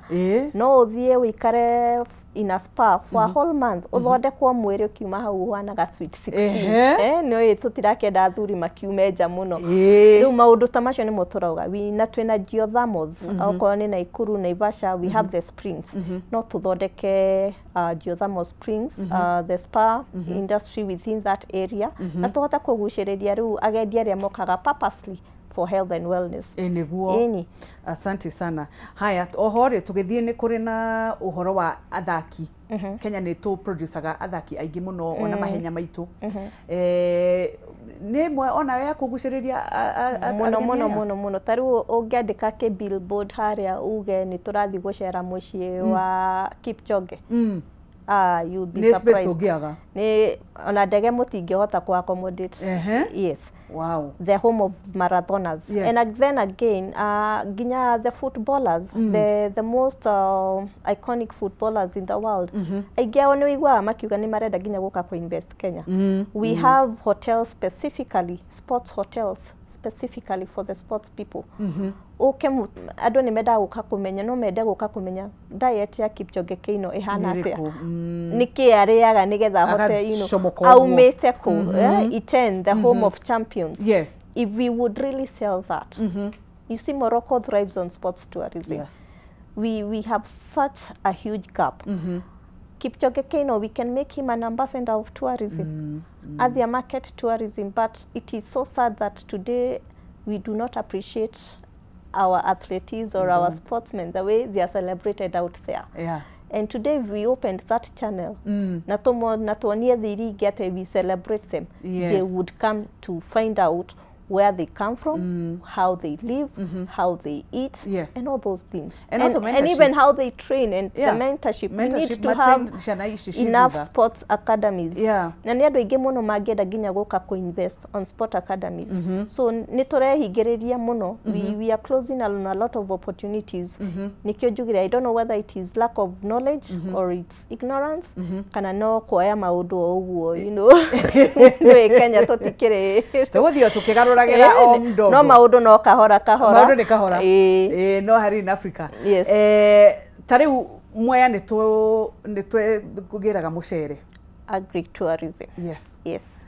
No ũthiĩ ũikare in a spa for a whole month, ũthondekwo mwĩrĩ, ũkiuma hau ũhanaga sweet 16. Nĩ tũtirakĩenda athuri makiume nja mũno. Rĩu maũndũ ta macio nĩmo tũrauga. Na twĩna geothermals. Okorwo nĩ Naikuru, Naivasha, we have the springs. No tũthondeke geothermal springs, the spa industry within that area, na tũhote kũgucĩrĩria rĩu agendi arĩa mokaga purposely for health and wellness. Ĩ nĩguo. Ĩni. Asante sana. Haya, oho rĩ, tũgĩthiĩ nĩ kũrĩ na ũhoro wa athaki. Kenya nĩ tũ producaga athaki aingĩ mũno, ona mahenya maitũ. Nĩ ĩmwe onayo ya kũgucĩrĩria Mũno. ageni Mũno. aya? Mũno mũno. Ta rĩu ũngĩandĩka kĩ billboard harĩa uge nĩ tũrathiĩ gũcera mũciĩ wa Kipchoge, ah, you'll be Nĩ space surprised. tũngĩaga. Nĩ ona ndege mũtingĩhota ku accommodate. Yes. The home of marathoners. And then again, nginya the footballers, the most iconic footballers in the world, aingĩ ao nĩ ũiguaga makiuga nĩ marenda nginya gũka kũ invest Kenya. We have hotels specifically, sports hotels specifically for the sports people. Ũke andũ nĩ mendaga gũka kũmenya, no mende gũka kũmenya diet ya Kipchoge Keino ĩhana atĩa, Nĩ ĩrĩkũ? Nĩkĩ arĩaga nĩgetha ahote Agacomoka ũguo. aumĩte kũ, Iten, the home of champions. If we would really sell that, you see, Morocco thrives on sports tourism. We have such a huge gap. Kipchoge Keino, we can make him an ambassador of tourism, mm. market tourism, but it is so sad that today we do not appreciate our athletes or We our don't. Sportsmen the way they are celebrated out there. And today we opened that channel na tuonie thĩ iria ingĩ atĩ we celebrate them. They would come to find out where they come from, how they live, how they eat, and all those things. And also And mentorship. Even how they train and the mentorship. We Mentorship, need to ma-train have ciana ici ciĩ enough thutha. Sports academies. Na nĩ andũ aingĩ mũno mangĩenda nginya gũka kũ-invest on sport academies. So nĩ tũrehingĩrĩria mũno. We are closing on a lot of opportunities. Nĩkĩo njugire, I don't know whether it is lack of knowledge or it's ignorance, kana no kuoya maũndũ o ũguo, nĩũĩ Kenya tũtikĩrĩ Tũgũthiĩ o tũkĩgarũragĩra o mdogo. No maũndũ no kahora kahora. Maũndũ nĩ kahora. Ĩĩ. Ĩĩ, no harĩ in Africa. Yes. Ta rĩu Mwea nĩ twĩgĩraga mũcere. Agritourism. Yes. Yes.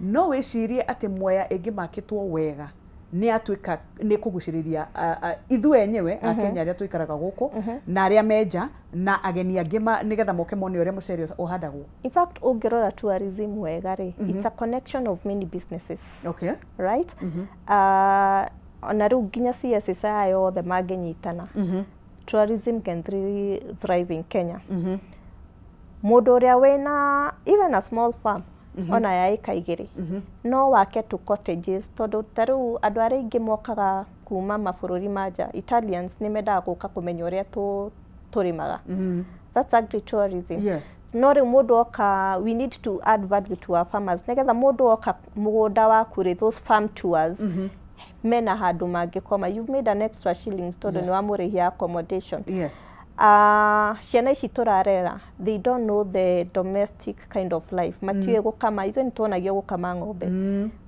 No wĩcirie atĩ Mwea ĩngĩmakĩtwo wega nĩ atuĩka nĩ kũgucĩrĩria ithuĩ enyewe Akenya arĩa tũikaraga gũkũ na arĩa menja na ageni angĩ nĩgetha moke mone ũrĩa mũcere ũhandagwo? In fact, ũngĩrora tourism wega rĩ, it's a connection of many businesses. Right? Ona rĩu nginya CSS aya yothe mangĩnyitana, tourism can thrive in Kenya. Mũndũ ũrĩa wĩna even a small farm, ona ya ĩka 2, no wake tu cottages, tondũ ta rĩu andũ arĩa aingĩ mokaga kuma mabũrũri ma nja, Italians, nĩ mendaga gũka kũmenya ũrĩa tũrĩmaga. That's agritourism. No rĩu mũndũ oka, we need to add value to our farmers nĩgetha mũndũ oka mũgũnda waku rĩ, those farm tours, mena handũ mangĩkoma, you've made an extra shillings tondũ nĩ wamũrĩhia accommodation. Ciana ici tũrarera, they don't know the domestic kind of life. Matiũĩ gũkama. Ithuĩ nĩ tuonagio gũkama ng'ombe.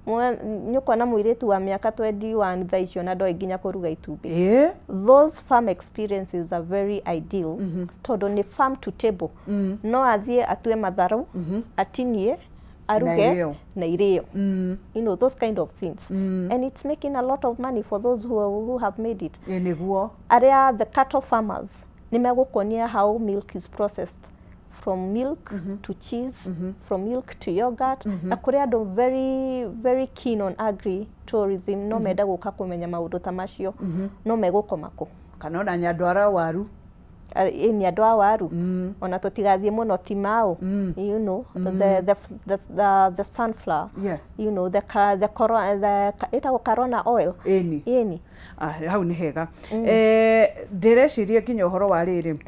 Nĩ ũkuona mũirĩtu wa mĩaka 21 thaa icio na ndoĩ nginya kũruga itumbĩ. Those farm experiences are very ideal tondũ nĩ farm to table. No athiĩ atue matharũ, atinie, aruge irĩo. Na irĩo, those kind of things. And it's making a lot of money for those who have made it. Ĩ nĩguo. Arĩa the cattle farmers nĩ megũkuonia how milk is processed. From milk to cheese, from milk to yogurt, na kũrĩ andũ very very keen on agri tourism, no menda gũka kũmenya maũndũ ta macio, no megũkoma kũ? Kana ona Nyandarua waru. Ĩni, andũ a waru, ona tũtigathiĩ mũno, Timau, the sunflower, the ka, the corona, the ĩtagwo corona oil. Ĩni. Ĩni. Ah, hau nĩ hega. Ndĩreciria nginya ũhoro wa rĩrĩ,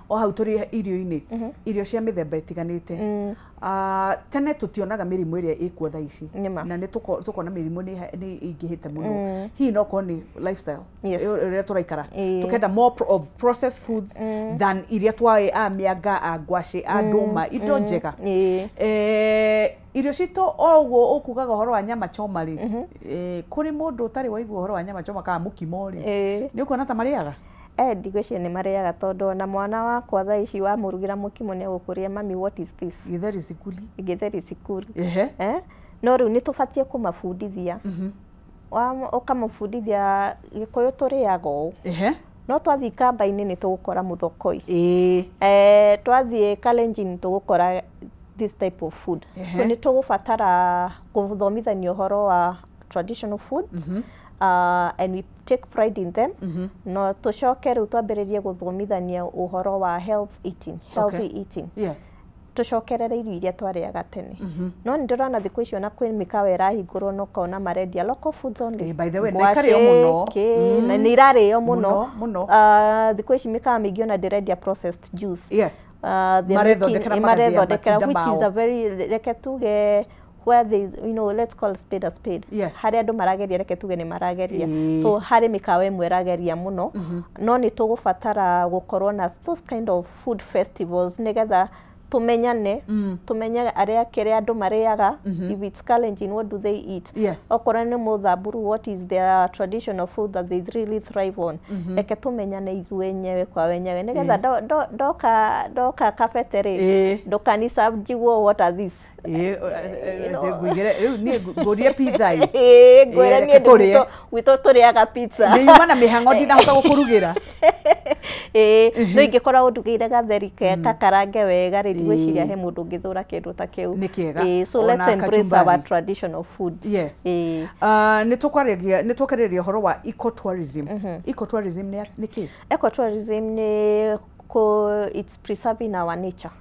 o hau tũrĩ irio-inĩ, irio cia mĩthemba ĩtiganĩte. Ah, tene tũtionaga mĩrimũ ĩrĩa ĩkuo thaa ici, na nĩ tũkona mĩrimũ nĩ ĩingĩhĩte mũno. Hihi no korwo nĩ lifestyle ũrĩa tũraikara, tũkenda more of processed foods than iria twaĩ, a mĩanga, a ngwacĩ, a ndũma, indo njega. Irio citũ, o ũguo ũkugaga ũhoro wa nyama choma rĩ, kũrĩ mũndũ ũtarĩ waigua ũhoro wa nyama choma kana mũkimo rĩ, nĩ ũkuona ta marĩaga? Ndigwĩciria nĩ marĩaga, tondũ ona mwana wakwa thaa ici wamũrugĩra mũkimo nĩ egũkũria, "Mami, what is this?" Gĩtheri cikuli. Gĩtheri cikuli. No rĩu nĩ tũbatiĩ kũmabundithia. Ũkamũbundithia Gĩkũyũ tũrĩaga ũũ, no twathiĩ kamba-inĩ nĩ tũgũkora mũthokoi, twathiĩ Kalenjin tũgũkora this type of food. So nĩ tũgũbatara gũthomithania ũhoro wa traditional food, and we take pride in them. No tũcoke rĩu twambĩrĩrie gũthomithania ũhoro wa health eating, healthy eating. Tũcokerere irio iria twarĩaga tene. No nĩ ndĩrona thikũ icio na kwĩ mĩkawa ĩrahingũrwo na ũkona marendia local foods only. By the way, na ikarĩo mũno. Kĩ, na nĩ irarĩo mũno. Mũno, mũno. Thikũ ici mĩkawa mĩingĩ ona ndĩrendia processed juice. They're Marethondekera, magathĩa marethondekera, matunda which is mao. a very, reke tuge, where there is, let's call spade a spade. Harĩa andũ marageria, reke tuge nĩ marageria. So harĩ mĩkawa ĩmwe ĩrageria mũno, no nĩ tũgũbatara gũkorwo na those kind of food festivals nĩgetha tũmenyane, tũmenye arĩa kĩrĩa andũ marĩaga. If it's Kalenjin, what do they eat? Okorwo nĩ Mũthamburu, what is their traditional food that they really thrive on? Reke tũmenyane ithuĩ enyewe kwa wenyewe nĩgetha ndoka kabete rĩ, ndũkani njiguo, "What are this?" Ngũigĩre rĩu niĩ ngũrie pizza ĩ. Ĩĩ, ngwĩre Reke niĩ tũrĩe. Gwitũ tũrĩaga pizza. Ndĩyuma na mĩhang'o, ndinahota gũkũrugĩra. Ĩĩ, no ingĩkorwo ũndugĩire gatheri kakarange wega rĩ, ndigwĩciria he mũndũ ũngĩthũra kĩndũ ta kĩu. Nĩ kĩega. Ĩĩ, so Ona let's embrace kachumbari. our traditional foods. Yes. Ah, nĩ tũkwaragia, nĩ tũkarĩria ũhoro wa ecotourism. Ecotourism nĩ kĩ? Ecotourism nĩ ko it's preserving our nature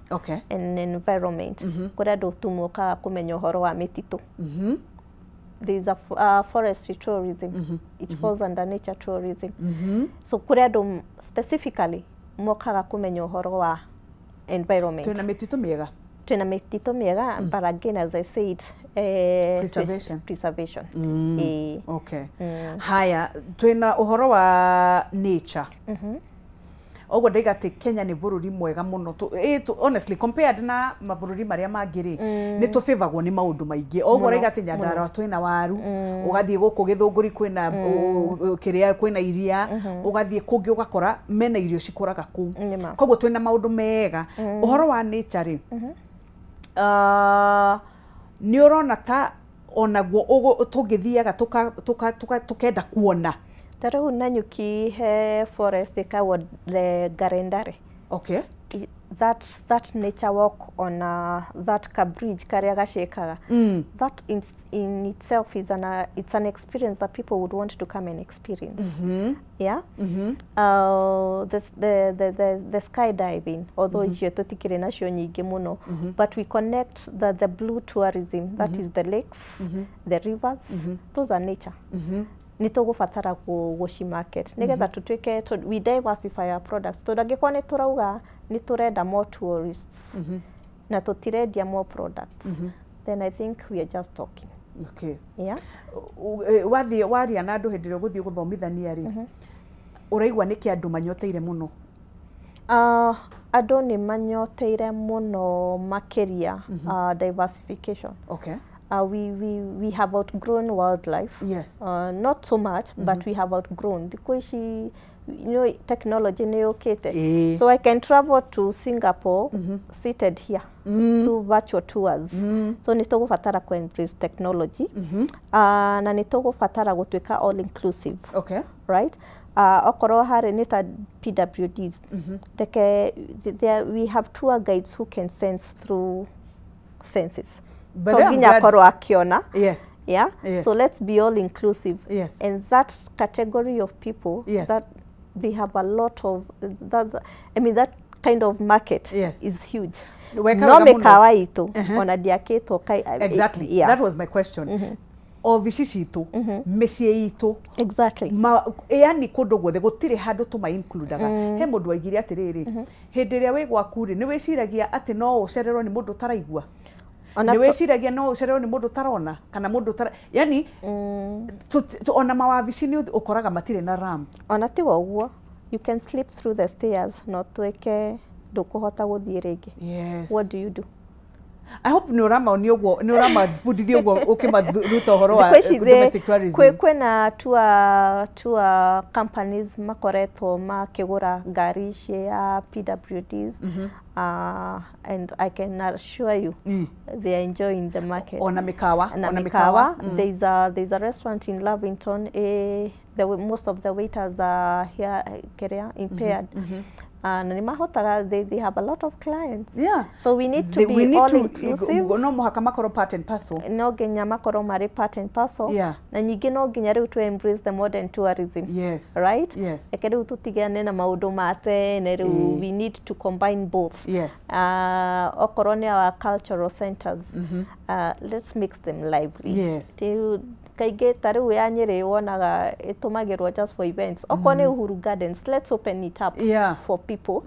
and environment. Kũrĩa andũ tu mokaga kũmenya ũhoro wa mĩtitũ. There is a forestry tourism. It falls under nature tourism. So kũrĩa andũ specifically mokaga kũmenya ũhoro wa environment. Twĩna mĩtitũ mĩega. Twĩna mĩtitũ mĩega, but again, as I said, Preservation. Preservation. Ĩĩ. Okay. Haya, twĩna ũhoro wa nature. Ũguo ndaiga atĩ Kenya nĩ bũrũri mwega mũno. Honestly, compared na mabũrũri marĩa mangĩ rĩ, nĩ tũbĩvagwo nĩ maũndũ maingĩ. O ũguo ũraiga atĩ Nyandarua twĩna waru, ũgathiĩ gũkũ Gĩthũngũri kwĩna kĩrĩa, kwĩna iria, ũgathiĩ kũngĩ ũgakora mena irio cikũraga kũu. Nĩma. Koguo twĩna maũndũ mega. Ũhoro wa nature rĩ, ah, nĩ ũrona ta onaguo tũngĩthiaga tũkenda kuona? Ta rĩu Nanyuki he forest ĩtagwo the Ngarendare. That nature walk on that ka bridge karĩa gacĩkaga, that in itself is an it's an experience that people would want to come and experience. Yeah. The skydiving, although icio tũtikĩrĩ nacio nyingĩ mũno, but we connect the blue tourism, that is the lakes, the rivers, those are nature. Nĩ tũgũbatara gũci market nĩgetha tũtuĩke we diversify our products, tondũ angĩkorwo nĩ tũrauga nĩ tũrenda more tourists na tũtirendia more products, then I think we are just talking. Yeah. Wathiĩ waria na andũ hĩndĩ ĩrĩa ũgũthiĩ gũthomithania rĩ, ũraigua nĩkĩ andũ manyoteire mũno? Andũ nĩ manyoteire mũno makĩria diversification. We have outgrown wildlife. Yes. Not so much, but we have outgrown. Thikũ ici, technology nĩ yũkĩte. So I can travel to Singapore seated here through virtual tours. So nĩ tũgũbatara kũ embrace technology. Na nĩ tũgũbatara gũtuĩka all inclusive. Right? Okorwo harĩ nĩ ta PWDs. Reke there, we have tour guides who can sense through senses. But To then I'm nginya akorwo akiona. Yeah. So let's be all inclusive. And that category of people that they have a lot of that, I mean, that kind of market is huge. Weka No wega mũno. mĩkawa itũ ona ndiakĩtwo Exactly. That was my question. Obici citũ, mĩciĩ itũ, yani kũndũ guothe gũtirĩ handũ tũma includaga. He mũndũ waigire atĩrĩrĩ, hĩndĩ ĩrĩa wĩ gwaku rĩ, nĩ wĩciragia atĩ no ũcererwo nĩ mũndũ ũtaraigua, nĩ wĩciragia no ũcererwo nĩ mũndũ ũtarona kana mũndũ ũtara, yani ona mawabici nĩ ũkoraga matirĩ na ramp. Ona tiga ũguo, you can slip through the stairs no tuĩke ndũkũhota gũthiĩ rĩngĩ. What do you do? I hope nĩ ũramaonia ũguo, nĩ ũramabundithia ũguo ũkĩmaruta ũhoro wa Thikũ ici domestic tourism. Kwĩna tour companies makoretwo makĩgũra ngari cia PWDs, and I can assure you they are enjoying the market. Ona mĩkawa, na ona mĩkawa. mĩkawa. There's a restaurant in Lavington, most of the waiters are here keria impaired. Na nĩ mahotaga, they have a lot of clients. So we need to be We need all to, inclusive. No mũhaka makorwo part and parcel. No nginya makorwo marĩ part and parcel. Na ningĩ no nginya rĩu to embrace the modern tourism. Right? Yes. Reke rĩu tũtigane na maũndũ ma tene rĩu, we need to combine both. Okorwo nĩ our cultural centers, let's mix them lively. Ti kaingĩ ta rĩu ya Nyĩrĩ wonaga ĩtũmagĩrwo just for events. Okorwo nĩ Uhuru Gardens, let's open it up for people,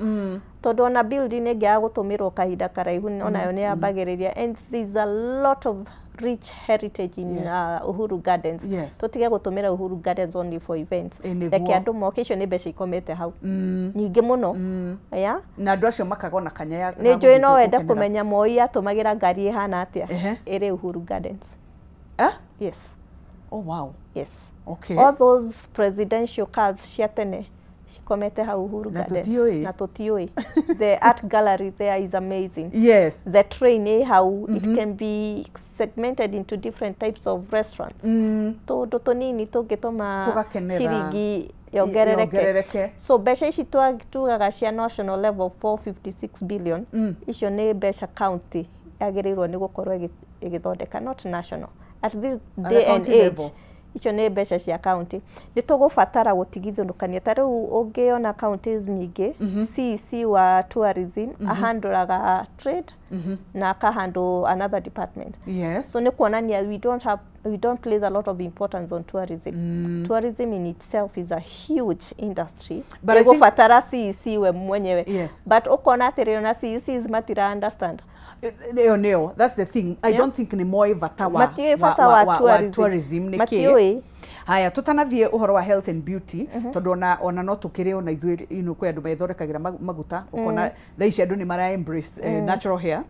tondũ ona building ĩngĩaga gũtũmĩrwo kahinda karaihu, onayo nĩ yambagĩrĩria, and there's a lot of rich heritage in Uhuru Gardens. Tũtige gũtũmĩra Uhuru Gardens only for events. Ĩ, nĩguo. Reke andũ moke, icio nĩ mbeca ikomete hau nyingĩ mũno, yeah? Na andũ acio makagwo na kanya ya Nĩ ga njũĩ gũthiĩ no wende gũkenera. Kũmenya Moi atũmagĩra ngari ĩhana atĩa ĩrĩ Uhuru Gardens. Eh? Yes. Oh wow. Yes. All those presidential cars cia tene cikomete hau Uhuru Na Gardens. tũtiũĩ. Na tũtiũĩ. The art gallery there is amazing. The train ĩ hau, it can be segmented into different types of restaurants. Tũndũ tũnini tũngĩtũma Tũgakenera. ciringi yongerereke. Yongerereke. So mbeca ici tugaga cia national level 456 billion, icio nĩ mbeca county yagĩrĩirwo nĩ gũkorwo ĩgĩthondeka, not national at this At the day and county age. Level. Icio nĩ mbeca cia county, nĩ tũgũbatara gũtigithũkania. Ta rĩu ũngĩona counties nyingĩ, CEC wa tourism ahandũraga trade na akahandle another department. So nĩ kuonania we don't place a lot of importance on tourism. Tourism in itself is a huge industry. But I think- Ĩgũbatara CEC we mwenyewe. But ũkona atĩrĩ, ona CECs matira understand. Ĩyo nĩyo, that's the thing. I don't think nĩ moĩ bata wa Matiũĩ bata wa tourism. Tourism nĩ kĩ. Matiũĩ. Haya, tũtanathiĩ ũhoro wa health and beauty, tondũ ona no tũkĩrĩ ona ithuĩ kwĩ andũ methondekagĩra maguta, ũkona thaa ici andũ nĩ mara embrace natural hair.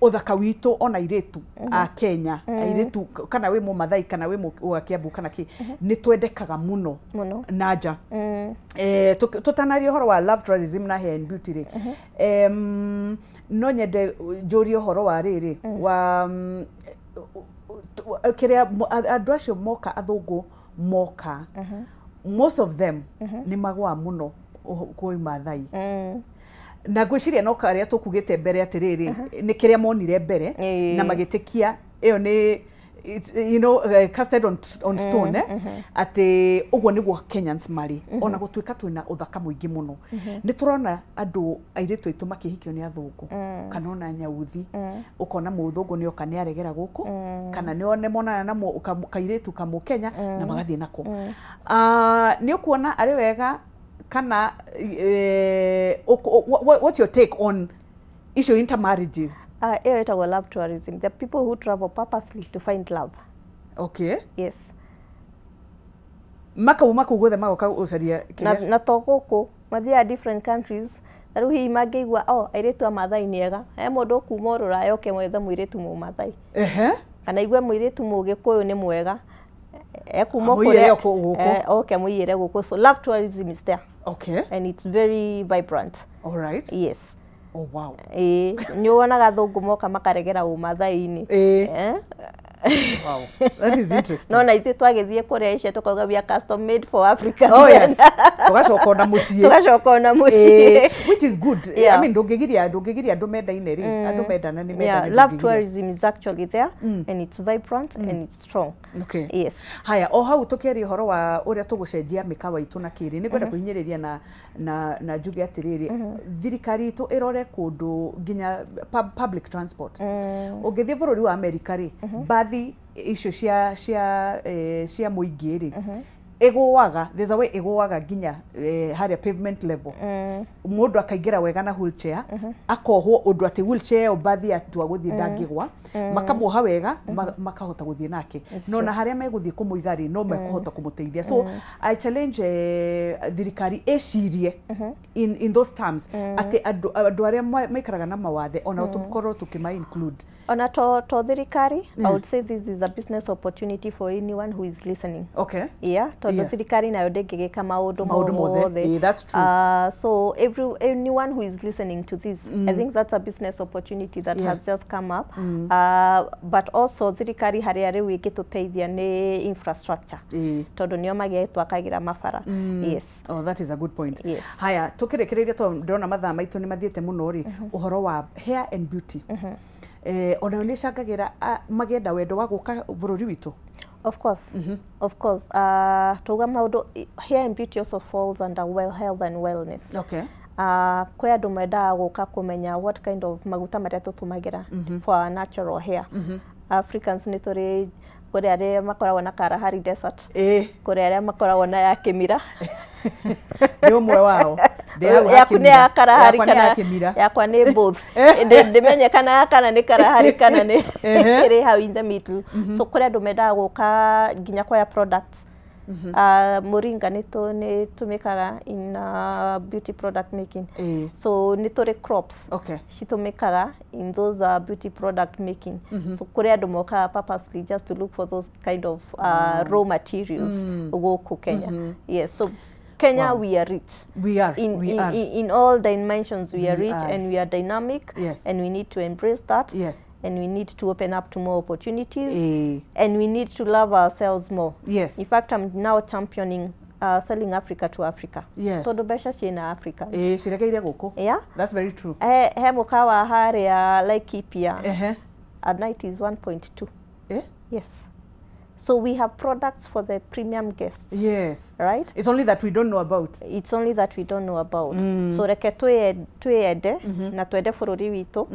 Ũthaka witũ, ona airĩtu a Kenya, airĩtu kana wĩ Mũmathai kana wĩ wa Kiambu kana kĩ, nĩ twendekaga mũno mũno na nja. Tũtanaria ũhoro wa love tourism na hair and beauty rĩ, no nyende njũrie ũhoro wa rĩrĩ wa kĩrĩa andũ acio moka, athũngũ moka, most of them nĩ magũaga mũno kwĩ Mathai, na ngwĩciria no karĩa tũkugĩte mbere atĩrĩrĩ, nĩ kĩrĩa monire mbere na magĩtĩkia ĩyo nĩ it's, casted on stone, atĩ ũguo nĩguo Kenyans marĩ. Ona gũtuĩka twĩna ũthaka mũingĩ mũno, nĩ tũrona andũ airĩtu aitũ makĩhikio nĩ athũngũ kana ona nyauthi. Ũkona mũthũngũ nĩ oka nĩ aregera gũkũ, kana nĩ one monana na kairĩtu kamũkenya na magathiĩ nako. Ah, nĩ ũkuona arĩ wega kana what's your take on icio intermarriages? Ĩyo ĩtagwo love tourism, the people who travel purposely to find love. Yes. Makauma kũu guothe magoka gũcaria Na, kĩrĩa? Na to gũkũ, mathiaga different countries. Ta rĩu hihi mangĩigua, oh, airĩtu a Mathai nĩ ega, he mũndũ ũkuma Rũraya oke mwethe mũirĩtu Mũmathai. Kana igue mũirĩtu mũgĩkũyũ nĩ mwega, ekuma Amũiyĩre kũrĩa gũkũ. Oke amũiyĩre gũkũ. So love tourism is there. Okay. And it's very vibrant. All right. Yes. Oh wow. Ĩĩ, nĩ wonaga thũngũ moka makaregera ũmathai-inĩ. Eh? Wow. That is interesting. No na ithuĩ twagĩthiĩ kũrĩa Asia tũkauga we are custom made for Africa. Oh yes. Tũgacoka ona mũciĩ. Tũgacoka ona mũciĩ. Which is good. Yeah. I mean, ndũngĩgiria andũ mendaine rĩ, andũ mendana nĩ Yeah, mendane. love Ndũngĩgiria. tourism is actually there and it's vibrant and it's strong. Okay. Yes. Haya, o hau tũkĩaria ũhoro wa ũrĩa tũgũcenjia mĩkawa itũ na kĩrĩ, nĩ ngwenda kũhinyĩrĩria na njuge atĩrĩrĩ, thirikari itũ ĩrore kũndũ nginya public transport. Ũngĩthiĩ bũrũri wa Amerika rĩ, mbathi icio cia mũingĩ rĩ, ĩgũaga, there's a way ĩgũaga nginya harĩa pavement level, mũndũ akaingĩra wega na wheelchair, akohwo ũndũ atĩ wheelchair ĩyo mbathi yatua gũthiĩ ndangĩgwa, makamuoha wega, makahota gũthiĩ nake. It's No true. na harĩa megũthiĩ kũmũiga rĩ, no mekũhota kũmũteithia. So I challenge thirikari ĩcirie in those terms atĩ andũ arĩa maikaraga na mawathe onao tũkorwo tũkĩma include. Ona to thirikari, I would say this is a business opportunity for anyone who is listening. Yeah, tondũ thirikari nayo ndĩngĩgĩka maũndũ Maũndũ mothe. Mothe. That's true. So every anyone who is listening to this, I think that's a business opportunity that has just come up. But also thirikari harĩa rĩu ĩngĩtũteithia nĩ infrastructure. Tondũ nĩo magĩtwakagĩra mabara. Yes. Oh, that is a good point. Yes. Haya, tũkĩrĩkĩrĩria, tondũ ndĩrona mathaa maitũ nĩ mathiĩte mũno rĩ, ũhoro wa hair and beauty, onayo nĩ ĩcangagĩra magĩenda wendo wa gũka bũrũri witũ? Of course, of course. Tuga maũndũ, hair and beauty also falls under well health and wellness. Kwĩ andũ mendaga gũka kũmenya what kind of maguta marĩa tũtũmagĩra for our natural hair. Africans nĩ tũrĩ, kũrĩ arĩa makoragwo na Kalahari Desert, kũrĩ arĩa makoragwo na ya Kĩmira. Nĩ ũmwe wao. Ndĩ hau ha Yaku nĩ ya Kĩmira. Kalahari Yakwa nĩ ya kana Kĩmira. Yakwa nĩ both. Ndĩmenye kana ya kana nĩ Kalahari kana nĩ ĩrĩ hau in the middle. So kũrĩ andũ mendaga gũka nginya kuoya products. Moringa nĩ tũmĩkaga in beauty product making. So nĩ tũrĩ crops citũmĩkaga in those beauty product making. So kũrĩ andũ mokaga purposely just to look for those kind of raw materials gũkũ Kenya. Yes, so Kenya, we are rich. We are. In, We in, are. in all dimensions we are We rich are. and we are dynamic and we need to embrace that. And we need to open up to more opportunities and we need to love ourselves more. In fact, I'm now championing selling Africa to Africa. Tondũ mbeca ciĩna Africa. Ĩĩ, ciregeire gũkũ. Yeah. That's very true. He mũkawa harĩa Laikipia. A night is 1.2. Eh? Yes. So we have products for the premium guests. Right? It's only that we don't know about. It's only that we don't know about. So reke twĩyende na twende bũrũri witũ.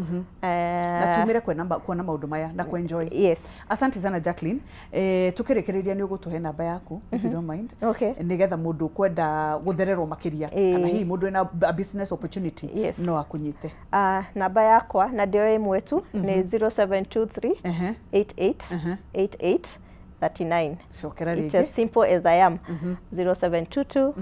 Na tumire kwena kuona maũndũ maya na kuenjoy. Yes. Asante sana, Jacqueline. Tukĩrĩkĩrĩria nĩ ũgũtũhe namba yaku, if you don't mind. Okay. Nĩgetha mũndũ ũkwenda gũthererwo makĩria kana hihi mũndũ wĩna a business opportunity no akũnyite. Namba yakwa na ndĩo ĩmwe tu nĩ 0723 88 88 39. Cokera It's rĩngĩ. as simple as I am. 0722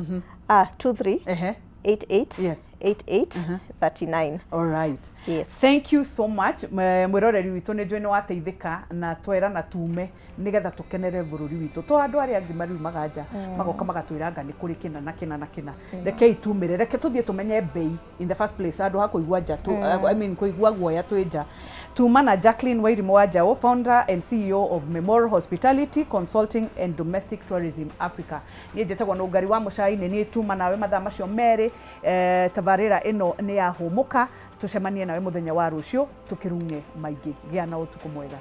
23 88 88 39. All right. Yes. Thank you so much. Mwĩroreri witũ, nĩ njũĩ nĩ wateithĩka na twera na tume nĩgetha tũkenere bũrũri witũ, to andũ arĩa angĩ mariumaga nja magoka magatwĩra anga nĩ kũrĩ kĩna na kĩna na kĩna. Rekei tumĩre, reke tũthiĩ tũmenye mbei in the first place, andũ ha kũigua nja tu, I mean, kũigua guoya twĩ nja. Tuma na Jacqueline Wairimu wa Njaũ, founder and CEO of Memorial Hospitality Consulting and Domestic Tourism Africa. Niĩ njĩtagwo Nũngari wa Mũcai, nĩ niĩ tuma nawe mathaa macio merĩ. Tabarĩra ĩno nĩ ya Hũmũka. Tũcemanie nawe mũthenya wa rũciũ tũkĩrung'e maingĩ. Gĩa na ũtukũ mwega.